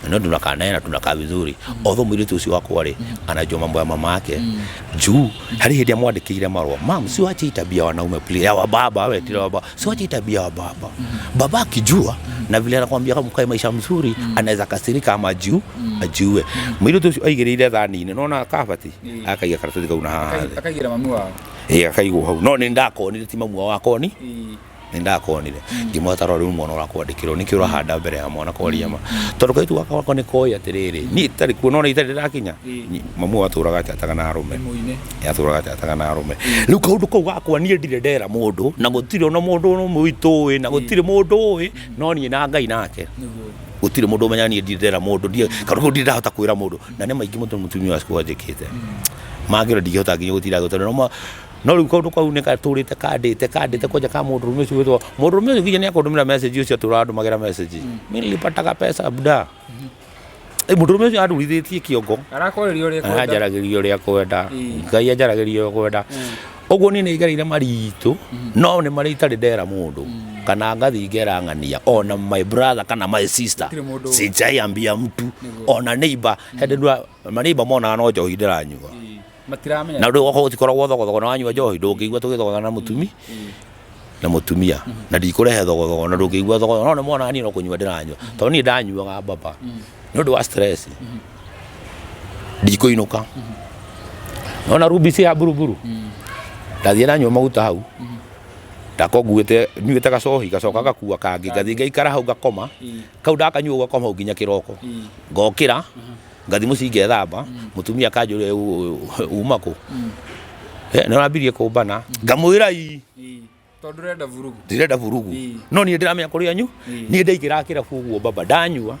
na ndio tunakaa naye na tunakaa vizuri. Although mũirĩtu ũcio wakwa rĩ, anajua mambo ya mama yake, juu harĩ hĩndĩ amwandĩkĩire marũa, "Mam, si wache hii tabia ya wanaume please, ya wababa, wewe tira wababa, si wache hii tabia ya wababa. Baba akijua na vile anakwambia kama mkae maisha mzuri, anaweza kasirika ama ajiue." Mũirĩtu ũcio aigĩrĩire thani-inĩ, nona kabati, akaiga karatathi kau na haha thĩ. Akaigĩra mami wao. Ĩ, akaigwo hau, no nĩ ndakonire, ti mamu wakoni, nĩ ndakonire ngĩmweta, "Rora rĩu, mwana ũrakwandĩkĩrwo nĩkĩ ũrahanda mbere ya mwana kwaria ma?" Tondũ kairĩtu gaka wakwa nĩ koĩ atĩrĩrĩ, niĩ itarĩ kuo, nona itarĩ ndĩrakinya. Mamu atũraga atataga na arũme. Mũine. Atũraga atataga na arũme. Rĩu kaũndũ kau gakwa niĩ ndirĩ ndera mũndũ, na gũtirĩ ona mũndũ ũmwe witũ ũĩ, na gũtirĩ mũndũ ũĩ, no niĩ na Ngai nake. Gũtirĩ mũndũ ũmenya niĩ ndirĩ ndera mũndũ. Ndiĩ kaũndũ kau ndirĩ ndahota kwĩra mũndũ, na nĩ maingĩ mũno mũtumia wakwa anjĩkĩte mangĩ ona ndingĩhota nginya gũtinda tondũ no rĩu kaũndũ kau nĩ gatũrĩte kandĩte kandĩte kwanja ka mũndũrũme ũcio wĩtwo mũndũrũme ũcio, nginya nĩ akũndũmĩra message, ũcio atũraga ndũmagĩra message, "Mimi nilipataga pesa buda." Mũndũrũme ũcio andurithĩtie kĩongo. Arakwarĩria ũrĩa kwenda. Anjaragĩria ũrĩa kwenda. Ngai anjaragĩria ũrĩa kwenda. Ũguo niĩ nĩ ngereire maritũ, no nĩ marĩa itarĩ ndera mũndũ kana ngathiĩ ngera ng'ania, ona my brother kana my sister. Gũtirĩ mũndũ ũĩ. Sijaiambia mtu, ona neighbor. Hĩndĩ ndua maneighbor monaga no njohi ndĩranyua. Matiramenya. Na rĩu gwakorwo gũtikoragwo thogothogo, na wanyua njohi ndũngĩigua tũgĩthogotha na mũtumi na mũtumia, na ndikũrehe thogothogo na ndũngĩigua thogothogo, no nĩ monaga niĩ no kũnyua ndĩranyua, tondũ niĩ ndanyuaga baba nĩ ũndũ wa stress ndikũinũka. Nona rubi ci ya buruburu, ndathiĩ ndanyua maguta hau, ndako nguĩte nyuĩte gacohi, gacoka gakua kangĩ, ngathiĩ ngaikara hau ngakoma. Kau ndakanyua ũgakoma hau nginya kĩroko, ngokĩra ngathiĩ mũciĩ ngethamba. Mũtumia akanjũria, "Uma kũ?" Nĩ ũrambirie kũmbana, ngamwĩra ii. Tondũ ndũrenda vurugu. Ndirenda vurugu. No niĩ ndĩramenya kũrĩa nyu niĩ ndaingĩra kĩrabu ũguo baba, ndanyua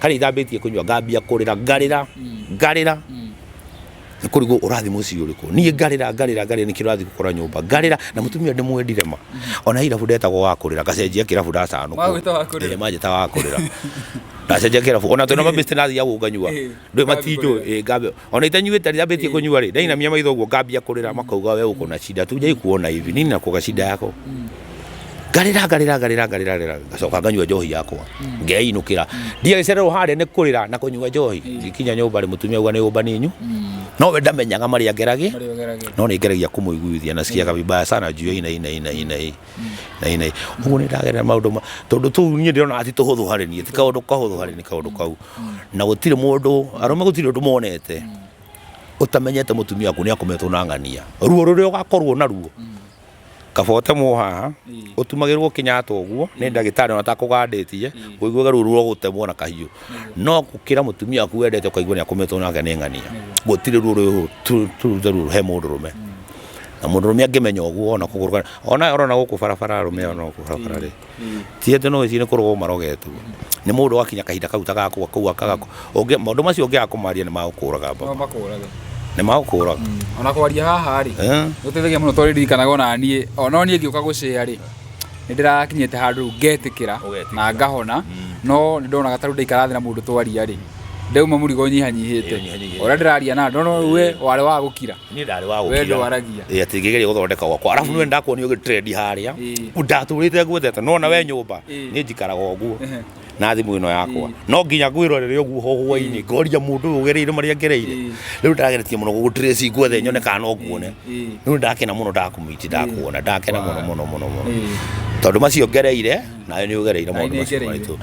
harĩa ithambĩtie kũnyua, ngambia kũrĩra, ngarĩra, ngarĩra, nĩ kũrigwo ũrathiĩ mũciĩ ũrĩkũ. Niĩ ngarĩra, ngarĩra, ngarĩra, nĩkĩo ũrathiĩ gũkora nyũmba, ngarĩra na mũtumia ndĩmwendire ma. Ona irabu ndetagwo wa kũrĩra, ngacenjia kĩrabu ndacanũkwo. Magwĩta wa kũrĩra? Ĩĩ, manjĩta wa kũrĩra, ndacenjia kĩrabu. Ona twĩna mabĩsti nathiaga nganyua, ndũĩ matinjũĩ. Ĩĩ, ngambia ona itanyuĩte, ndambĩtie kũnyua rĩ, ndainamia maitho ũguo ngambia kũrĩra, makauga, "We uko na shida, tujai kuona hivi nini nakuga shida yako." Ngarĩra, ngarĩra, ngarĩra, ngarĩra, ngarĩra, ngacoka nganyua njohi yakwa, ngeinũkĩra. Ndiagĩcererwo harĩa nĩ kũrĩra na kũnyua njohi. Ngikinya nyũmba rĩ, mũtumia auga nĩ ũmba ninyu, no we ndamenyaga marĩa ngeragĩ. Marĩa ũgeragĩra. No nĩ ngeragia kũmũiguithia, nasikiaga vibaya sana juu ya ina ina ina ina ina na ina ũguo. Nĩ ndagerera maũndũ ma tondũ tũu niĩ ndĩrona ti tũhũthũ harĩ niĩ, ti kaũndũ kahũthũ harĩ nĩ kaũndũ kau. Na gũtirĩ mũndũ arũme, gũtirĩ ũndũ monete ũtamenyete mũtumia waku nĩ akometwo na ng'ania, ruo rũrĩa ũgakorwo naruo kaba ũtemwo haha, ũtumagĩrwo kĩnyata ũguo nĩ ndagĩtarĩ ona atakũgandĩtie, ũiguaga ruo rwa gũtemwo na kahiũ, no gũkĩra mũtumia waku wendete ũkaigua nĩ akometwo nake nĩ ng'ania, gũtirĩ ruo rũrũ tũrute ruo he mũndũrũme. Na mũndũrũme angĩmenya ũguo, ona kũgũrũka ona ũrona gũkũ barabara, arũme ona gũkũ barabara rĩ, ti atĩ no wĩcirie nĩ kũrogwo marogetwo, nĩ mũndũ wakinya kahinda kau ta gakwa kau akaga ũngĩ maũndũ macio ũngĩaga kũmaria nĩ magũkũraga No baba. Makũrage. Nĩ magũkũraga. Ona kwaria haha rĩ, gũteithagia mũno, tondũ ririkanaga ona niĩ, ona niĩ ngĩũka gũcĩa rĩ, nĩ ndĩrakinyĩte handũ rĩu ngetĩkĩra. Ũgetĩkĩra. Na ngahona, no nĩ ndonaga ta rĩu ndaikara thĩ na mũndũ twaria rĩ, ndauma mũrigo ũnyihanyihĩte. Ĩĩ, ũnyihanyihĩte. Ũrĩa ndĩraria na andũ, no we warĩ wa gũkira. Niĩ ndarĩ wa We gũkira. ndwaragia. Ĩ, atĩ ngĩgeria gũthondeka gwakwa, arabu nĩwe ndakuonio ũgĩtrend harĩa. Ndatũrĩte ngwethete, nona we nyũmba niĩ njikaraga ũguo na thimũ ĩno yakwa, no nginya ngwĩrorere ũguo ho hwainĩ, ngoria mũndũ ũyũ ũgereire marĩa ngereire. Rĩu ndageretie mũno gũgũtrace, ngwethe nyone kana no nguone. Rĩu ndakena mũno ndakũmiti, ndakuona, ndakena mũno mũno mũno mũno, tondũ macio ngereire nawe nĩ ũgereire Na maũndũ nĩ macio ngereire. maritũ.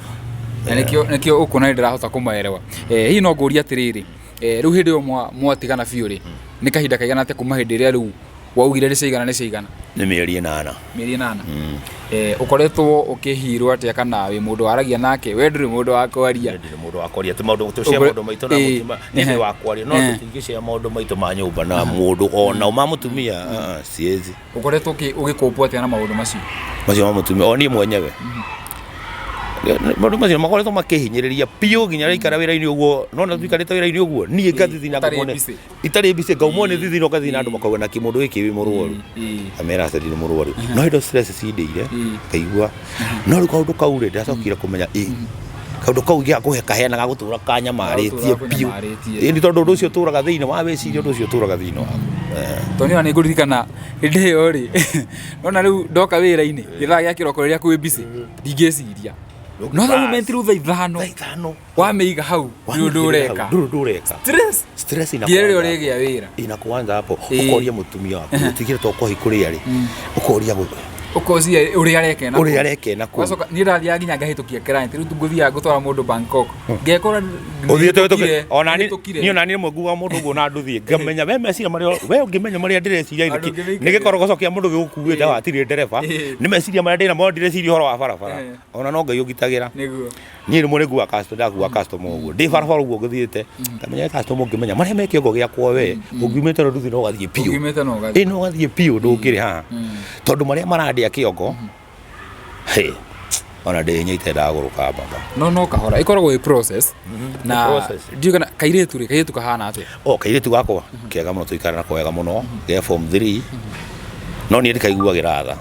Na nĩkĩo ũkuona nĩ ndĩrahota kũmaerewa. Hihi no ngũrie atĩrĩrĩ, rĩu hĩndĩ ĩyo mwatigana biũ rĩ, nĩ kahinda kaigana atĩa kuma hĩndĩ ĩrĩa rĩu waugire nĩ ciaigana, nĩ ciaigana? Nĩ mĩeri 8. Mĩeri 8. Ũkoretwo ũkĩhirwo atĩa, kana wĩ mũndũ waragia nake? We ndũrĩ mũndũ wa kwaria. Ndirĩ mũndũ wa kwaria, ti maũndũ tũcia maũndũ maitũ na mũtumia. Niĩ ndĩ wa kwaria, no tũtingĩshare maũndũ maitũ ma nyũmba na mũndũ ona ma mũtumia. Ah, ah, siwezi. Ũkoretwo ũgĩkũmbwo atĩa na maũndũ macio? Macio ma mũtumia, o niĩ mwenyewe maũndũ macio makoretwo makĩhinyĩrĩria biũ, nginya raikara wĩra-inĩ ũguo, nona tuikarĩte wĩra-inĩ ũguo niĩ ngathithina. Ũtarĩ Ngaumwo nĩ- busy. Itarĩ busy, ngaumwo nĩ thithino, ngathithina, andũ makauga, "Naki mũndũ gĩkĩ wĩ mũrwaru?" Amera aca, ndirĩ mũrwaru, no hĩndĩ stress cindĩire ngaigua. No rĩu kaũndũ kau rĩ, ndacokire kũmenya ĩ kaũndũ kau gĩakũhe kaheanaga gũtũra kanyamarĩtie biũ. Gakũnyamarĩtie. Ĩ, nĩ tondũ ũndũ ũcio ũtũraga thĩinĩ wa wĩciria, ũndũ ũcio ũtũraga thĩinĩ waku. Tondũ niĩ ona nĩ ngũririkana hĩndĩ ĩyo rĩ, nona rĩu ndoka wĩra-inĩ gĩthaa gĩa kĩroko rĩrĩa kwĩ busy, ndingĩciria. No the moment rĩu thaa 5 thaa 5 wamĩiga hau, nĩ ũndũ ũreka. Ndũrĩ ũndũ ũreka. Stress. Stress nginya rĩrĩa inakuanza ũrĩgĩa wĩra. Inakuanza hapo. Ũkoria mũtumia waku ũtigire to kohi kũrĩa rĩ, ũkoria ũkocia ũrĩa arekena. Ũrĩa arekena kũu. Wacoka niĩ ndathiaga nginya ngahĩtũkia client, rĩu ngũthiaga ngũtwara mũndũ Bangkok, ngekora ũthiĩte nĩhĩtũkire, ona niĩ nĩhĩtũkire. Niĩ ona niĩ rĩmwe nguaga mũndũ ũguo na ndũthiĩ ngamenya we meciria marĩa we ũngĩmenya marĩa ndĩreciria Andũ ũngĩmĩikaria. nĩ gĩkorogoco kĩa mũndũ gĩgũkuĩte watirĩ ndereba. Nĩ meciria marĩa ndĩnamo, ndireciria ũhoro wa barabara. Ona no Ngai ũgitagĩra. Niĩ rĩmwe nĩ nguaga customer, ndakua customer ũguo ndĩ barabara ũguo ngĩthiĩte ngamenya customer ũngĩmenya marĩa me kĩongo gĩakwa, we ũngiumĩte na nduthi no ũgathiĩ biũ. Ũngiumĩte na ũgathiĩ. Ĩ, no ũgathiĩ biũ, ndũngĩrĩ haha tondũ marĩa marandĩa kĩongo, hĩ, ona ndĩnyite ndagũrũka baba. No kahora, ĩkoragwo ĩ process na Process. ndiũĩ kana kairĩtu rĩ, kairĩtu kahana atĩa? O kairĩtu gakwa kega mũno, tũikara nako wega mũno, ge form 3, no niĩ ndikaiguagĩra tha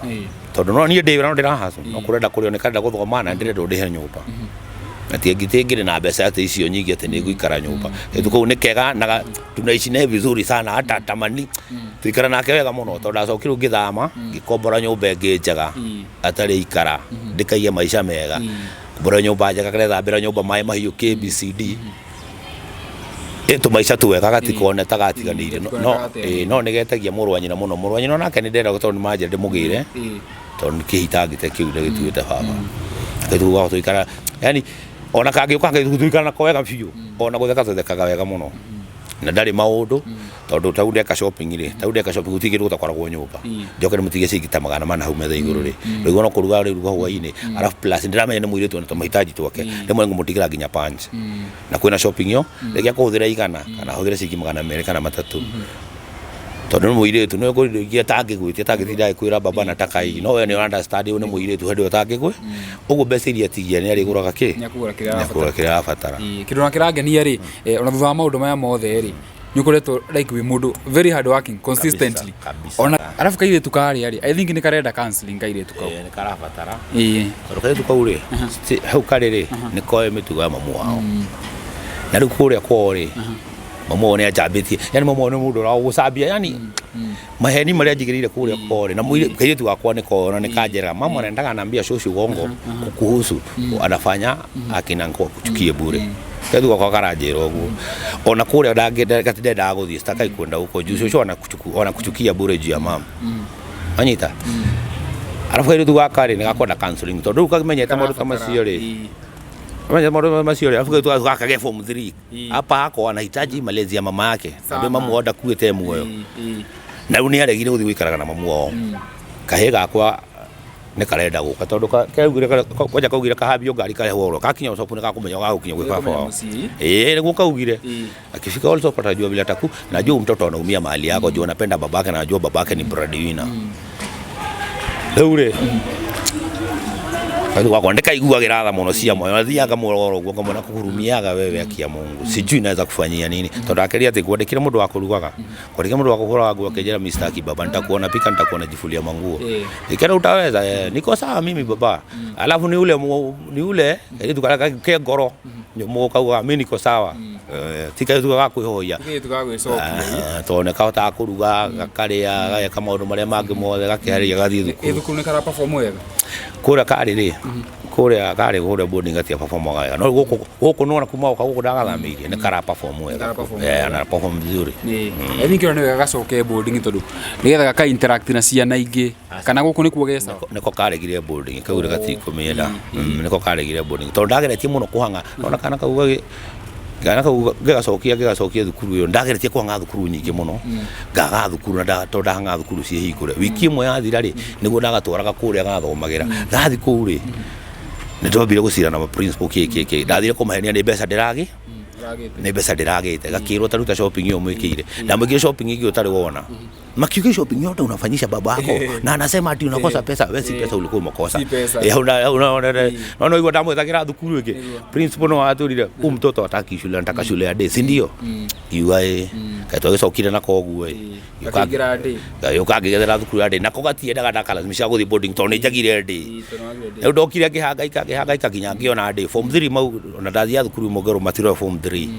tondũ no niĩ ndĩ wĩra no ndĩrahacu no kũrenda kũrĩo nĩ karenda gũthoma na ndĩrenda ũndĩhe nyũmba na tingĩrĩ na mbeca atĩ icio nyingĩ atĩ nĩ ngũikara nyũmba. Kairĩtu kau nĩ kega na tunaishi naye vizuri sana, hata tamani tuikara nake wega mũno tondũ ndacokire ngĩthama ngĩkombora nyũmba ĩngĩ njega atarĩ ikara ndĩkaige maica mega, kombora nyũmba njega karethambĩra nyũmba maĩ mahiũ KBCD ĩ tũmaica twega gatikone ta gatiganĩire. Gatikone no ta gatiganĩire. Ĩ, no nĩgetagia mũrũ wa nyina mũno, mũrũ wa nyina onake nĩ ndĩrenda tondũ nĩ manjĩra ndĩmũgĩre tondũ nĩ kĩhitangĩte kĩu ndagĩtuĩte baba kaitũ gwa tũikara, yani ona kangĩũka kaitũ tũikara nako wega biũ, ona gũtheka tũthekaga wega mũno na ndarĩ maũndũ tondũ tau ndeka shopping rĩ, tau ndeka shopping gũtirĩ kĩndũ gũtakoragwo nyũmba, njoke ndĩmũtigie ciringi ta 400 hau metha igũrũ rĩ, rĩu no kũruga rĩ ruga hwainĩ, arabu plus ndĩramenya nĩ mũirĩtu ona tũmahitaji twake, rĩmwe ngũmũtigĩra nginya punch na kwĩna shopping ĩyo rĩngĩ akũhũthĩra 100 kana ahũthĩre ciringi 200 kana 300 tondũ nĩ mũirĩtu nĩ kũrĩ indo ingĩ atangĩgwĩtia atangĩtinda agĩkwĩra baba nataka hii, no we nĩ understand ũyũ nĩ mũirĩtu hĩndĩ ĩyo ũtangĩgwĩ ũguo mbeca iria atigia nĩ arĩgũraga kĩ. Nĩakũgũra kĩrĩa arabatara. Nĩakũgũra kĩrĩa arabatara. Ĩĩ, kĩndũ na kĩrangenia rĩ, ona thutha wa maũndũ maya mothe rĩ, nĩ ũkoretwo like wĩ mũndũ very hard working consistently. Kabisa. Ona arabu kairĩtu karĩa rĩ, I think nĩ karenda counseling kairĩtu kau. Ĩĩ, nĩ karabatara tondũ kairĩtu kau rĩ hau karĩ rĩ nĩ koĩ mĩtugo ya mamu wao na rĩu kũrĩa kwao rĩ mamu wao nĩ anjambĩtie, yani mamu wao nĩ mũndũ ũragũcambia, yani maheni marĩa njigĩrĩire kũrĩa kwao rĩ na kairĩtu gakwa nĩ koĩ na nĩ kanjĩraga mama anaendaga anaambia shoshu uongo kukuhusu, anafanya akina kuchukie bure. Kairĩtu gakwa karanjĩra ũguo ona kũrĩa gatindendaga gũthiĩ, sitakai kwenda huko juu shoshu anakuchukia bure juu ya mama anyita. Arabu kairĩtu gaka rĩ nĩ gakwenda counseling tondũ rĩu kamenyete maũndũ ta macio rĩ, kamenyete maũndũ ta macio rĩ, arabu kairĩtu gaka ge form 3 hapa hako anahitaji malezi ya mama yake Sana. tondũ mamu wao ndakuĩte muoyo na rĩu nĩ aregire gũthiĩ gũikaraga na mamu wao. Kahĩĩ gakwa nĩ karenda gũka tondũ kaugire kwanja kaugire kahambio ngari karehwo oro kakinya ũcoku nĩ gakũmenya gagũkinya gwĩ baba Nĩgakũmenya wao. mũciĩ. Ĩĩ, nĩguo kaugire akifika also atajua vile ataku najua huyu mtoto anaumia mahali yako juu anapenda babake na najua babake ni breadwinner. Rĩu rĩ kairĩtu gakwa ndĩkaiguagĩra tha mũno cia moyo, athiaga mũroro ũguo ngamwona kũhurumiaga wewe, akia Mungu sijui naweza kufanyia nini tondũ akeria atĩ kwandĩkire mũndũ wa kũrugaga, kwandĩkire mũndũ wa kũhũraga nguo, akĩnjĩra Mr. Kibaba nitakuona pika, nitakuona jifulia manguo. Ikera utaweza, niko sawa mimi baba. Alafu ni ule ni ule kairĩtu karĩa ke ngoro nyũmũ kauga mimi niko sawa. Ti kairĩtu ga kwĩhoia. Kairĩtu ga gwĩcokia. Ah, tondũ nĩ kahotaga kũruga gakarĩa gageka maũndũ marĩa mangĩ mothe gakĩharĩria gathiĩ Ĩ thukuru. Thukuru nĩ kara perform wega? Kũrĩa karĩ rĩ, kũrĩa karĩ kũrĩa boarding gatia perform wega, no gũkũ gũkũ nona kuma gũka gũkũ ndagathamĩirie nĩ kara perform wega. Kara perform Ana perform vizuri. Ĩĩ. I think ĩyo nĩ wega gacoke boarding tondũ nĩgetha gaka interact na ciana ingĩ kana gũkũ nĩkuo gecawa. Nĩko karegire boarding kaugire gatikũmĩenda. Nĩko karegire boarding tondũ ndageretie mũno kũhang'a nona kana kau kana kau ngĩgacokia thukuru ĩyo, ndageretie kũhang'a thukuru nyingĩ mũno ngaga thukuru na tondũ ndahang'a thukuru ciĩhingũre wiki ĩmwe yathira rĩ nĩguo ndagatwaraga kũrĩa gathomagĩra gathi kũu rĩ nĩ twambire gũcira na principal kĩ kĩ kĩ ndathire kũmahenia nĩ mbeca ndĩragĩ nĩ mbeca ndĩragĩte gakĩrwo ta ruta shopping ĩyo mwĩkĩire ndamwĩkire shopping ĩngĩ ũtarĩ wona makiuga shopping yote unafanyisha baba yako na anasema ati unakosa pesa, we si pesa ulikuwa umekosa. Si pesa. Hau no no igua ndamwĩthagĩra thukuru ĩngĩ principal no atũrire huyu mtoto hataki shule, anataka shule ya day, si ndio? Ngiuga ĩ kaĩ twagĩcokire nako ũguo ĩ. Gakĩingĩra day. Gagĩũka ngĩgethera thukuru ya day nako gatiendaga ndakalazimisha gũthiĩ boarding tondũ nĩ njagire day. Rĩu ndokire ngĩhangaika ngĩhangaika nginya ngĩona day form 3 mau ona ndathiaga thukuru ĩmwe ngerwo matiroe form 3.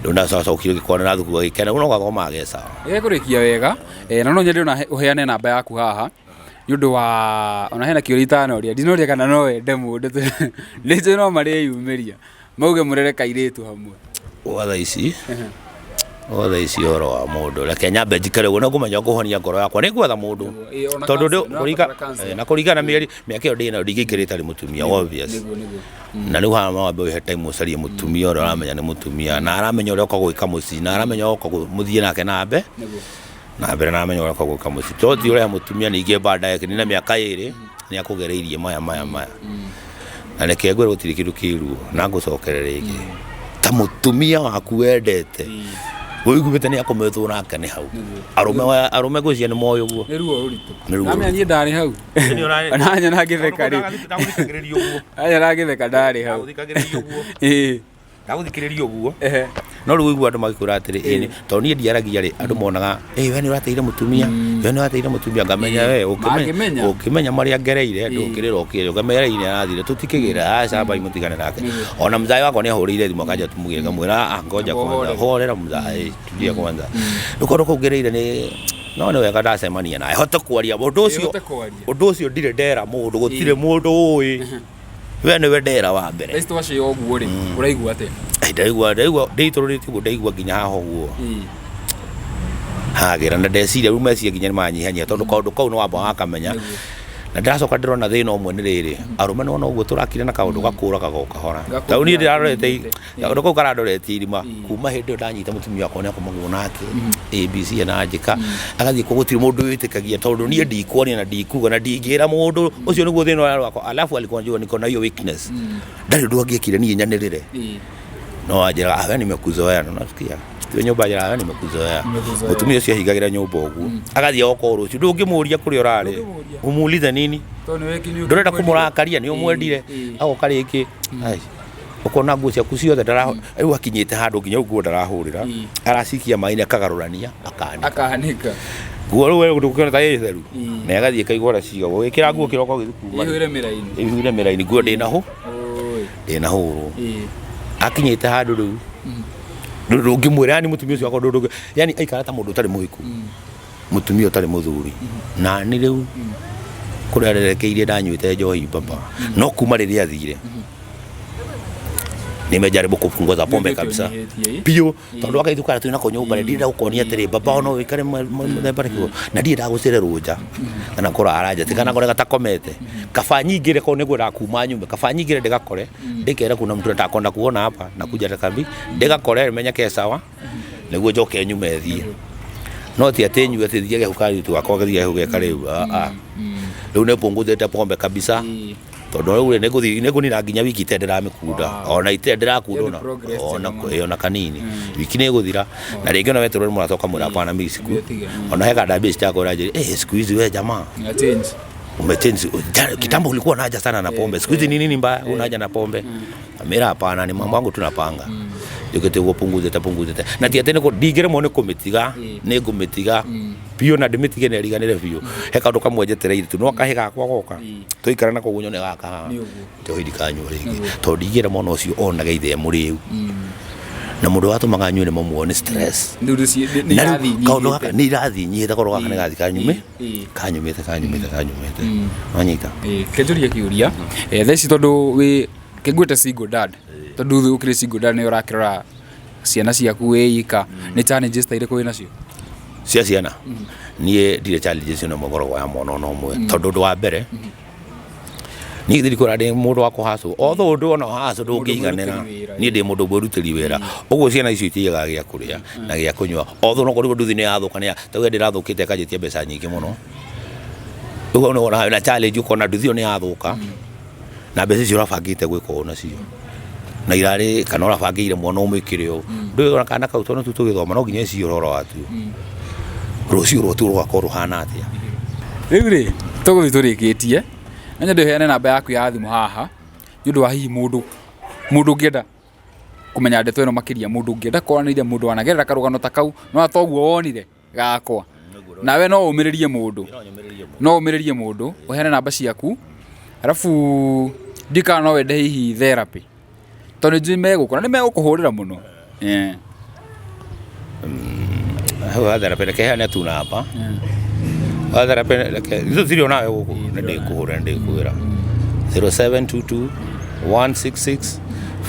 Rĩu ndacokire ngĩkona na thukuru agĩkena no gathomaga ge sawa. Nĩgekũrĩkia wega, na no nyende ona ũheane namba yaku haha. Nĩ ũndũ wa ona hena kĩũria itanoria, ndinoria kana no wende mũndũ, nĩ njũĩ no mareyumĩria mauge mũrere kairĩtu hamwe. Gwa thaa ici, gwa thaa ici ũhoro wa mũndũ, reke nyambe njikare ũguo, nĩ ngũmenya ngũhonia ngoro yakwa, nĩ ngwetha mũndũ. Ĩĩ, ona Tondũ counselor, kũringa- nĩũrabatara counselor. na kũringana na mĩeri, mĩaka ĩyo ndĩnayo ndingĩingĩra ĩtarĩ mũtumia, obvious. Nĩguo, nĩguo. Na rĩu haha no wambe wĩhe time ũcarie mũtumia ũrĩa ũramenya nĩ mũtumia, na aramenya ũrĩa ũka gwĩka mũciĩ, na aramenya ũka mũthiĩ nake na mbe Nĩguo. na mbere, na aramenya ũrĩa ũka gwĩka mũciĩ. To ti ũrehe mũtumia ningĩ baadaye nina mĩaka 2 nĩ akũgereirie maya maya maya. Na reke ngwĩre gũtirĩ kĩndũ kĩruo na ngũcokere rĩngĩ ta mũtumia waku wendete ũiguĩte nĩ akometwo nake nĩ hau. Arũme arũme ngwĩciria nĩ moĩ ũguo. Nĩ ruo rũritũ. Nĩ ruo Namenya niĩ ndarĩ hau. Ona nyona ngĩtheka rĩ. Anyona ngĩtheka ndarĩ hau. Ĩĩ. Ndagũthikĩrĩria ũguo. Ehe. No rĩu ũigua andũ magĩkwĩra atĩrĩ, ĩĩ tondũ niĩ ndiaragia rĩ, andũ monaga ĩ we nĩ ũrateire mũtumia, we nĩ ũrateire mũtumia, ngamenya we Mangĩmenya. ũngĩmenya marĩa ngereire ndũngĩrĩra ũkĩrĩ ũkamenya rĩu nĩ arathire tũtikĩgĩra, aca mbai mũtigane nake. Ona mzae wakwa nĩ ahũrĩire thimũ akanja tũmũgĩre, ngamwĩra ah, ngoja Amba kwanza, ũhorere. horera mzae, tulia kwanza. Rĩu kaũndũ kau ngereire nĩ no nĩ wega ndacemania nawe hote kwaria ũndũ ũcio. Ũhote kwaria. Ũndũ ũcio ndirĩ ndera mũndũ, gũtirĩ mũndũ ũĩ, we nĩwe ndera wa mbere. Thaa ici twacia ũguo rĩ, ũraigua atĩa? Ai, ndaigua ndĩitũrũrĩte ũguo, ndaigua nginya haha ũguo hagĩra, na ndeciria rĩu meciria nginya nĩ manyihanyia tondũ kaũndũ kau nĩ wamba wakamenya. Na ndĩracoka ndĩrona thĩna ũmwe nĩ rĩrĩ, arũme nĩwona ũguo tũrakire na kaũndũ gakũraga o kahora. Gakũraga Tondũ niĩ ndĩrarorete nyihĩte. Kaũndũ kau karandoretie irima kuma hĩndĩ ĩyo ndanyita mũtumia wakwa nĩ akomagwo nake ABC na njĩka agathiĩ kũ, gũtirĩ mũndũ wĩtĩkagia tondũ niĩ ndikwaria na ndikuga na ndingĩra mũndũ ũcio, nĩguo thĩna ũrĩa wakwa. Alafu alikuwa anajua niko na hiyo weakness, ndarĩ ũndũ angĩekire niĩ nyanĩrĩre, no anjĩraga, "Ah, we nimekuzoea." Na unasikia tiwe nyũmba, anjĩraga, "We nimekuzoea." Nimekuzoea. Mũtumia ũcio ahingagĩra nyũmba ũguo agathiĩ oka o rũciũ, ndũngĩmũria kũrĩa ũrarĩ. Ndũngĩmũria. Umuulize nini? Tondũ nĩ weki- nĩ Ndũrenda ũkĩmwendire. kũmũrakaria, nĩ ũmwendire. Agoka rĩngĩ. Ai, ũkona nguo ciaku ciothe rĩu akinyĩte handũ nginya rĩu nguo ndarahũrĩra, aracikia maĩ-inĩ akagarũrania akaanĩka. Akaanĩka. Nguo rĩu we ndũkĩona ta ĩ theru na ĩgathiĩ ĩkaigwo ũrĩa cigagwo, wĩkĩra nguo kĩroko gĩthiĩ kuma Ĩihũire mĩraini. Ĩihũire mĩraini, nguo ndĩnahũ Oi. ndĩnahũrwo. Akinyĩte handũ rĩu ndũngĩmwĩra, yani mũtumia ũcio wakwa ndũngĩ, yani aikara ta mũndũ ũtarĩ mũhiku, mũtumia ũtarĩ mũthuri. Na nĩ rĩu kũrĩa arerekeirie ndanyuĩte njohi baba, no kuma rĩrĩa athire nimejaribu kupunguza pombe Nĩũthiĩte kabisa. ũnyihĩtie, ĩ? Biũ, tondũ wakaitu kara twĩ nako nyũmba rĩ, ndirenda gũkonia atĩrĩ baba ono wĩkare mũthemba rĩkũ, na ndirenda gũcererwo nja kana kũrara nja, kana ngore gatakomete. Kaba nyingĩre korwo nĩngwendaga kuma nyume, kaba nyingĩre ndĩgakore, ndĩkere kuna mtu nataka kwenda kuona hapa na kuja takambi, ndĩgakore menye ke sawa nĩguo njoke nyume thiĩ. No ti atĩ nyue atĩ thiage hau kairĩtu gakwa gathiage hau geka rĩu, ah, ah. Rĩu nĩpunguzĩte pombe kabisa, tondũ rĩu rĩ nĩngũthiĩ nĩngũnina nginya wiki itarĩ ndĩramĩkunda, ona itarĩ ndĩrakunda. Hiyo ni ona progress ona njega mũno. Ĩ, ona kanini, wiki nĩ ĩgũthira na rĩngĩ ona weterwo nĩ mũrata ũkamwĩra hapana, mimi siku Ndio, ona he kandambia citakora njĩra, eh, siku hizi we jamaa Na change. Umechange. Kitambo ulikuwa unaja sana na pombe, siku hizi ni nini mbaya unaja na pombe? Amira hapana, ni mambo yangu tunapanga njũkĩte ũguo punguzĩte punguzĩte, na ti atĩ nĩ ndingĩremwo nĩ kũmĩtiga, nĩ ngũmĩtiga biũ na ndĩmĩtige na ĩriganĩre biũ. He kaũndũ kamwe njetereire tu, no kahĩ gakwa goka tũikara nako ũguo nyone gaka haha. Nĩ ũguo. Njohi ndikanyua rĩngĩ tondũ ndingĩra mwana ũcio onage ithe e mũrĩu, na mũndũ watũmaga nyue nĩ mamuo nĩ stress. Rĩu nĩ Na rĩu irathiĩ kaũndũ gaka nyihĩte. nĩ irathiĩ nyihĩte, kaũndũ gaka nĩ gathiĩ kanyume kanyumĩte kanyumĩte kanyumĩte, wanyita? Ĩĩ, kenjũrie kĩũria. Thaa ici tondũ wĩ kĩnguĩte single dad, tondũ ũkĩrĩ single dad nĩ ũrakĩrora ciana ciaku wĩ ika, nĩ challenges ta irĩkũ wĩ nacio? Cia ciana niĩ ndirĩ challenges ĩno ĩmwe ngoragwo ya mwana ona ũmwe, tondũ ũndũ wa mbere niĩ ndikũra ndĩ mũndũ wa kũhacũ, although ũndũ ona hacũ ndũngĩiganĩra. Mwĩrutĩri wĩra. Niĩ ndĩ mũndũ mwĩrutĩri wĩra, ũguo ciana icio itiagaga gĩa kũrĩa na gĩa kũnyua, although no kũrigwo nduthi nĩ yathũka, nĩ tauge ndĩrathũkĩte ĩkanjĩtia mbeca nyingĩ mũno. Rĩu nĩ wona na challenge, ũkona nduthi ĩyo nĩ yathũka na mbeca icio ũrabangĩte gwĩka ũũ nacio na irarĩ kana ũrabangĩire mwana ũmwĩkĩre ũũ, ndũĩ ona kana kau tondũ tu tũgĩthoma no nginya ecirie ũhoro watuo, rũciũ rwatuo rũgakorwo rũhana atĩa. Rĩu rĩ tũgũthiĩ tũrĩkĩtie, no nyende ũheane namba yaku ya thimũ haha nĩ ũndũ wa hihi mũndũ ũngĩenda kũmenya ndeto ĩno makĩria, mũndũ ũngĩenda kwaranĩria, mũndũ wanagerera karũgano ta kau, no toguo wonire gakwa nawe, no ũmĩrĩrie mũndũ, no ũmĩrĩrie mũndũ, ũheane namba ciaku, arabu ndiũĩ kana no wende hihi therapy, tondũ nĩ njũĩ megũkora nĩ megũkũhũrĩra mũno. Hau hathera pere keheane tu namba. Wa therapy reke ithuĩ tũtirĩ onawe gũkũ nĩ ndĩkũhũra nĩ ndĩkwĩra 0722 166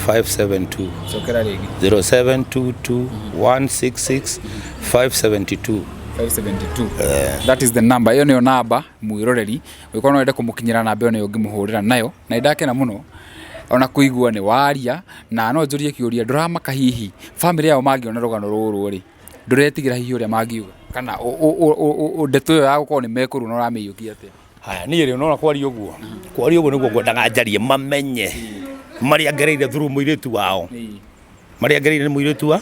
572. Cokera rĩngĩ. 0722 166 572. 572, that is the number. Ĩyo nĩyo namba mwĩroreri ũngĩkorwo no wende kũmũkinyĩra, namba ĩyo nĩyo ũngĩmũhũrĩra nayo. Na nĩndakena mũno ona kũigua nĩ waria, na no njũrie kĩũria, ndũramaka hihi bamĩrĩ yao mangĩona rũgano rũrũ rĩ, ndũretigĩra hihi ũrĩa mangiuga kana ndeto ĩyo ya gũkorwo nĩ mekũrua na ũramĩiyũkia atĩa? Haya, niĩ rĩ, ũnona kwaria ũguo, kwaria ũguo nĩguo ngwendaga njarie mamenye marĩa ngereire through mũirĩtu wao, marĩa ngereire nĩ mũirĩtu wa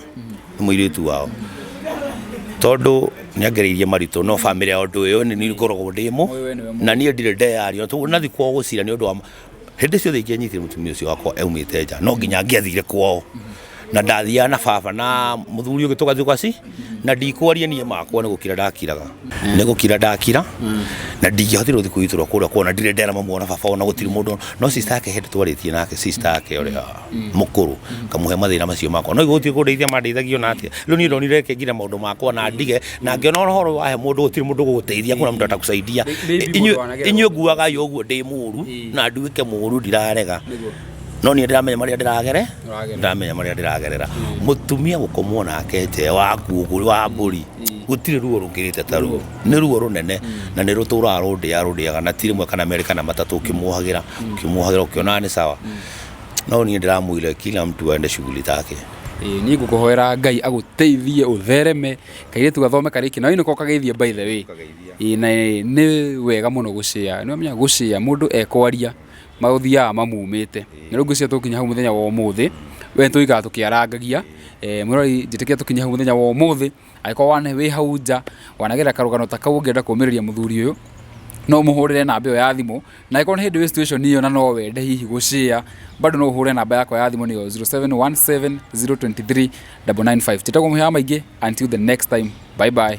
nĩ mũirĩtu wao, tondũ nĩ angereirie maritũ. No bamĩrĩ ya ũndũ ũyũ nĩ niĩ ngoragwo ndĩ mũ We nĩwe na niĩ ndirĩ ndeyaria tondũ nathi kwao gũcira nĩ ũndũ wa hĩndĩ ciothe ingĩanyitire mũtumia ũcio wakwa aumĩte nja, no nginya angĩathire kwao na ndathiaga na baba na mũthuri ũngĩ tũgathiĩ gwaci na ndikwaria. Niĩ makwa nĩ gũkira ndakiraga, nĩ gũkira ndakira, na ndingĩahotire gũthiĩ kwĩgitĩrwo kũrĩa kwao na ndirĩ ndera mamu ona baba ona gũtirĩ mũndũ. No sister yake hĩndĩ twarĩtie nake, sister yake ũrĩa mũkũrũ, kamũhe mathĩna macio makwa, no gũtirĩ kũndeithia mandeithagia ona atĩa. Rĩu niĩ ndonire reke ngire maũndũ makwa na ndige na ngĩona ũhoro wahe mũndũ, gũtirĩ mũndũ ũgũgũteithia, kuna mtu atakusaidia. Maybe Inyuĩ mũndũ wanagerera inyuĩ nguaga ũguo ndĩ mũru na nduĩke mũru, ndirarega, no niĩ ndĩramenya marĩa ndĩragere. Ũragerera. Ndĩramenya marĩa ndĩragerera. Mũtumia gũkomwo nake nja waku ũguo wa mbũri, gũtirĩ ruo rũkĩrĩte ta ruo. Nĩ ruo rũnene na nĩ rũtũraga rũndĩa rũndĩaga, na ti rĩmwe kana merĩ kana matatũ, ũkĩmuohagĩra ũkĩmuohagĩra ũkĩonaga nĩ sawa. No niĩ ndĩramwĩra kila mtu aende shughuli zake. Ĩĩ, niĩ ngũkũhoera Ngai agũteithie ũthereme, kairĩtu gathome karĩkie na wainũka ũkageithie, by the way. Ĩĩ, na nĩ wega mũno gũcĩa, nĩ wamenya gũcĩa mũndũ ekwaria magũthiaga mamumĩte. Na rĩu ngwĩciria tũkinya hau mũthenya wa ũmũthĩ, we nĩtũikara tũkĩarangagia. Mwĩroreri, njĩtĩkia tũkinye hau mũthenya wa ũmũthĩ. Angĩkorwo wana wĩ hau nja wanagerera karũgano ta kau, ũngĩenda kũmĩrĩria mũthuri ũyũ, no ũmũhũrĩre namba ĩyo ya thimũ. Na angĩkorwo nĩ hĩndĩ wĩ situation ĩyo na no wende hihi gũshare, bado no ũhũre namba yakwa ya thimũ, nĩyo 0717 023 995. Njĩtagwo Mũhĩa wa Maingĩ, until the next time, bye bye.